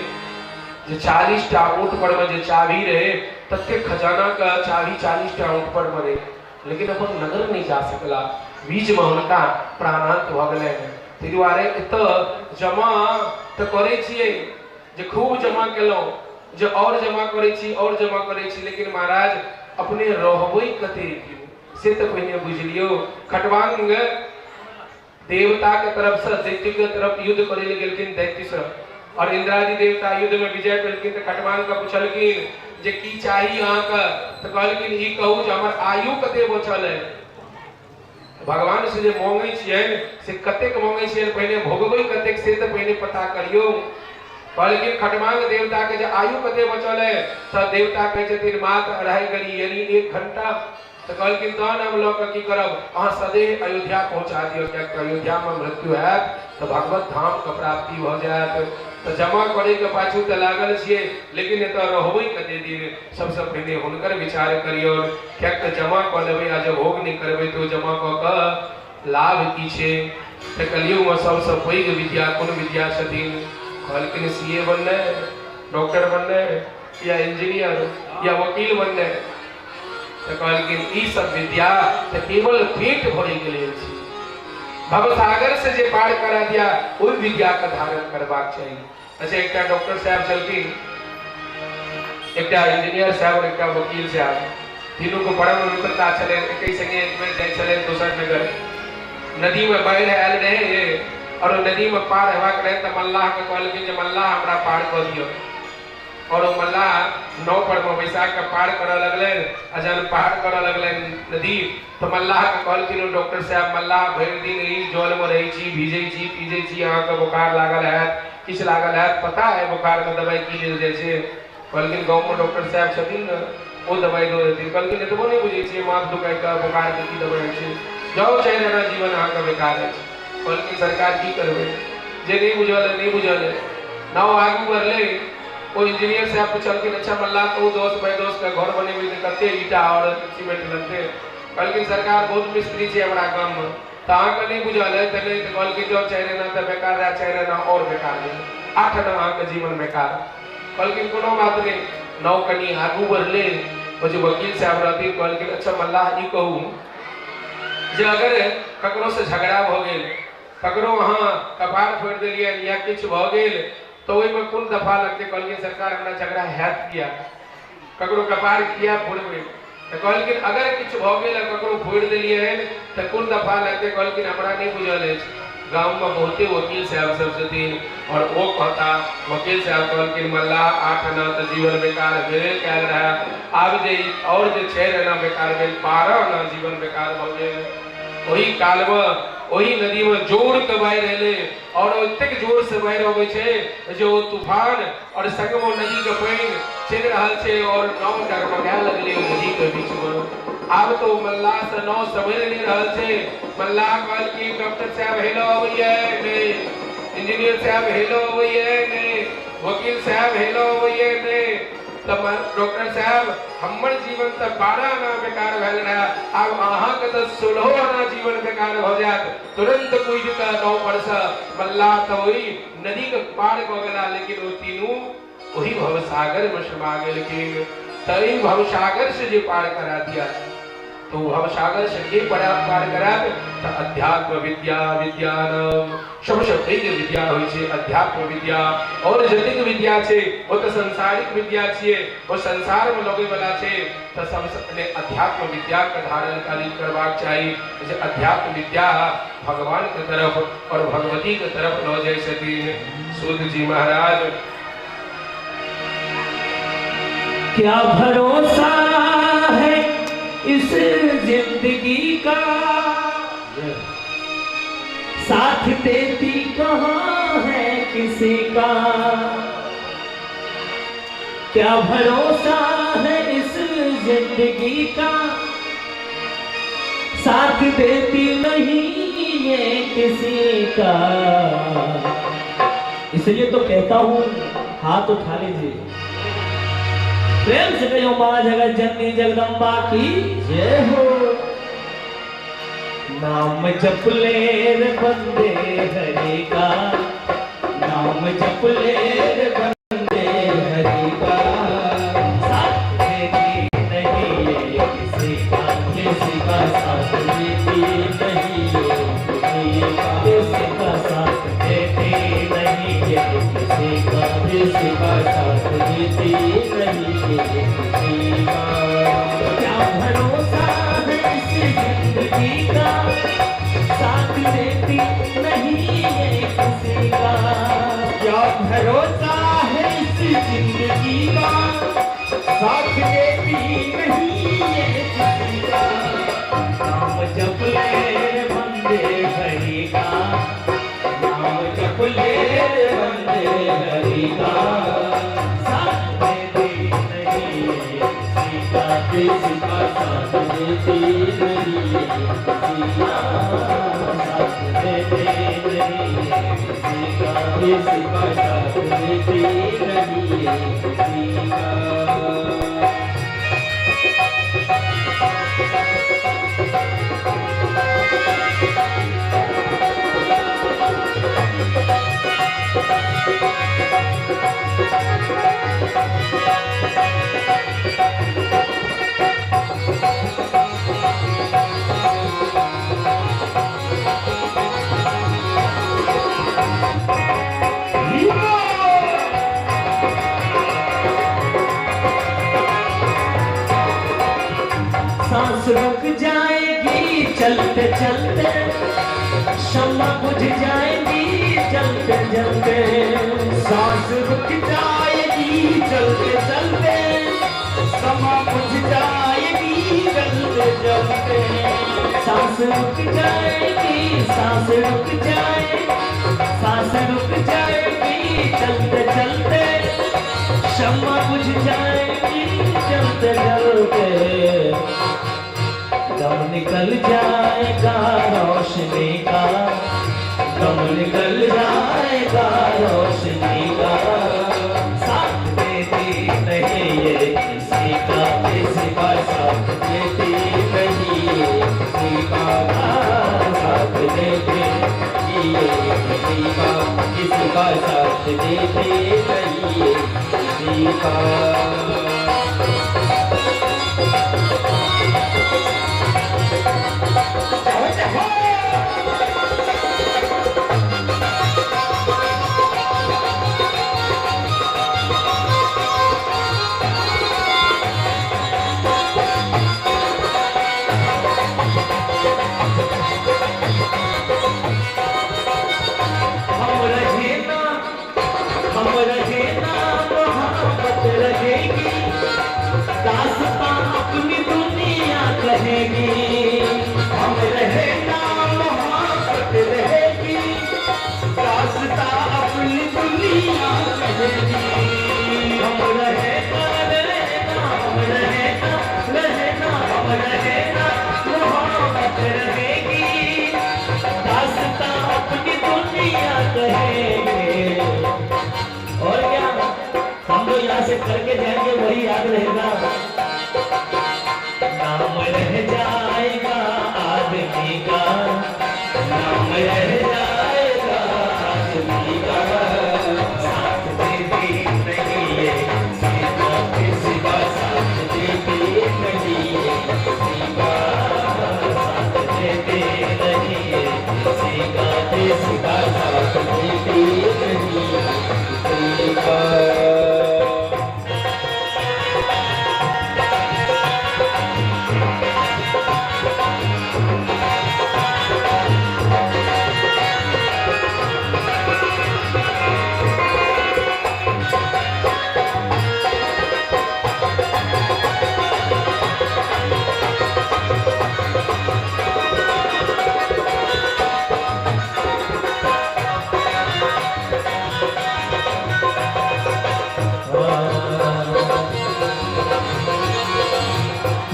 जे 40 टा ऊँट पर में जे चाभी रहे, तते खजाना के चाभी 40 टा ऊँट पर में रहे, लेकिन अपन नगर नहीं जा सकला, बीच में हुनका प्राणांत भऽ गेलनि। ताहि दुआरे एतऽ जमा तऽ करै छियै जे खूब जमा केलहुँ, जे और जमा करै छी, और जमा करै छी, लेकिन महाराज अपने रहबै कते दिन से तऽ पहिने बुझि लियौ। खटवांग देवता के तरफ से दैत्य के तरफ युद्ध करे ले गेलखिन दैत्य से, और इंद्रादि देवता युद्ध में विजय केलखिन। तऽ खटवांग के पुछलखिन जे की चाही अहाँके? तऽ कहलखिन ई कहू जे हमर आयु कते बचल है। भगवान से जे मांगै छियनि से कतेक मांगै छियनि, पहिने भोगबै कतेक से तऽ पहिने पता करियौ। कहलखिन खटमांग देवता के जे आयु कते बचल है, तऽ देवता कहै छथिन मात्र 2.5 घड़ी यानी 1 घंटा। तऽ कहलखिन तहन हम लऽ कऽ की करब, अहाँ सदैव अयोध्या पहुँचा दियौ, किएक तऽ अयोध्यामे मृत्यु हैत तऽ भगवत धामके प्राप्ति भऽ जायत। तऽ जमा करैके पाछू तऽ लागल छियै, लेकिन एतऽ रहबै कते दिन, सबसँ पहिने हुनकर विचार करियौ, किएक तऽ जमा कऽ लेबै आ जब भोग नहि करबै तऽ ओ जमा कऽ कऽ लाभ की छै? तऽ कलयुगमे सबसँ पैघ विद्या कोन विद्या छथिन? कहलखिन सी ए बननाइ, डॉक्टर बननाइ, या इंजीनियर, या वकील बननाइ। तऽ कहलखिन ई सब विद्या तऽ केवल पेट भरे के लेल छै, भवसागर से जे पार करा दिया ओहि विद्या के धारण करबाक चाही। अच्छा, एकटा डॉक्टर साहब छलखिन, एकटा इंजीनियर साहब और एकटा वकील साहब, तीनू के परम मित्रता छलै। एक संगे एक बेर जाइ छलै दोसर नगर, नदी में बाढ़ि आयल रहे और नदी में पार हेबाक रहे, तऽ मल्लाह के कहलखिन जे मल्लाह हमरा पार कऽ दिअ। और ओ मल्लाह नाव पर में बैसा के पार करऽ लगलनि, आ जहन पार करऽ लगलनि नदी तऽ मल्लाह के कहलखिन ओ डॉक्टर साहब, मल्लाह भरि दिन एहि जल में रहै छी, भीजै छी, पीजै छी, अहाँके बोखार लागल हैत, किछु लागल हैत, पता है बोखार में दवाइ की लेल जाइ छै? कहलखिन गाँव में डॉक्टर साहब छथिन ने, ओ दवाइ दऽ देथिन। कहलखिन एतबो नहि बुझै छियै माथ दुखाइके बोखारके की दवाइ होइ छै? जाउ, 4 आना जीवन अहाँके बेकार अछि। कहलखिन सरकार की करबै, जे नहि बुझल है नहि बुझल है। नाव आगू बढ़लै, ओ इंजीनियर साहब पुछलखिन अच्छा मल्लाह कहू 10 बाय 10 के घर बनेबै तऽ कते ईटा और सीमेंट लगतै? कहलखिन सरकार बहुत मिस्त्री छै हमरा गाममे, तऽ अहाँके नहि बुझल है तऽ नहि। तऽ कहलखिन जाउ, 4 आना तऽ बेकार रहए, 4 आना और बेकार भेल, 8 आना अहाँके जीवन बेकार। कहलखिन कोनो बात नहि। नाव कनि आगू बढ़लै, ओ जे वकील साहब रहथिन कहलखिन अच्छा मल्लाह ई कहू जे अगर ककरो से झगड़ा भऽ गेल, ककरो अहाँ कपार फोड़ि देलियनि या किछु भऽ गेल, तऽ ओहिमे कोन दफा लगतै? कहलखिन सरकार हमरा झगड़ा हैत किया, ककरो कपार किया फोड़बै? तऽ कहलखिन अगर किछु भऽ गेल आ ककरो फोड़ि देलियनि तऽ कोन दफा लगतै? कहलखिन हमरा नहि बुझल अछि, गाममे बहुते वकील साहब सब छथिन और ओ कहता। वकील साहब कहलखिन मल्लाह 8 आना तऽ जीवन बेकार भेबे कयल रहए, आब जे और जे 4 आना बेकार भेल, 12 आना जीवन बेकार भऽ गेल। ओहि कालमे ओहि नदीमे जोर के बाढ़ि एलै और एतेक जोर से बाढ़ि अबै छै जे ओ तूफान और संगमे ओ नदी के पानि चलि रहल छै और नाव डगमगाए लगलै ओ नदी के बीच में। आब तो मल्लाह से नाव सम्हरि नहि रहल छै। मल्लाह कहलखिन डॉक्टर साहब हेलो अबैया नहि, इंजीनियर साहब हेलो अबैया नहि, वकील साहब हेलो अबैया नहि, तऽ डॉक्टर साहब हमर जीवन तऽ 12 आना बेकार भेल रहे, आब अहाँके तऽ 16 आना जीवन बेकार भऽ जायत। तुरंत कूदि कऽ नाव पर से मल्लाह तऽ ओहि नदी के पार कऽ गेला, लेकिन ओ तीनू ओहि भवसागर में समा गेलखिन। तऽ एहि भवसागर से जे पार करा दिया तऽ ओ भवसागर से के पार करायत? तऽ अध्यात्म विद्या। विद्यानाम सबसँ पैघ विद्या होइ छै अध्यात्म विद्या। और जतेक विद्या छै ओ तऽ संसारिक विद्या छियै, ओ संसार में लगै वाला छै। तऽ सबसँ पहिले अध्यात्म विद्या के धारण करबाक चाही, जे अध्यात्म विद्या भगवान के तरफ और भगवती के तरफ लऽ जाइ छथिन। सूत जी महाराज, क्या भरोसा है इस जिंदगी का, साथ देती कहाँ है किसी का। क्या भरोसा है इस जिंदगी का, साथ देती नहीं ये किसी का। इसलिए तो कहता हूँ हाथ उठा लीजिए, प्रेम से कहियो माँ जगत जननी जगदम्बा की जय हो। नाम जप ले रे बंदे हरि का, नाम जप ले रे बंदे हरि का, साथ देती नहीं ये किसी का, किसी का साथ देती नहीं ये किसी का, किसी का साथ देती नहीं ये किसी का, किसी का साथ देती नहीं ये किसी का। क्या भरोसा है इस जिंदगी का, साथ देती नहीं ये किसी का। क्या भरोसा है इस जिंदगी का, साथ देती नहीं ये किसी का। नाम जप ले रे बंदे हरि का, नाम जप ले रे बंदे हरि का, साथ देती नहीं ये किसी का, किसी का साथ देती नहीं ये किसी का, साथ देती नहीं ये किसी का। किसी का साथ देती नहीं ये किसी का। सांस रुक जाएगी चलते चलते, शम्मा बुझ जाएगी चलते चलते, सांस रुक जाएगी चलते चलते, समा बुझ जाएगी चलते चलते, सांस रुक जाएगी, सांस रुक जाए, सांस रुक जाएगी चलते चलते, शम्मा बुझ जाएगी चलते चलते, दम निकल जाएगा रोशनी का, दम निकल जाएगा रोशनी का, साथ देती नहीं ये किसी का, किसी का साथ देती नहीं ये किसी का, साथ देती नहीं ये किसी का, किसी का साथ देती नहीं ये किसी का। हम रहे ना, हम रहे ना मोहब्बत रहेगी, दास्तां अपनी दुनिया कहेगी। हम रहे ना मोहब्बत रहेगी, दास्तां अपनी दुनिया कहेगी। हम रहे ना, रहे ना, हम रहे ना, रहे ना, हम रहे ना मोहब्बत रहेगी, दास्तां अपनी दुनिया कहेगी। और क्या हम लोग यहाँ से करके जाएंगे वही याद रहेगा। नाम रह जाएगा आदमी का, नाम रह जाएगा आदमी का, साथ देती नहीं ये किसी का, किसी का साथ देती नहीं ये किसी का, का, किसी का साथ देती नहीं किसी का।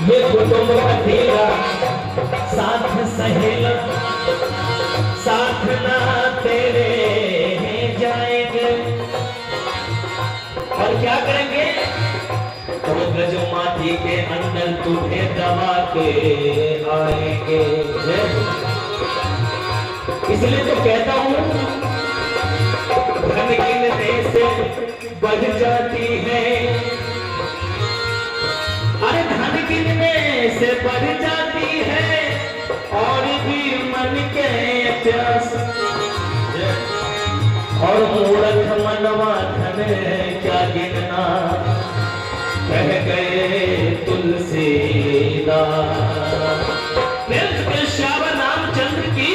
ये कुटुंब का साथ सहेला, साथ ना तेरे जाएंगे। और क्या करेंगे? तो गज माटी के अंदर तुम्हें दबा के आएंगे। इसलिए तो कहता हूं, धन गिनने से बढ़ जाती है, अरे धन गिनने से बढ़ जाती है और भी मन के प्यास। और मूर्ख मनवा धन क्या गिनना, कह गए तुलसीदास। श्याम रामचंद्र की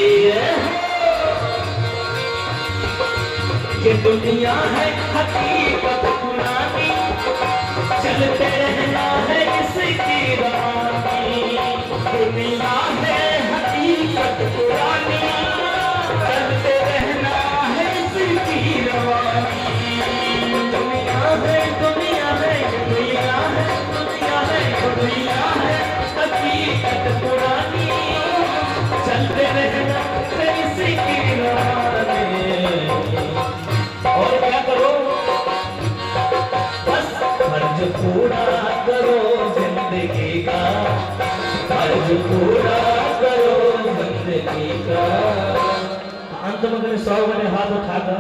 ये दुनिया है हकीकत पुरानी, चलते रहना है इसकी रवानी। दुनिया है हकीकत पुरानी, चलते रहना है इसकी रवानी। दुनिया है, दुनिया है, दुनिया है, दुनिया है, दुनिया है हकीकत पुरानी, चलते रहना है इसकी रवानी। और क्या करो? बस फर्ज पूरा करो जिंदगी का, फर्ज पूरा करो जिंदगी का। अंत में 100 बने हाथ उठाकर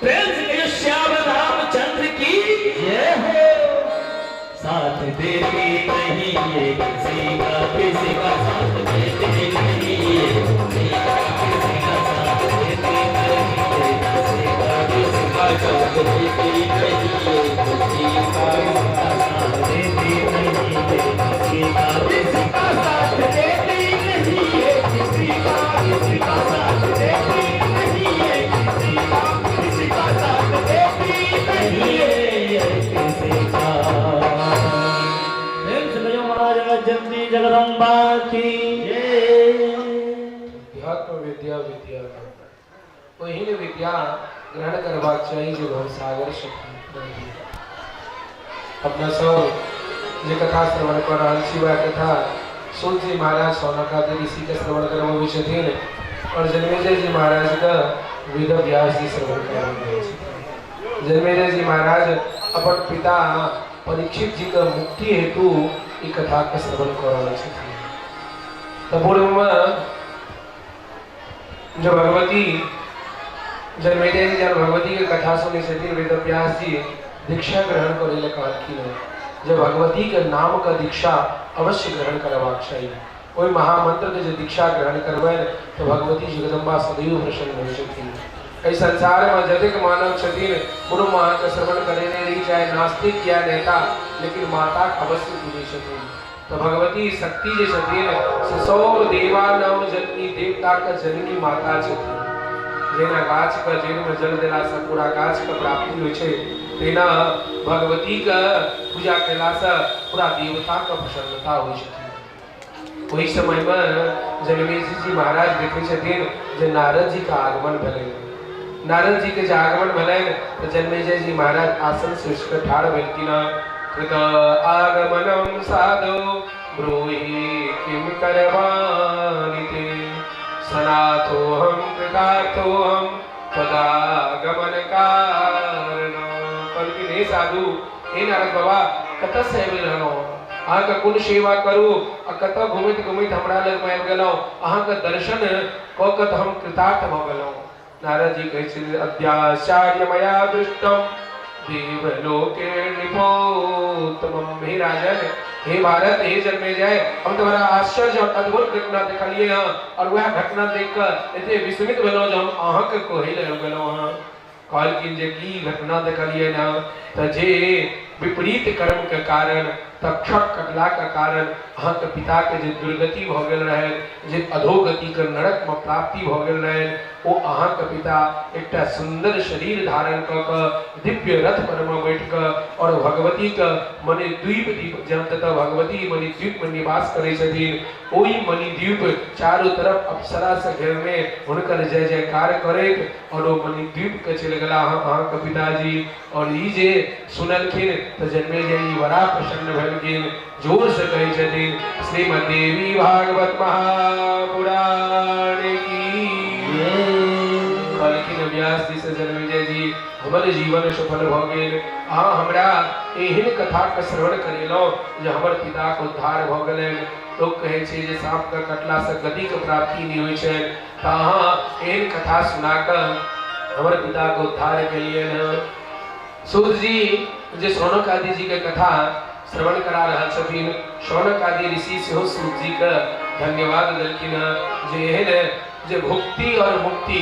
प्रेम से श्याम रामचंद्र की जय हो। साथ देती नहीं ये किसी का, किसी का साथ देती नहीं ये किसी का, किसी का साथ देती नहीं ये किसी का, किसी का साथ देती नहीं ये किसी का, साथ देती नहीं ये किसी का, किसी का साथ देती नहीं ये किसी का, किसी का साथ देती नहीं ये किसी का, किसी का साथ देती नहीं ये किसी का। प्रेम से कहियो महाराज जगदी जगदम्बा की जय। अध्यात्म विद्या विद्या ओहन विद्या ग्रहण करबाक चाही जे भवसागर से पार। अपना सब जे कथा श्रवण कर रहल छी, वएह कथा सूत जी महाराज शौनकादि ऋषि के श्रवण करबबै छथिन और जन्मेजय जी महाराज के वेद व्यास जी श्रवण करबबै छथिन। जन्मेजय जी महाराज अपन पिता परीक्षित जी के मुक्ति हेतु ई कथा के श्रवण कर रहल छथिन। तऽ पूर्व में जो भगवती जन्मेजय जी जब भगवती के कथा सुनै छथिन, वेद व्यास जी दीक्षा ग्रहण करै लए कहलखिन जे भगवती के नाम के दीक्षा अवश्य ग्रहण करबाक चाही। ओहि महामंत्र के जे दीक्षा ग्रहण करबै तऽ भगवती जगदम्बा सदैव प्रसन्न होइ छथिन। एहि संसार में जतेक मानव छथिन, कोनो अहाँके श्रवण करेने रही, चाहे नास्तिक या नेता, लेकिन माता के अवश्य पूजै छथिन। तऽ भगवती शक्ति जे छथिन से सब देवानाम जननी, देवता के जननी माता छथिन। जेना गाछ के जड़ि में जल देलासँ पूरा गाछ के प्राप्ति होइ छै, तेना भगवती के पूजा केलासँ पूरा देवता के प्रसन्नता होइ छथिन। ओहि समय में जन्मेजय जी महाराज देखै छथिन जे नारद जी के आगमन भेलनि। नारद जी के जे आगमन भेलनि तऽ जन्मेजय जी महाराज आसन से उठि कऽ ठाढ़ भेलखिन। कृत आगमनम साधु ब्रूहि किम करवाणि ते, सनाथोऽहं कृतार्थोऽहं त्वदागमन कारण। कहलखिन हे साधु, हे नारद बाबा, कतऽ से आबि रहलहुँ? अहाँके कोन सेवा करू आ कतऽ घुमैत घुमैत हमरा लगमे आबि गेलहुँ? अहाँके दर्शन कऽ कऽ तऽ हम कृतार्थ भऽ गेलहुँ। नारद जी कहै छथिन, अद्याचार्य मया दृष्टम देवलोके नृपोत्तमम्। हे राजन, हे भारत, हे जन्मेजय, हम तऽ बड़ा आश्चर्य और अद्भुत घटना देखलियै हँ और वएह घटना देख कऽ एते विस्मित भेलहुँ जे हम अहाँके कहै लए गेलहुँ हँ। कहलखिन जे की घटना देखलियै हँ? तऽ जे विपरीत कर्म के कारण, तक्षक कटला के कारण अहाँके पिता के जे दुर्गति भऽ गेल रहै, जे अधोगति के नरक में प्राप्ति भऽ गेल रहै, ओ अहाँके पिता एकटा सुन्दर शरीर धारण कऽ कऽ दिव्य रथ पर में बैठ कऽ और भगवती के मणिद्वीप दीप, जहाँ ततऽ भगवती मणिद्वीप में निवास करै छथिन, ओहि मणिद्वीप चारू तरफ अप्सरा से घेरने हुनकर जय जयकार करैत और ओ मणिद्वीप के चलि गेला अहाँके पिताजी। और ई जे सुनलखिन तऽ जन्मेजय ई बड़ा प्रसन्न भेलखिन। जोर से कहै छथिन श्रीमद् देवी भागवत महापुराण की। कहलखिन व्यास जी से जन्मेजय जी, हमर जीवन सफल भऽ गेल, अहाँ हमरा एहन कथाके श्रवण करेलहुँ जे हमर पिताके उद्धार भऽ गेलनि। लोक कहै छै जे साँपके कटलासँ गतिके प्राप्ति नहि होइ छै, तऽ अहाँ एहन कथा सुना कऽ हमर पिताके उद्धार केलियनि हँ। सूत जी जे शौनक आदि जी के कथा श्रवण करा रहल छथिन, शौनक आदि ऋषि सेहो सूत जी के धन्यवाद देलखिन हँ जे एहन जे भुक्ति और मुक्ति,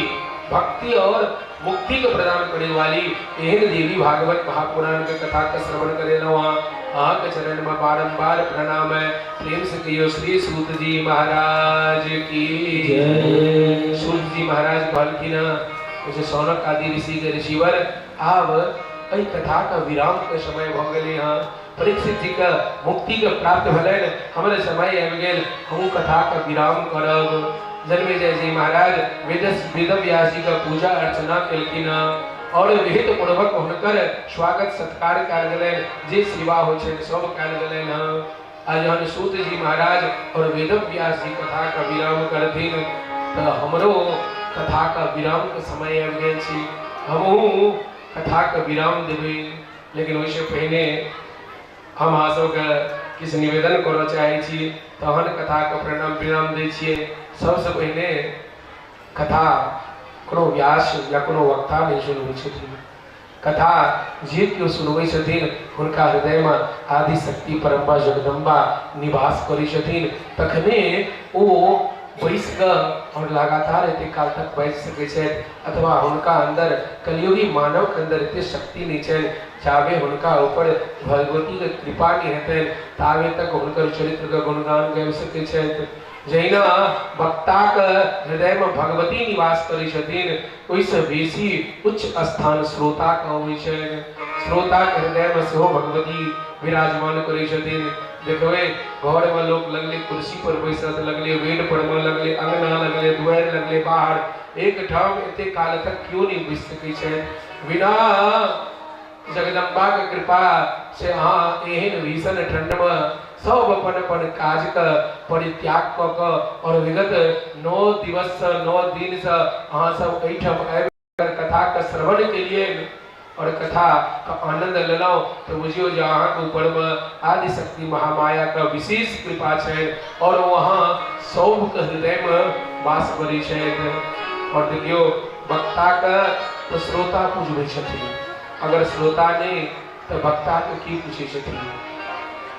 भक्ति और मुक्ति के प्रदान करे वाली एहन देवी भागवत महापुराण के कथा के श्रवण करेलहुँ हँ। अहाँके चरण में बारंबार प्रणाम है। प्रेम से कहियो श्री सूत जी महाराज की जय। सूत जी महाराज कहलखिन हँ जे शौनक आदि ऋषि के ऋषिवर, आब एहि कथा के विराम के समय भऽ गेलै हँ। परीक्षित जी के मुक्ति के प्राप्त भेलनि, हमर समय आबि गेल, हमहूँ कथा के विराम करब। जन्मेजय जी महाराज वेद व्यास जी के पूजा अर्चना केलखिन हँ और विहित पूर्वक हुनकर स्वागत सत्कार कयल गेलनि, जे सेवा होइ छनि सब कयल गेलनि हँ। आ जहन सूत जी महाराज और वेद व्यास जी कथा के विराम करथिन तऽ हमरो कथा के विराम के समय आबि गेल छी, हमहूँ कथा के विराम देबै। लेकिन ओहिसँ पहिने हम अहाँ सबके किछु निवेदन करऽ चाहै छी, तहन कथाके प्रणाम विराम दै छियै। सबसँ पहिने कथा कोनो व्यास या कोनो वक्ता नहि सुनबै छथिन, कथा जे केओ सुनबै छथिन हुनका हृदयमे आदिशक्ति परम्बा जगदम्बा निवास करै छथिन, तखने ओ बैस कऽ और लगातार एते काल तक बाजि सकै छथि, अथवा हुनका अन्दर कलयुगी मानवके अन्दर एते शक्ति नहि छनि। जाबे हुनका ऊपर भगवतीके कृपा नहि हेतनि ताबे तक हुनकर चरित्रके गुणगान गाबि सकै छथि। जहिना वक्ताके हृदयमे भगवती निवास करै छथिन, ओहिसँ बेसी उच्च स्थान श्रोताके अबै छनि। श्रोताके हृदयमे सेहो भगवती विराजमान करै छथिन। देखबै घरमे लोक लगले कुर्सी पर बैसत, लगले बेड पर मे, लगले अंगना, लगले दुआरि, लगले बाहर, एक ठाम एते काल तक केओ नहि बैस सकै छै बिना जगदम्बा के कृपा से। अहाँ एहन भीषण ठंड में सब अपन अपन काज के परित्याग कऽ कऽ और विगत 9 दिवस से 9 दिन से अहाँ सब एहिठाम आबि कथा के श्रवण के लिए और कथा के आनंद लेलहुँ, तऽ बुझियौ जे अहाँके ऊपरमे आदिशक्ति महामाया के विशेष कृपा छै और ओ अहाँ सबके हृदयमे वास करै छथि। और देखियौ, वक्ताके तऽ श्रोता पुजबै छथिन, अगर श्रोता नहि तऽ वक्ताके की पूछै छथिन?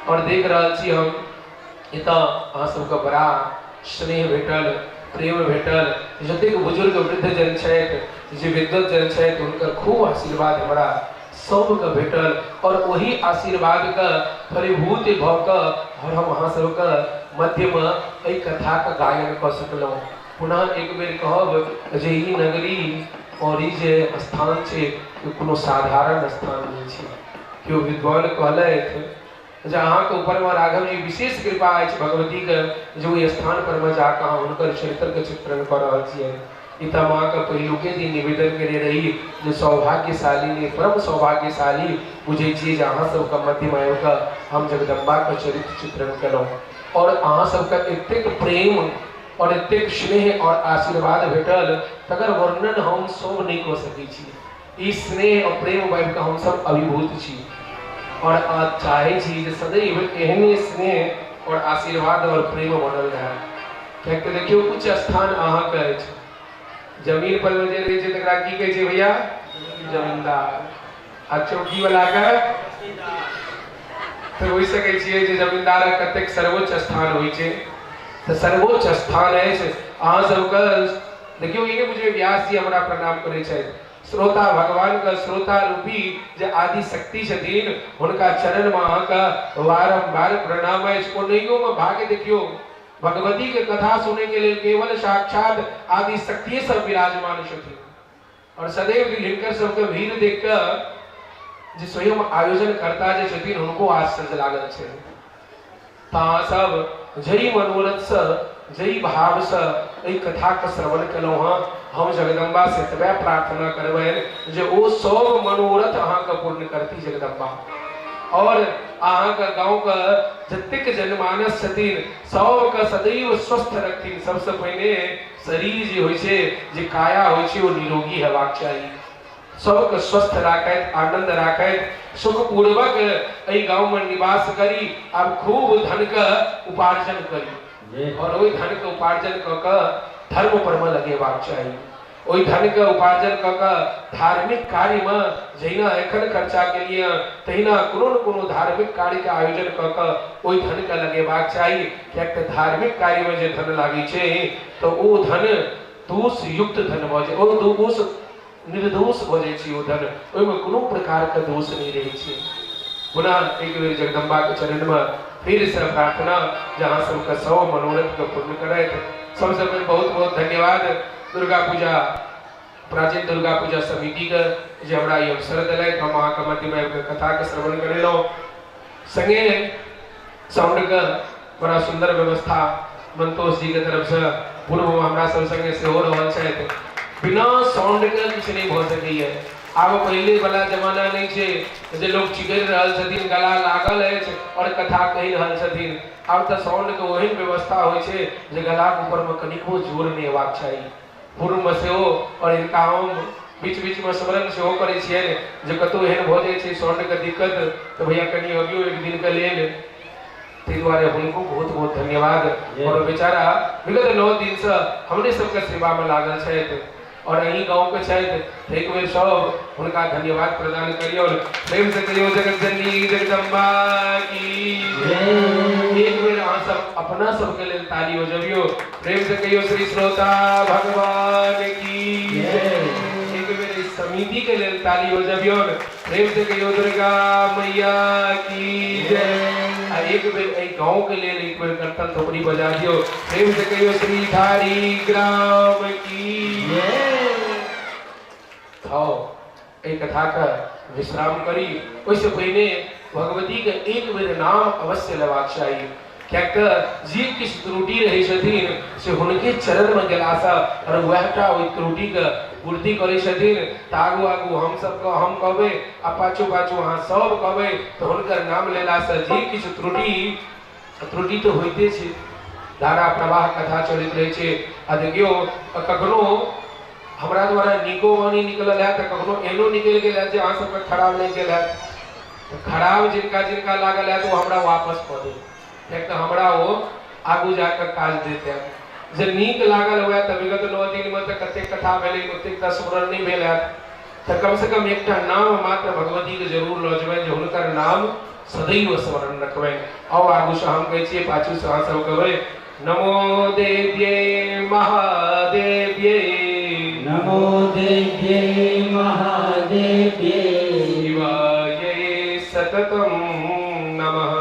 और देख रहल छी हम एतऽ अहाँ सबके बड़ा स्नेह भेटल, प्रेम भेटल। जतेक बुजुर्ग वृद्ध जन छथि, जे विद्वत जन छथि, हुनकर खूब आशीर्वाद हमरा सबके भेटल और ओही आशीर्वादके फलीभूत भऽ कऽ और हम अहाँ सबके मध्यमे एहि कथाके गायन कऽ सकलहुँ। पुनः एक बेर कहब जे ई नगरी और ई जे स्थान छै, ई कोनो साधारण स्थान नहि छै। केओ विद्वान कहलथि जे अहाँके ऊपरमे राघव जी विशेष कृपा अछि भगवतीके जे ओहि स्थान पर मे जाकऽ अहाँ हुनकर चरित्रके चित्रण कऽ रहल छियै। ई तऽ हम अहाँके पहिलुके दिन निवेदन केने रही जे सौभाग्यशाली नहि, परम सौभाग्यशाली बुझै छियै जे अहाँ सबके मध्यमे आबि कऽ हम जगदम्बाके चरित्र चित्रण केलहुँ और अहाँ सबके एतेक प्रेम और एतेक स्नेह और आशीर्वाद भेटल, तकर वर्णन हम सब नहि कऽ सकै छी। ई स्नेह और प्रेम पाबि कऽ हमसब अभिभूत छी और चाहै छी जे सदैव एहने स्नेह और आशीर्वाद और प्रेम बनल रहै। किएक तऽ देखियौ, उच्च स्थान अहाँके अछि। जमीन पर मे जे रहै छै तकरा की कहै छै भैया? जमींदार। आ चौकी वाला के तऽ बुझि सकै छियै जे जमींदारक कतेक सर्वोच्च स्थान होइ छै। तऽ सर्वोच्च स्थान अछि अहाँ सबके। देखियौ, ई नहि बुझबै व्यास जी हमरा प्रणाम करै छथि। श्रोता भगवानके श्रोता रूपी जे आदि शक्ति छथिन हुनका चरणमे अहाँके वारंवार प्रणाम अछि। ओनहियोमे भाग्य देखियौ, भगवती के कथा सुनै के लेल केवल साक्षात आदि शक्तिये सब विराजमान छथिन। और सदैव हिनकर सबके भीड़ देख कऽ जे स्वयं आयोजन करता जे छथिन हुनको आश्चर्य लागल छै। तऽ अहाँ सब जहि मनोरथसँ जहि भावसँ एहि कथाके श्रवण केलहुँ हँ, हम जगदम्बा से एतबे प्रार्थना करबनि जे ओ सब मनोरथ अहाँके पूर्ण करती जगदम्बा। और अहाँके गाँवके जतेक जनमानस छथिन सबके सदैव स्वस्थ रखथिन। सबसँ पहिने शरीर जे होइ छै, जे काया होइ छै, ओ निरोगी हेबाक चाही। सबके स्वस्थ राखैत, आनंद राखैत, सुखपूर्वक एहि गाँवमे निवास करी, आब खूब धनके उपार्जन करी और ओहि धनके उपार्जन कऽ कऽ धर्म परमे लगेबाक चाही। ओहि धनके उपार्जन कऽ कऽ धार्मिक कार्यमे जहिना एखन खर्चा केलियै तहिना कोनो ने कोनो धार्मिक कार्यके आयोजन कऽ कऽ ओहि धनके लगेबाक चाही। किएक तऽ धार्मिक कार्यमे जे धन लागै छै तऽ ओ धन दोषयुक्त धन भऽ जाइ, ओ दोष निर्दोष भऽ जाइ छै। ओ धन ओहिमे कोनो प्रकारके दोष नहि रहै छै। पुनः एक बेर जगदम्बाके चरणमे फेरसँ प्रार्थना जे अहाँ सबके सब मनोरथके पूर्ण करथि। सबसँ पहिने बहुत बहुत धन्यवाद दुर्गा पूजा प्राचीन दुर्गा पूजा समितिके जे हमरा ई अवसर देलथि। हम अहाँके मध्यमे आबि कऽ कथाके श्रवण करेलहुँ। संगे साउंडके बड़ा सुन्दर व्यवस्था मंतोष जी के तरफसँ पूर्वमे हमरा सब संगे सेहो रहल छथि। बिना साउंडके किछु नहि भऽ सकैए। आब पहिले वाला जमाना नहि छै जे लोक चिकरि रहल छथिन, गला लागल अछि और कथा कहि रहल छथिन। आब तऽ साउंडके ओहन व्यवस्था होइ छै जे गलाके ऊपरमे कनिकबो जोर नहि अयबाक चाही। पूर्वमे सेहो और हिनका हम बीच बीचमे स्मरण सेहो करै छियनि जे कतहु एहन भऽ जाइ छै साउंडके दिक्कत तऽ भैया कनि अबियौ एक दिनके लेल। ताहि दुआरे हुनको बहुत बहुत धन्यवाद। और बेचारा विगत 9 दिनसँ हमरे सबके सेवामे लागल छथि और अहीं गाँवके छथि, तऽ एक बेर सब हुनका धन्यवाद प्रदान करियौ। प्रेम से कहियौ जगत जननी जगदम्बा की। एक बेर अहाँ सब अपना सबके लेल ताली बजबियौ। प्रेम से कहियो श्री श्रोता भगवान की। एक बेर इस समिति के लेल ताली बजबियौ। प्रेम से कहियो दुर्गा मैया की जय। आ एक बेर एहि गांव के लेल एक बेर करतल थोपड़ी बजा दियो। प्रेम से कहियो श्री धारी ग्राम की जय। खाओ एहि कथा के विश्राम करी। ओहिसँ पहिने भगवती के एक बेर नाम अवश्य लेबाक चाही, किएक तऽ जे किछु त्रुटि रहै छथिन से हुनके चरणमे गेलासँ और वएह टा ओहि त्रुटिके पूर्ति करै छथिन। तऽ आगू आगू हम सबके हम कहबै आ पाछू पाछू अहाँ सब कहबै, तऽ हुनकर नाम लेलासँ जे किछु त्रुटि त्रुटि तऽ होइते छै, धारा प्रवाह कथा चलैत रहै छै। आ देखियौ, कखनो हमरा द्वारा नीको वाणी निकलल हैत तऽ कखनो एहनो निकलि गेल हैत जे अहाँ सबके खराब लागि गेल हैत। तऽ खराब जिनका जिनका लागल हैत ओ हमरा वापस कऽ देत, किएक तऽ हमरा ओ आगू जाकऽ काज देत हैत। जे नीक लागल हुए तऽ विगत 9 दिनमे तऽ कतेक कथा भेलै ओतेक तऽ स्मरण नहि भेल हैत, तऽ कमसँ कम एकटा नाम मात्र भगवतीके जरूर लऽ जेबनि जे हुनकर नाम सदैव स्मरण रखबनि। आउ आगूसँ हम कहै छियै, पाछूसँ अहाँ सब कहबै। नमो देव्यै महादेव्यै, नमो देव्यै महादेव्यै, शिवायै सततं नमः,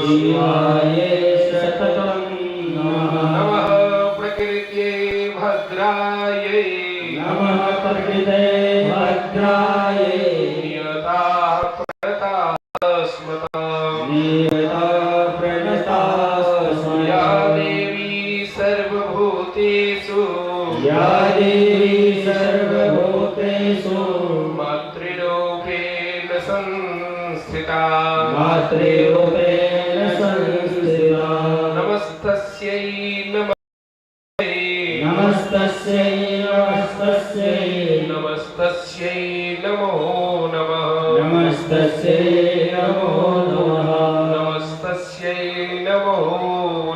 शिवायै सततं नमः, नमः प्रकृत्यै भद्रायै, नमः प्रकृतये भद्रायै, नियता प्रणता स्मता, नियता प्रणता स्मता, या देवी सर्वभूतेषु, या देवी सर्वभूतेषु, मातृरूपेण संस्थिता, मातृरूपेण संस्थिता, नमस्तस्यै नमः, नमस्तस्यै नमस्तस्यै, नमस्तस्यै नमो नमः, नमस्तस्यै नमो नमः, नमस्तस्यै नमो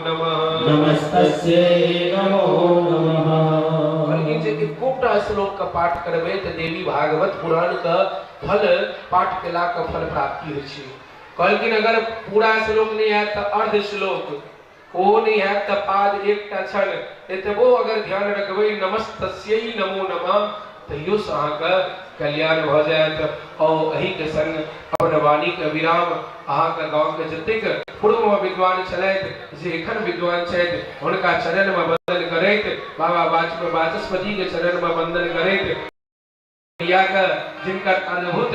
नमः, नमस्तस्यै नमो नमः। और ई जे एकोटा श्लोक के पाठ करबै तऽ देवी भागवत पुराण के फल पाठ केला के फल प्राप्ति होइ छै। कहलखिन अगर पूरा श्लोक नहि हैत तऽ अर्ध श्लोक, ओ नहि हैत तऽ पाद एकटा छल, एतबो अगर ध्यान रखबै नमस्तस्यै नमो नमः तैयो से अहाँके कल्याण भऽ जायत। और एहिके संग अपन वाणी के विराम अहाँके गाँव के जतेक पूर्व में विद्वान छलथि, जे एखन विद्वान छथि, हुनका चरण में वंदन करैत, बाबा वाचस्पति के चरण में वंदन करैत, मैया के जिनकर अद्भुत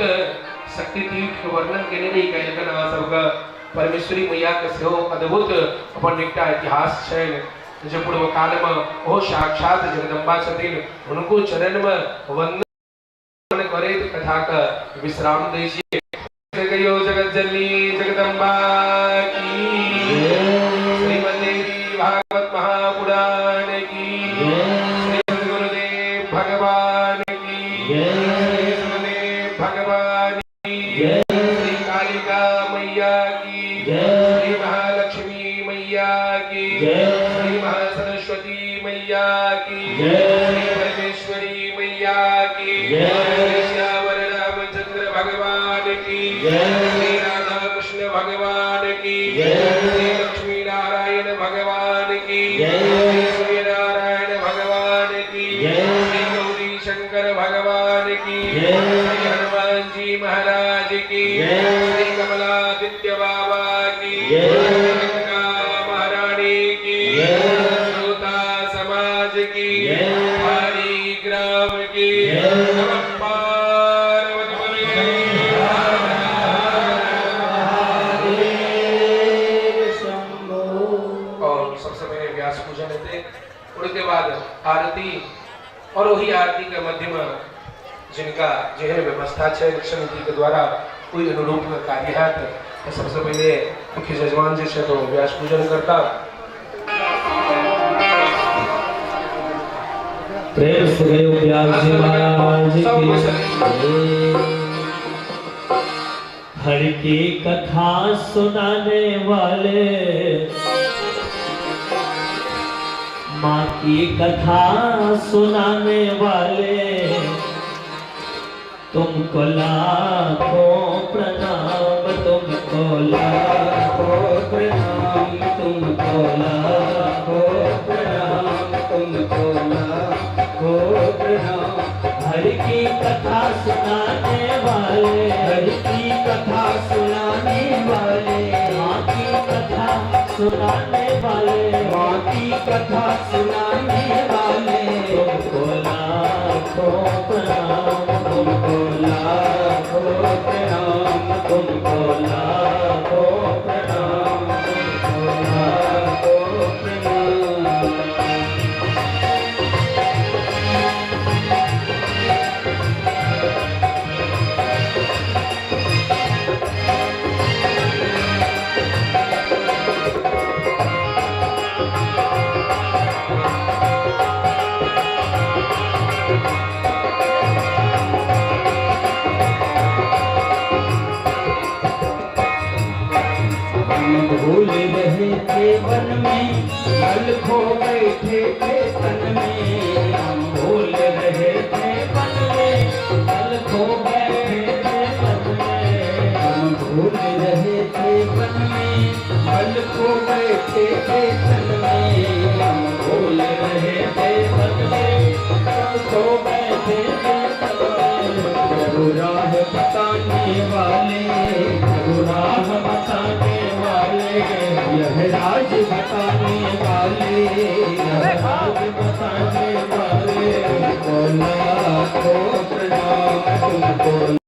शक्तिपीठ के वर्णन केने रही काल्हिखन अहाँ सबके, परमेश्वरी मैया के सेहो अद्भुत अपन एकटा इतिहास छनि जे पूर्व काल में ओहो साक्षात जगदम्बा छथिन, हुनको चरण में वंदन करैत कथा के विश्राम दै छियै। कहियो जगत जननी जगदम्बा की, श्रीमद्देवी भागवत महापुराण की, श्री सद्गुरुदेव भगवान की, श्री सुखदेव भगवान की, श्री कालिका मैया की, श्री महालक्ष्मी मैया की, श्री महासरस्वती मैया की, श्री परमेश्वरी मैया की, श्री श्यावर रामचंद्र भगवान की, श्री राधा कृष्ण भगवान की, श्री लक्ष्मी नारायण भगवान की, श्री सूर्य नारायण भगवान की, श्री गौरी शंकर भगवान की, श्री हनुमान जी महाराज की, श्री कमलादित्य बाबा की, गंगा महारानी की, श्रोता समाज की, हरि ग्राम की। नमः पार्वती पते। और सबसे पहले व्यास पूजन हेतै, उसके बाद आरती, और वही आरती के मध्य में जिनका जेहन व्यवस्था छै समिति के द्वारा ओहि अनुरूप कार्य हैत। तो सबसे पहले मुख्य यजमान जे छै तो व्यास पूजन करता। प्रेम से गयो व्यास जी महाराज सब की। बैसल। हरि की कथा सुनाने वाले, माँ की कथा सुनाने वाले, तुमको लाखों प्रणाम, तुमको लाखों प्रणाम, तुमको लाखों प्रणाम, तुमको लाखों प्रणाम। हरि की कथा सुनाने वाले, हरि की कथा सुनाने वाले, माँ की कथा सुनाने वाले, माँ की कथा सुनाने वाले, तुमको लाखों प्रणाम, तुमको लाखों प्रणाम, तुमको लाखों प्रणाम, तुमको लाखों प्रणाम। हम भूल रहे थे वन में, फल खो बैठे थे तन में। हम भूल रहे थे वन में, फल खो बैठे थे तन में। हम भूल रहे थे वन में, फल खो बैठे थे तन में। हम भूल रहे थे वन में, फल खो बैठे थे तन में। प्रभु राह बताने वाले, प्रभु राह बताने वाले, यह राज बताने वाले, यह राज बताने वाले, तुमको लाखों प्रणाम, तुमको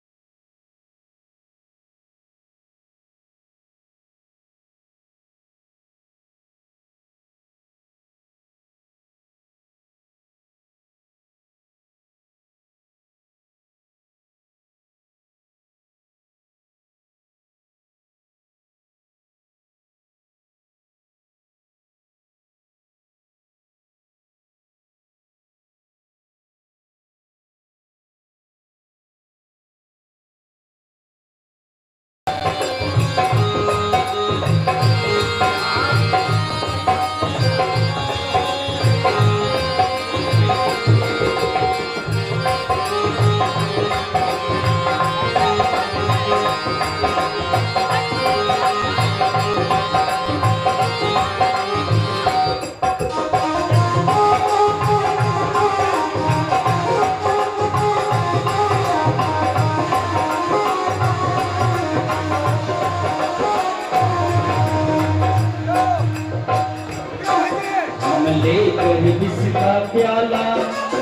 प्याला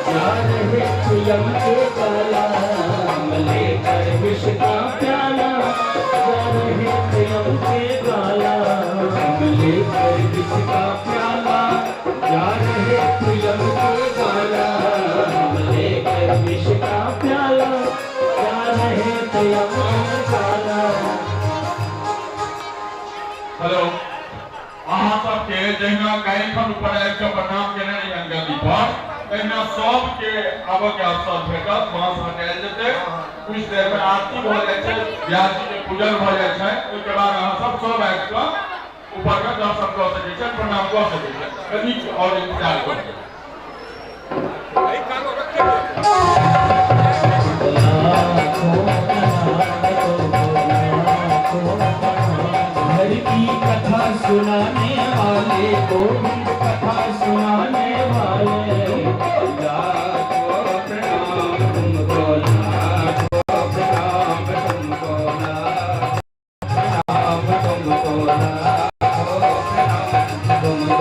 जा रहे थे यम के काला। हम लेकर विष का प्याला जा रहे थे यम के काला। हम लेकर विष का प्याला जा रहे थे यम के काला। हम लेकर विष का प्याला जा रहे थे यम के काला। हेलो, अहाँ सबके जहिना काल्हिखन ऊपर आबि कऽ प्रणाम केने रहियनि गद्दी पर, तहिना सबके आबऽ के अवसर भेटत। बाँस हटायल जेतै, कुछ देर में आरती भऽ जाइ छै, व्यास जी के पूजन भऽ जाइ छै। ओहिके बाद अहाँ सब सब आबि कऽ ऊपर मे दर्शन कऽ सकै छै, प्रणाम कऽ सकै छै। कनिक आओर इंतजार करू। लाखों प्रणाम, घर की कथा सुनाने वाले, गोविंद कथा सुनाने वाले, तुमको लाखों प्रणाम, तुमको लाखों प्रणाम, तुमको लाखों प्रणाम, तुमको लाखों प्रणाम, तुमको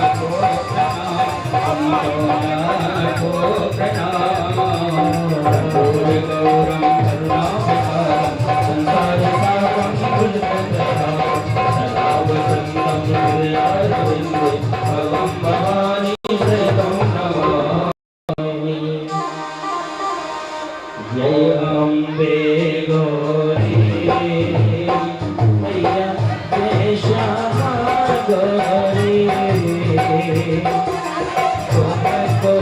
लाखों प्रणाम, तुमको लाखों प्रणाम। कर्पूर गौरम करुणावतारं संसार सारं भुजगेन्द्रहारं सदा वसन्तं हृदयारविन्दे भवं भवानी सहितं नमामि। जय अम्बे गौरी मैया, जय श्यामा गौरी, तुमको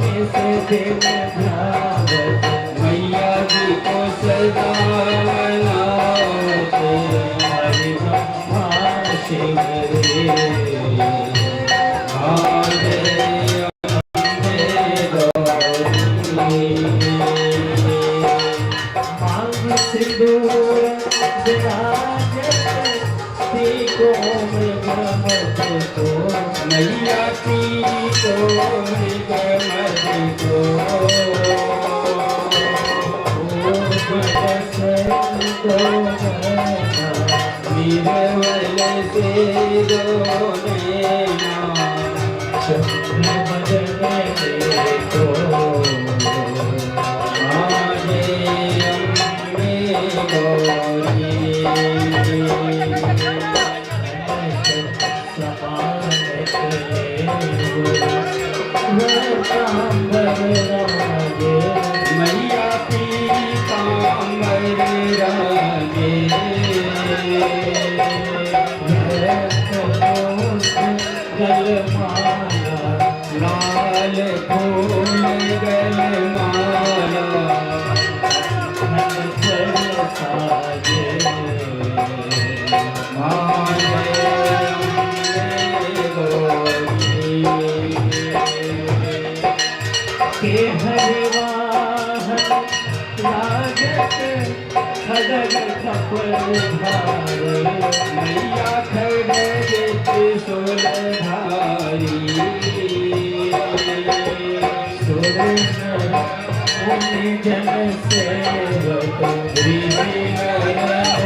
निस दिन ध्यावत, मैया जी को सदा मनावत, हरि ब्रह्मा शिव रे। जय अम्बे गौरी। मांग सिंदूर विराजत टीको मृग मद को, मैया की को मृग मद को, बसंत नैना, निर्मल से दो नैना, चंद्र बदन को, जय अम्बे गौरी। समान पीताम्बर रागे, मैया पीताम्बर रागे, गल माला, लाल फूल गल माला, खन साजे, माँ जय अम्बे गौरी। के हरिवाहन लागत खड़ग खपर धारे, मैया खड़ग त्रिशूल धारी, सुर नर मुनि जन सेवक, ऋषि नर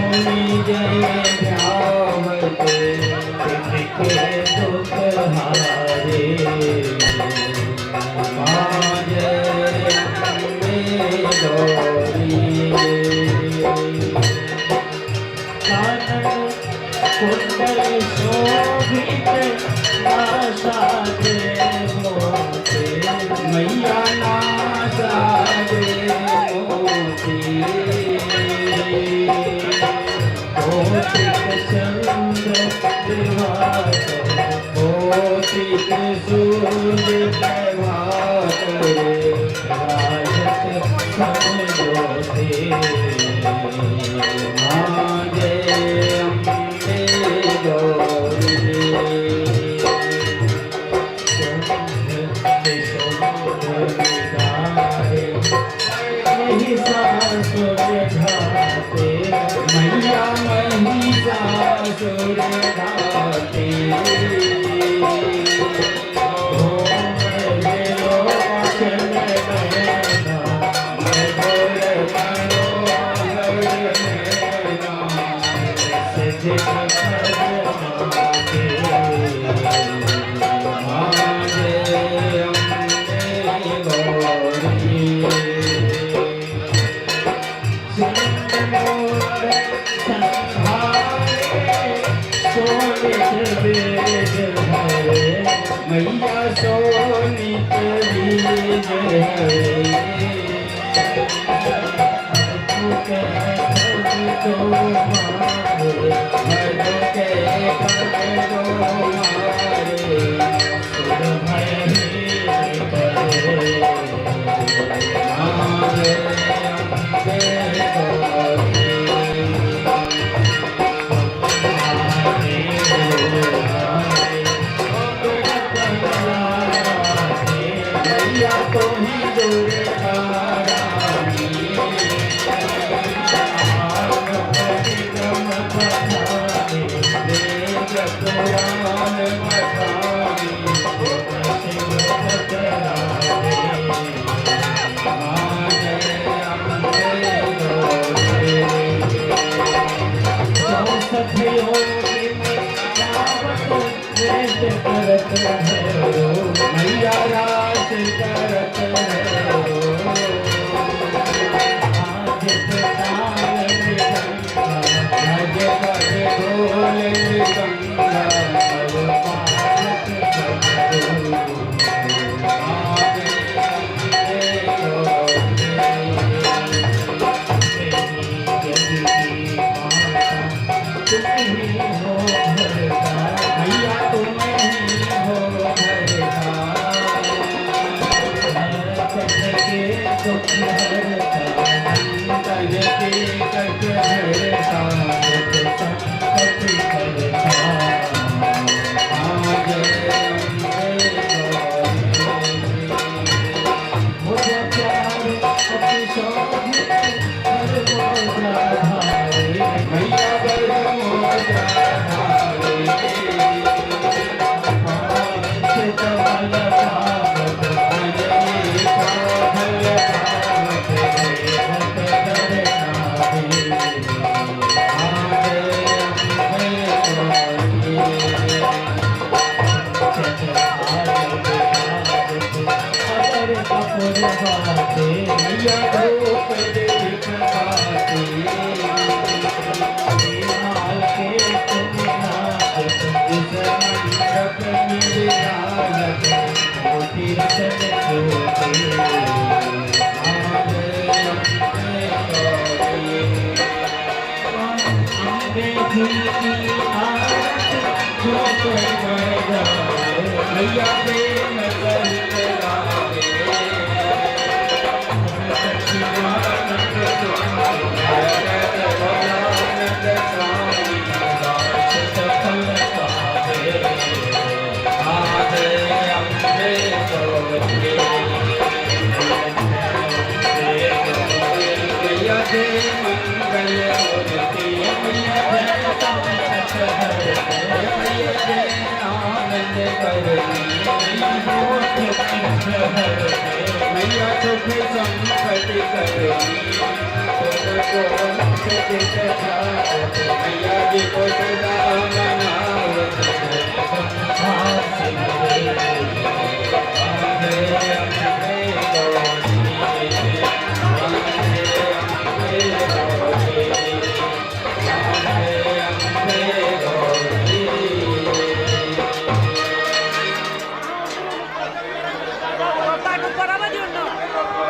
मुनि जन ध्यावत, तिनके दुख हारे, माँ जय अम्बे गौरी। कानन कुंडल शोभित नासाग्रे मोते, मैया नासाग्रे मोती, कोटिक चंद्र दिवाकर, कोटिक सूर्य प्रभाकर, राजत सम ज्योति, माँ जय अम्बे गौरी। शुंभ निशुंभ विदारे, महिषासुर घाते, मैया महिषासुर घाते, धूम्र विलोचन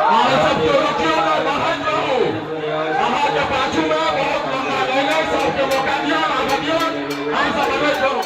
अहाँ सबके रुकियौ ने, बाहर जाउ। अहाँके पाछूमे बहुत लम्बा लाइन अछि, सबके मौका दियौ, आबऽ दियौ, अहाँ सब अबैत जाउ।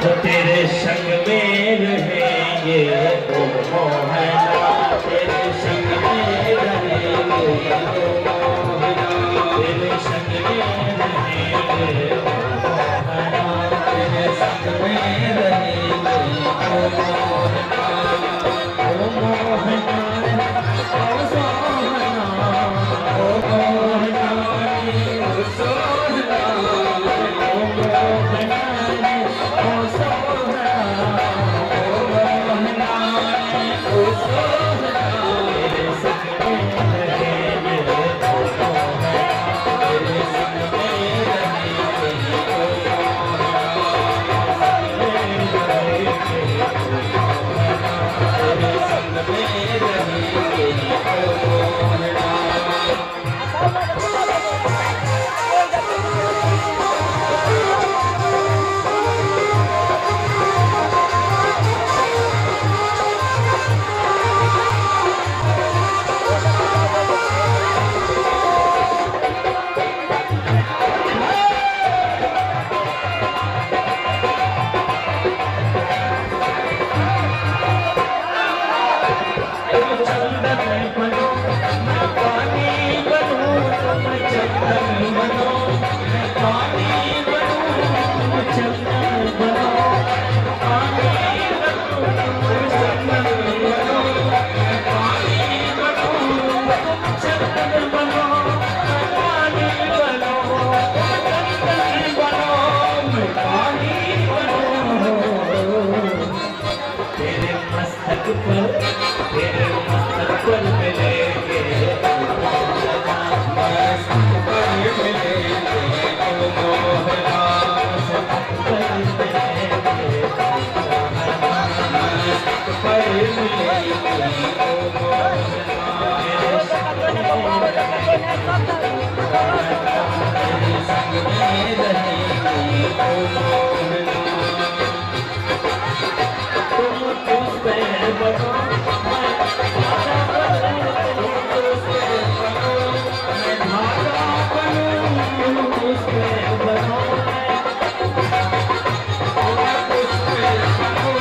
हो तेरे संग में रहेंगे ओ मोहना, तेरे संग में रहेंगे ओ मोहना, तेरे संग में रहेंगे ओ मोहना, तेरे संग में रहेंगे ओ मोहना, ओ मोहना ओ सोहना, ओ मोहना ओ सोहना, ओ मोहना ओ सोहना, ओ मोहना ओ सोहना, तेरे संग में रहेंगे ओ मोहना, तेरे संग में रहेंगे ओ मोहना, संग में रहेंगे ओ मोहना, तेरे संग में रहेंगे ओ मोहना। तुम चंदन बनो मैं पानी बनूं, तुम चंदन बनो मैं पानी बनूं, तुम चंदन बनो पानी बनूं, तुम चंदन बनो मैं पानी बनूं, तुम चंदन बनो मैं पानी बनूं, तुम चंदन बनो मैं पानी बनूं, तेरे मस्तक पर, तेरे मस्तक पर मिलेंगे मस्तक पर मिलेंगे ओ मोहना, मस्तक पर मिलेंगे मस्तक पर मिलेंगे ओ मोहना, तेरे संग में तेरे संग में रहेंगे ओ मोहना। तुम पुष्प बनो मैं धागा बनूं, तुम पुष्प बनो मैं धागा बनूं, तुम पुष्प बनो मैं पुष्प बनो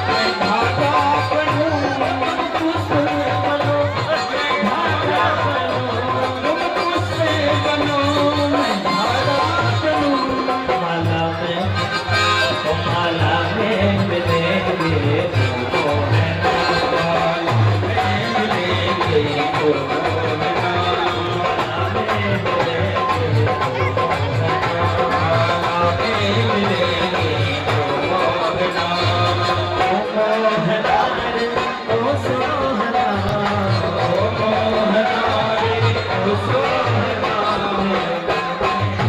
मैं धागा बनूं, तुम पुष्प बनो मैं धागा बनूं, तुम पुष्प बनो मैं धागा बनूं, माला में ओ माला में मिलेंगे ओ मोहना, माला में मिलेंगे ओ मोहना, माला में मिलेंगे ओ मोहना, माला में मिलेंगे ओ मोहना, ओ मोहना रे ओ सोहना, ओ मोहना रे ओ सोहना,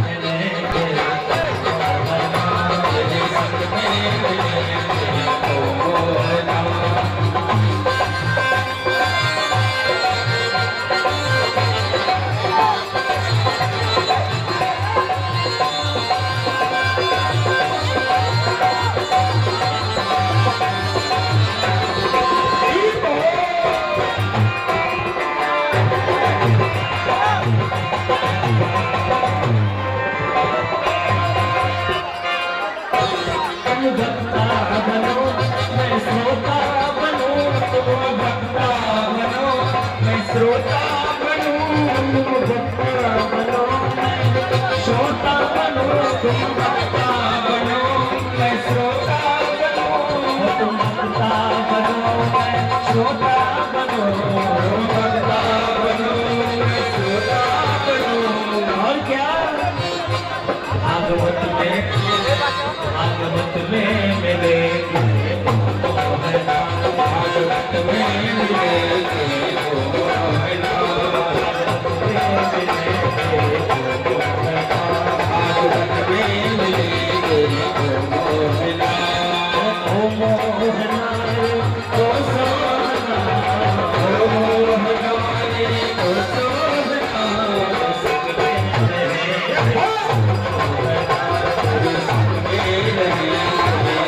मिलेंगे मोहना, तेरे संग में मिलेंगे ओ मोहना। तुम वक्ता बनो मैं श्रोता बनूं, तुम वक्ता बनो मैं श्रोता बनूं, तुम वक्ता बनो मैं श्रोता बनूं, तुम वक्ता बनो मैं श्रोता बनूं, तुम वक्ता बनो मैं श्रोता बनूं, वक्ता बनो मैं श्रोता बनूं, और क्या भागवत में, भागवत में मिलेंगे मोहना, भागवत में मिलेंगे ओ मोहना, भागवत में मिलेंगे मोहना, भागवत में मिलेंगे ओ मोहना, ओ मोहना ओ सोहना, ओ मोहना रे ओ सोहना, संग में रहेंगे तेरे संग में रहेंगे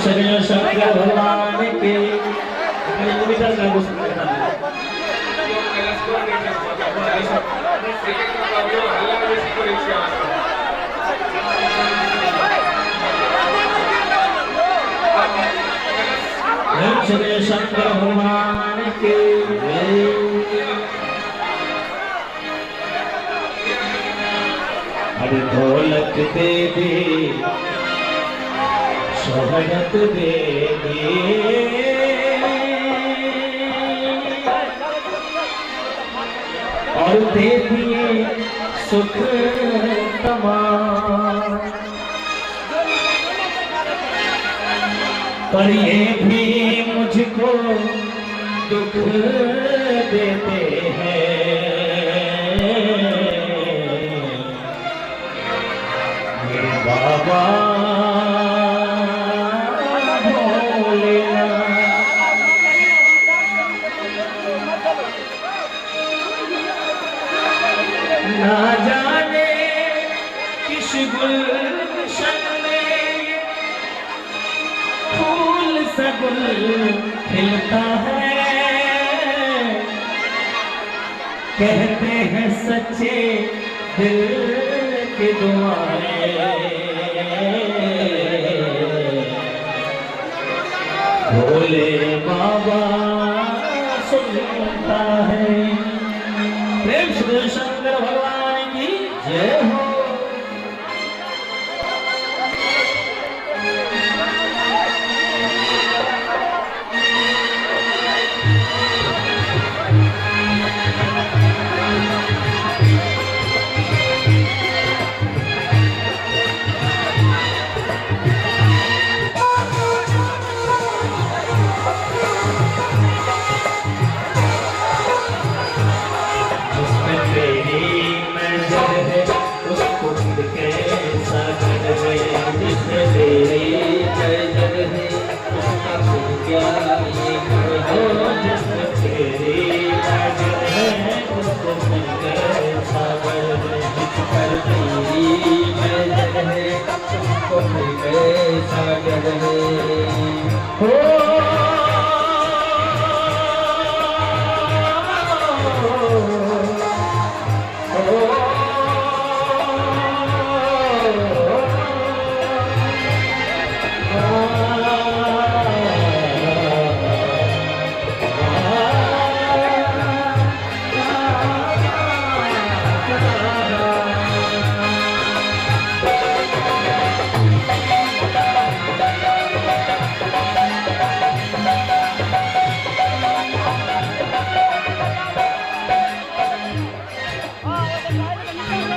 से शंकर भगवान के। प्रेम से शंकर भगवान के। अरे ढोलक दे दे, शोहरत दे दे, और दे दिए सुख तमाम, पर ये भी मुझको दुख देते हैं। मेरे बाबा भोलेनाथ, ना जाने किस गुलशन में फूल सा गुल खिलता है। कहते हैं सच्चे दिल की दुआएं भोले बाबा सुनता है। प्रेम से शंकर भगवान की जय हो। जिसमें तेरी नजर है उसको फिर कैसा डर है। जिसमें तेरी नजर है उसका फिर क्या ये घर है। जिसमें तेरी नजर है उसको फिर कैसा डर है। जिस पर तेरी नजर है उसको फिर कैसा डर है। हो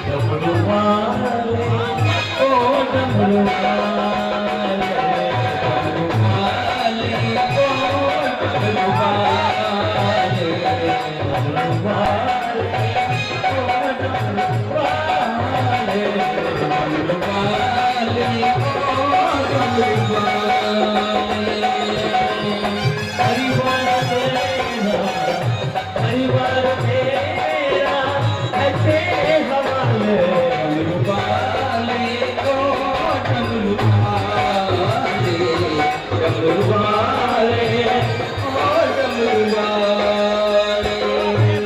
डमरू वाले, ओ डमरू वाले, डमरू वाले, ओ डमरू वाले, डमरू वाले, ओ डमरू वाले, डमरू वाले, ओ डमरू वाले। परिवार तेरा, परिवार तेरा ऐसे हवाले। डमरू वाले, ओ डमरू वाले, डमरू वाले, ओ डमरू वाले।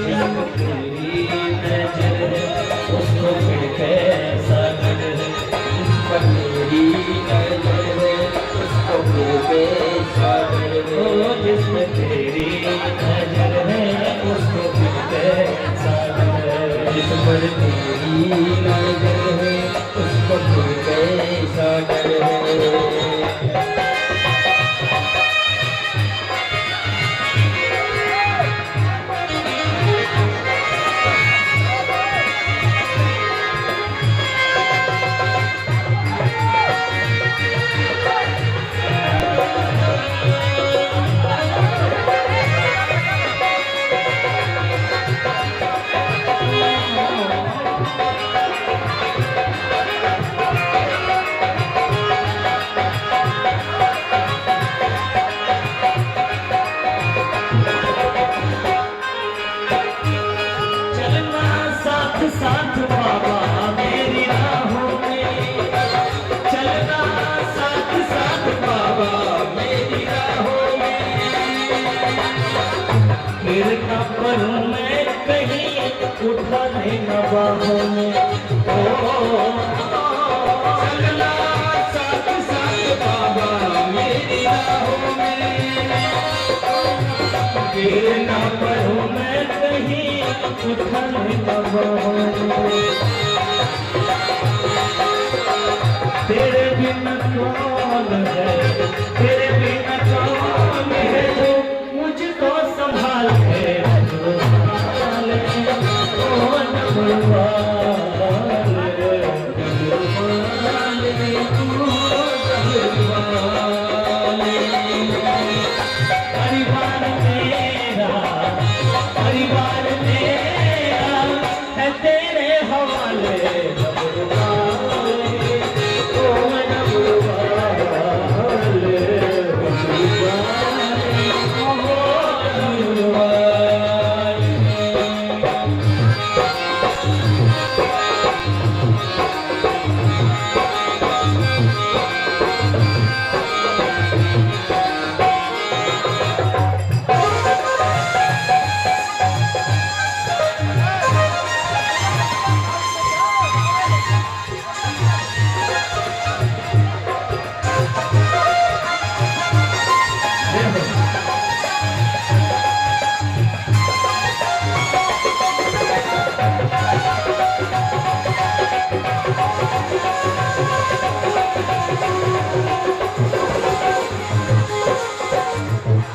जिसको तेरी नजर है उसको फिर कैसा डर है। जिस पर तेरी नजर है उसको फिर कैसा डर ओ है। जिसमें तेरी नजर है उसको फिर गिर न पड़ूं मैं कहीं, उठा लेना बाहों में। ओ चलना साथ साथ बाबा मेरी राहों में, गिर न पड़ूं मैं कहीं, उठा लेना बाहों में। तेरे बिन कौन है, तेरे बिन कौन है जो मुझको संभाले, संभाले, ओ डमरू वाले, वाले ओ डमरू वाले। परिवार मेरा, परिवार मेरा है तेरे हवाले, डमरू वाले, ओ डमरू वाले, डमरू वाले, ओ डमरू वाले।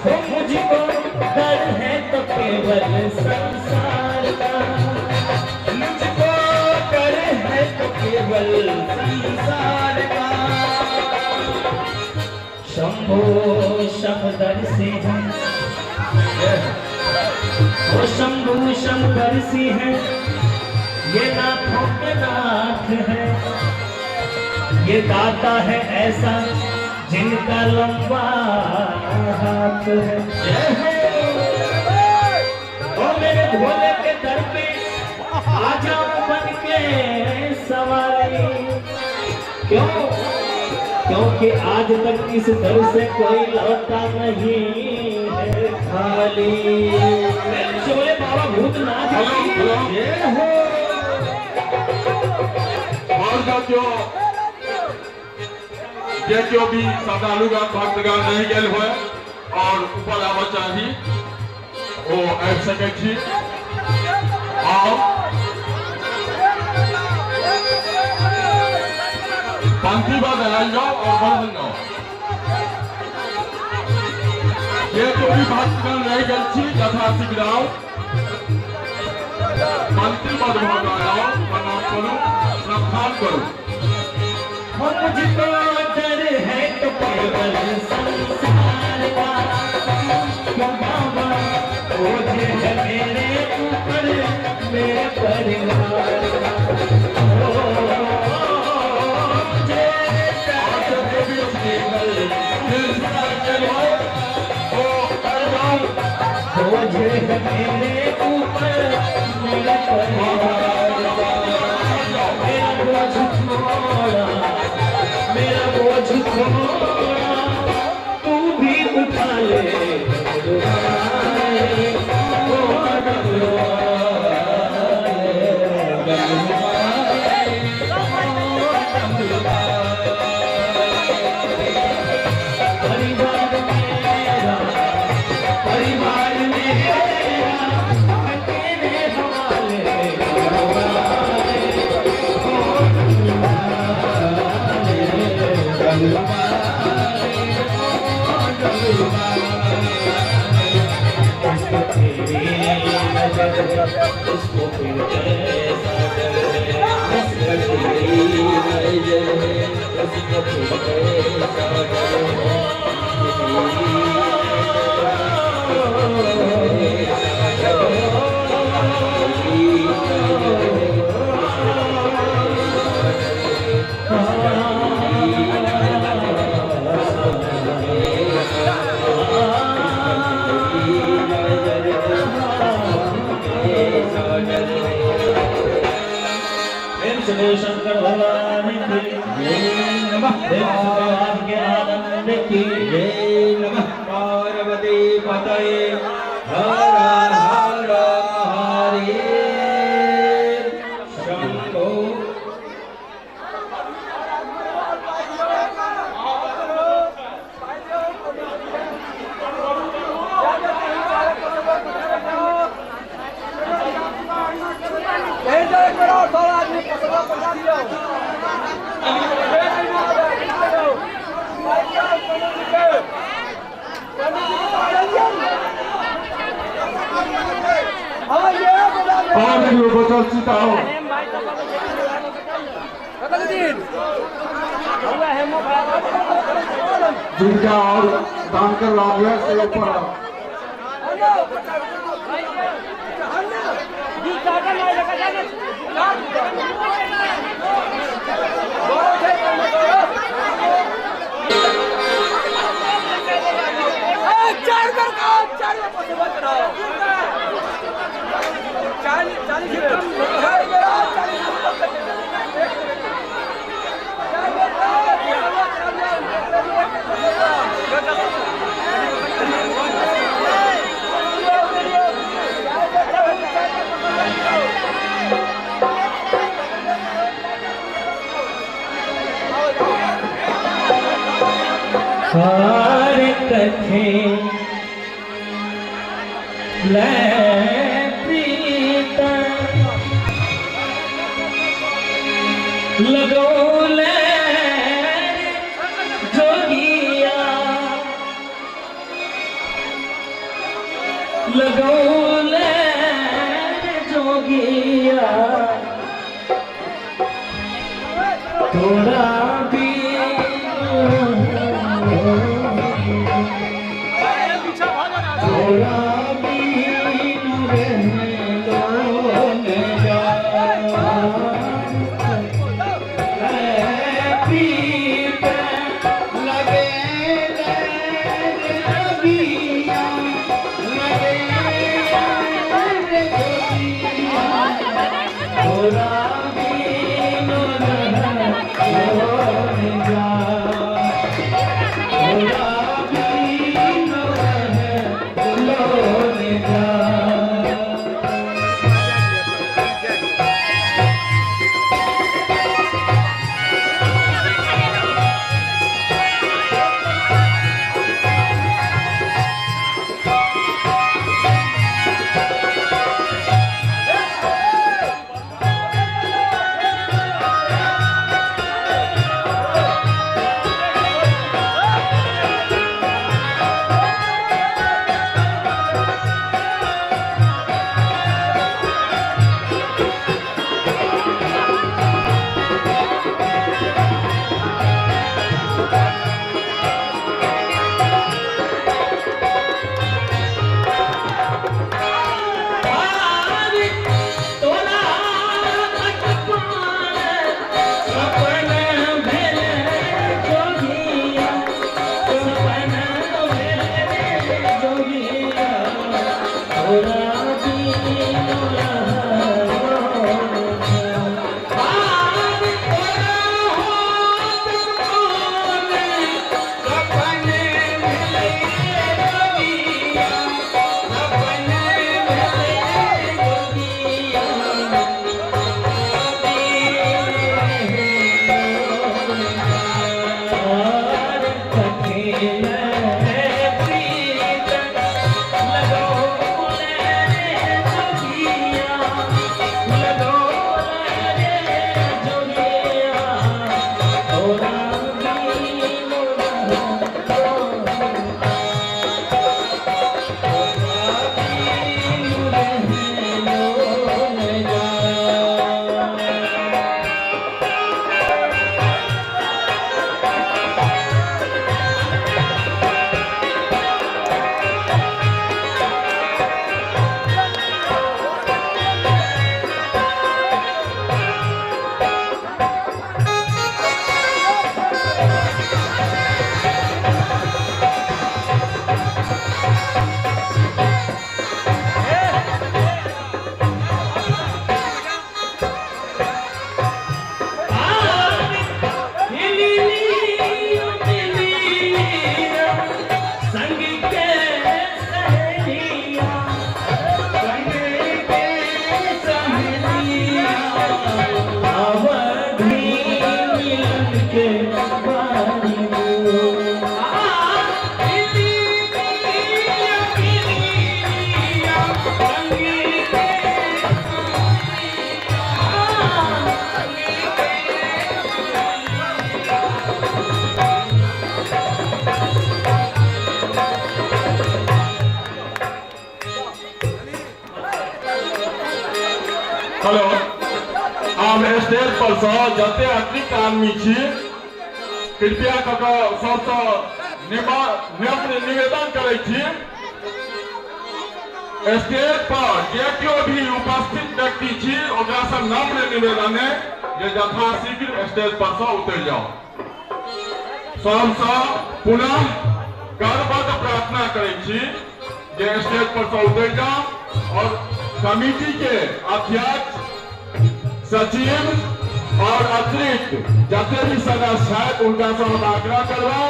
हो मुझको डर है तो केवल संसार का, मुझको डर है तो केवल संसार का। शंभो शमदर से है, ओ शंभु शंकर सी है, ये नाथों के नाथ है, ये दाता है ऐसा जिनका लंबा हाथ है। ओ मेरे भोले के दर पे आ जाओ बन के सवारी, क्यों? क्योंकि आज तक इस दर से कोई लौटा नहीं है खाली। प्रेम से बोले बाबा भूतनाथ हेलो, की। हेलो। जय हो। और जो केओ जे केओ भी श्रद्धालुगण भक्तगण रहि गेल होय और ऊपर आबऽ चाही, ओ आबि सकै छी। आउ पंक्तिबद्ध आयल जाओ और बढ़ल जाओ। जे केओ भी भक्तगण रहि गेल छी, यथाशीघ्र आउ, पंक्तिबद्ध भऽ कऽ आउ, प्रणाम करू, प्रस्थान करू। हो मुझको डर है तो केवल संसार का, क्यों बाबा बोझ है मेरे ऊपर मेरे परिवार का। ओ मुझे और डर जे भी केवल जे रहि गेल होय, ओ आबि जाउ। बोझ है मेरे ऊपर मेरे परिवार का, मेरा बोझ थोड़ा, मेरा बोझ थोड़ा तू भी उठा ले, डमरू वाले, ओ डमरू वाले, डमरू वाले ओ डमरू वाले। परिवार मेरा, परिवार मेरा है तेरे हवाले, डमरू वाले, ओ डमरू वाले, डमरू वाले ओ डमरू वाले। उसको तेरी नजर, उसको फिर कैसा डर है। उसका तेरी नजर है, उसको फिर कैसा डर है। तेरी नजर, कैसा डर है। तेरी नजर है, उसको कैसा डर है। उसका तेरी नजर है, उसको कैसा डर है। उसका तेरी नजर है, उसको कैसा डर है। प्रेम से बोल शंकर भगवान की जय नमः प्रेम से भगवान के आनंद की जय नमः पार्वती पतये हर केओ बचल छी तऽ आउ। जिनका और दान करबाक हुए से ऊपर आउ। हार कथे ले प्रीत लगो ले जोगिया लगो ले जोगिया तोरा भी तोरा बिनु रहलो न जाय। प्रीत लगे रे जोगिया, लगे रे जोगिया, तोरा बिनु रहलो न जाय। तोरा बिनु रहलो न जाय। तोरा सपन भेल जोगिया, सपन भेल जोगिया, तोरा बिनु रहलो सपन भेल जोगिया, सपन भेल जोगिया, प्रीत लगो जोगिया। हेलो, आब स्टेज पर सँ जते अतिरिक्त आदमी छी कृपया कऽ कऽ सबसँ नम्र निवेदन करै छी, स्टेज पर जे केओ भी उपस्थित व्यक्ति छी ओकरा सँ नम्र निवेदन है जे यथाशीघ्र स्टेज पर सँ उतरि जाउ। सबसँ पुनः करबद्ध प्रार्थना करै छी जे स्टेज पर सँ उतरि जाउ और कमिटी के अध्यक्ष, सचिव और अतिरिक्त जते भी सदस्य छथि उनका से हम आग्रह करबै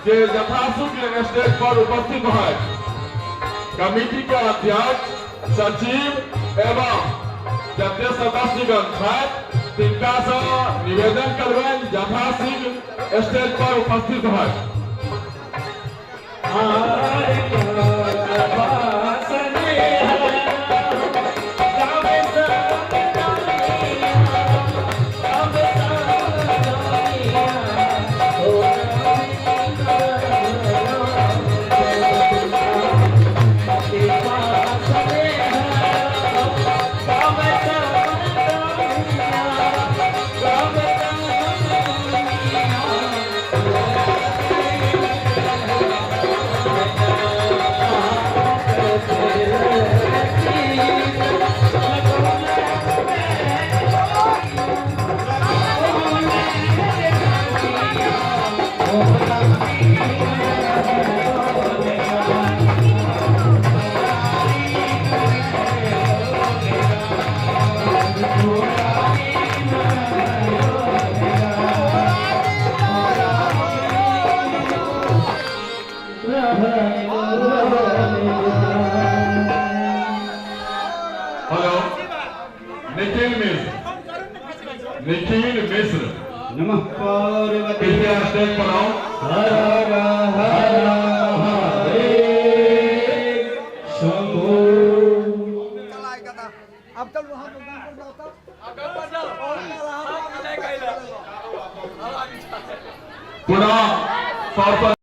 जे यथाशीघ्र स्टेज पर उपस्थित होय। कमिटी के अध्यक्ष, सचिव एवं जते सदस्यगण छथि तिनका से निवेदन करबनि यथाशीघ्र स्टेज पर उपस्थित होय। हेलो, निखिल मिश्र, निखिल मिश्र नमः पार्वती कृपया स्टेज पर आओ। हर हर महादेव शंभो। अब चल वहाँ दुकान पर जाता। पुनः सबसँ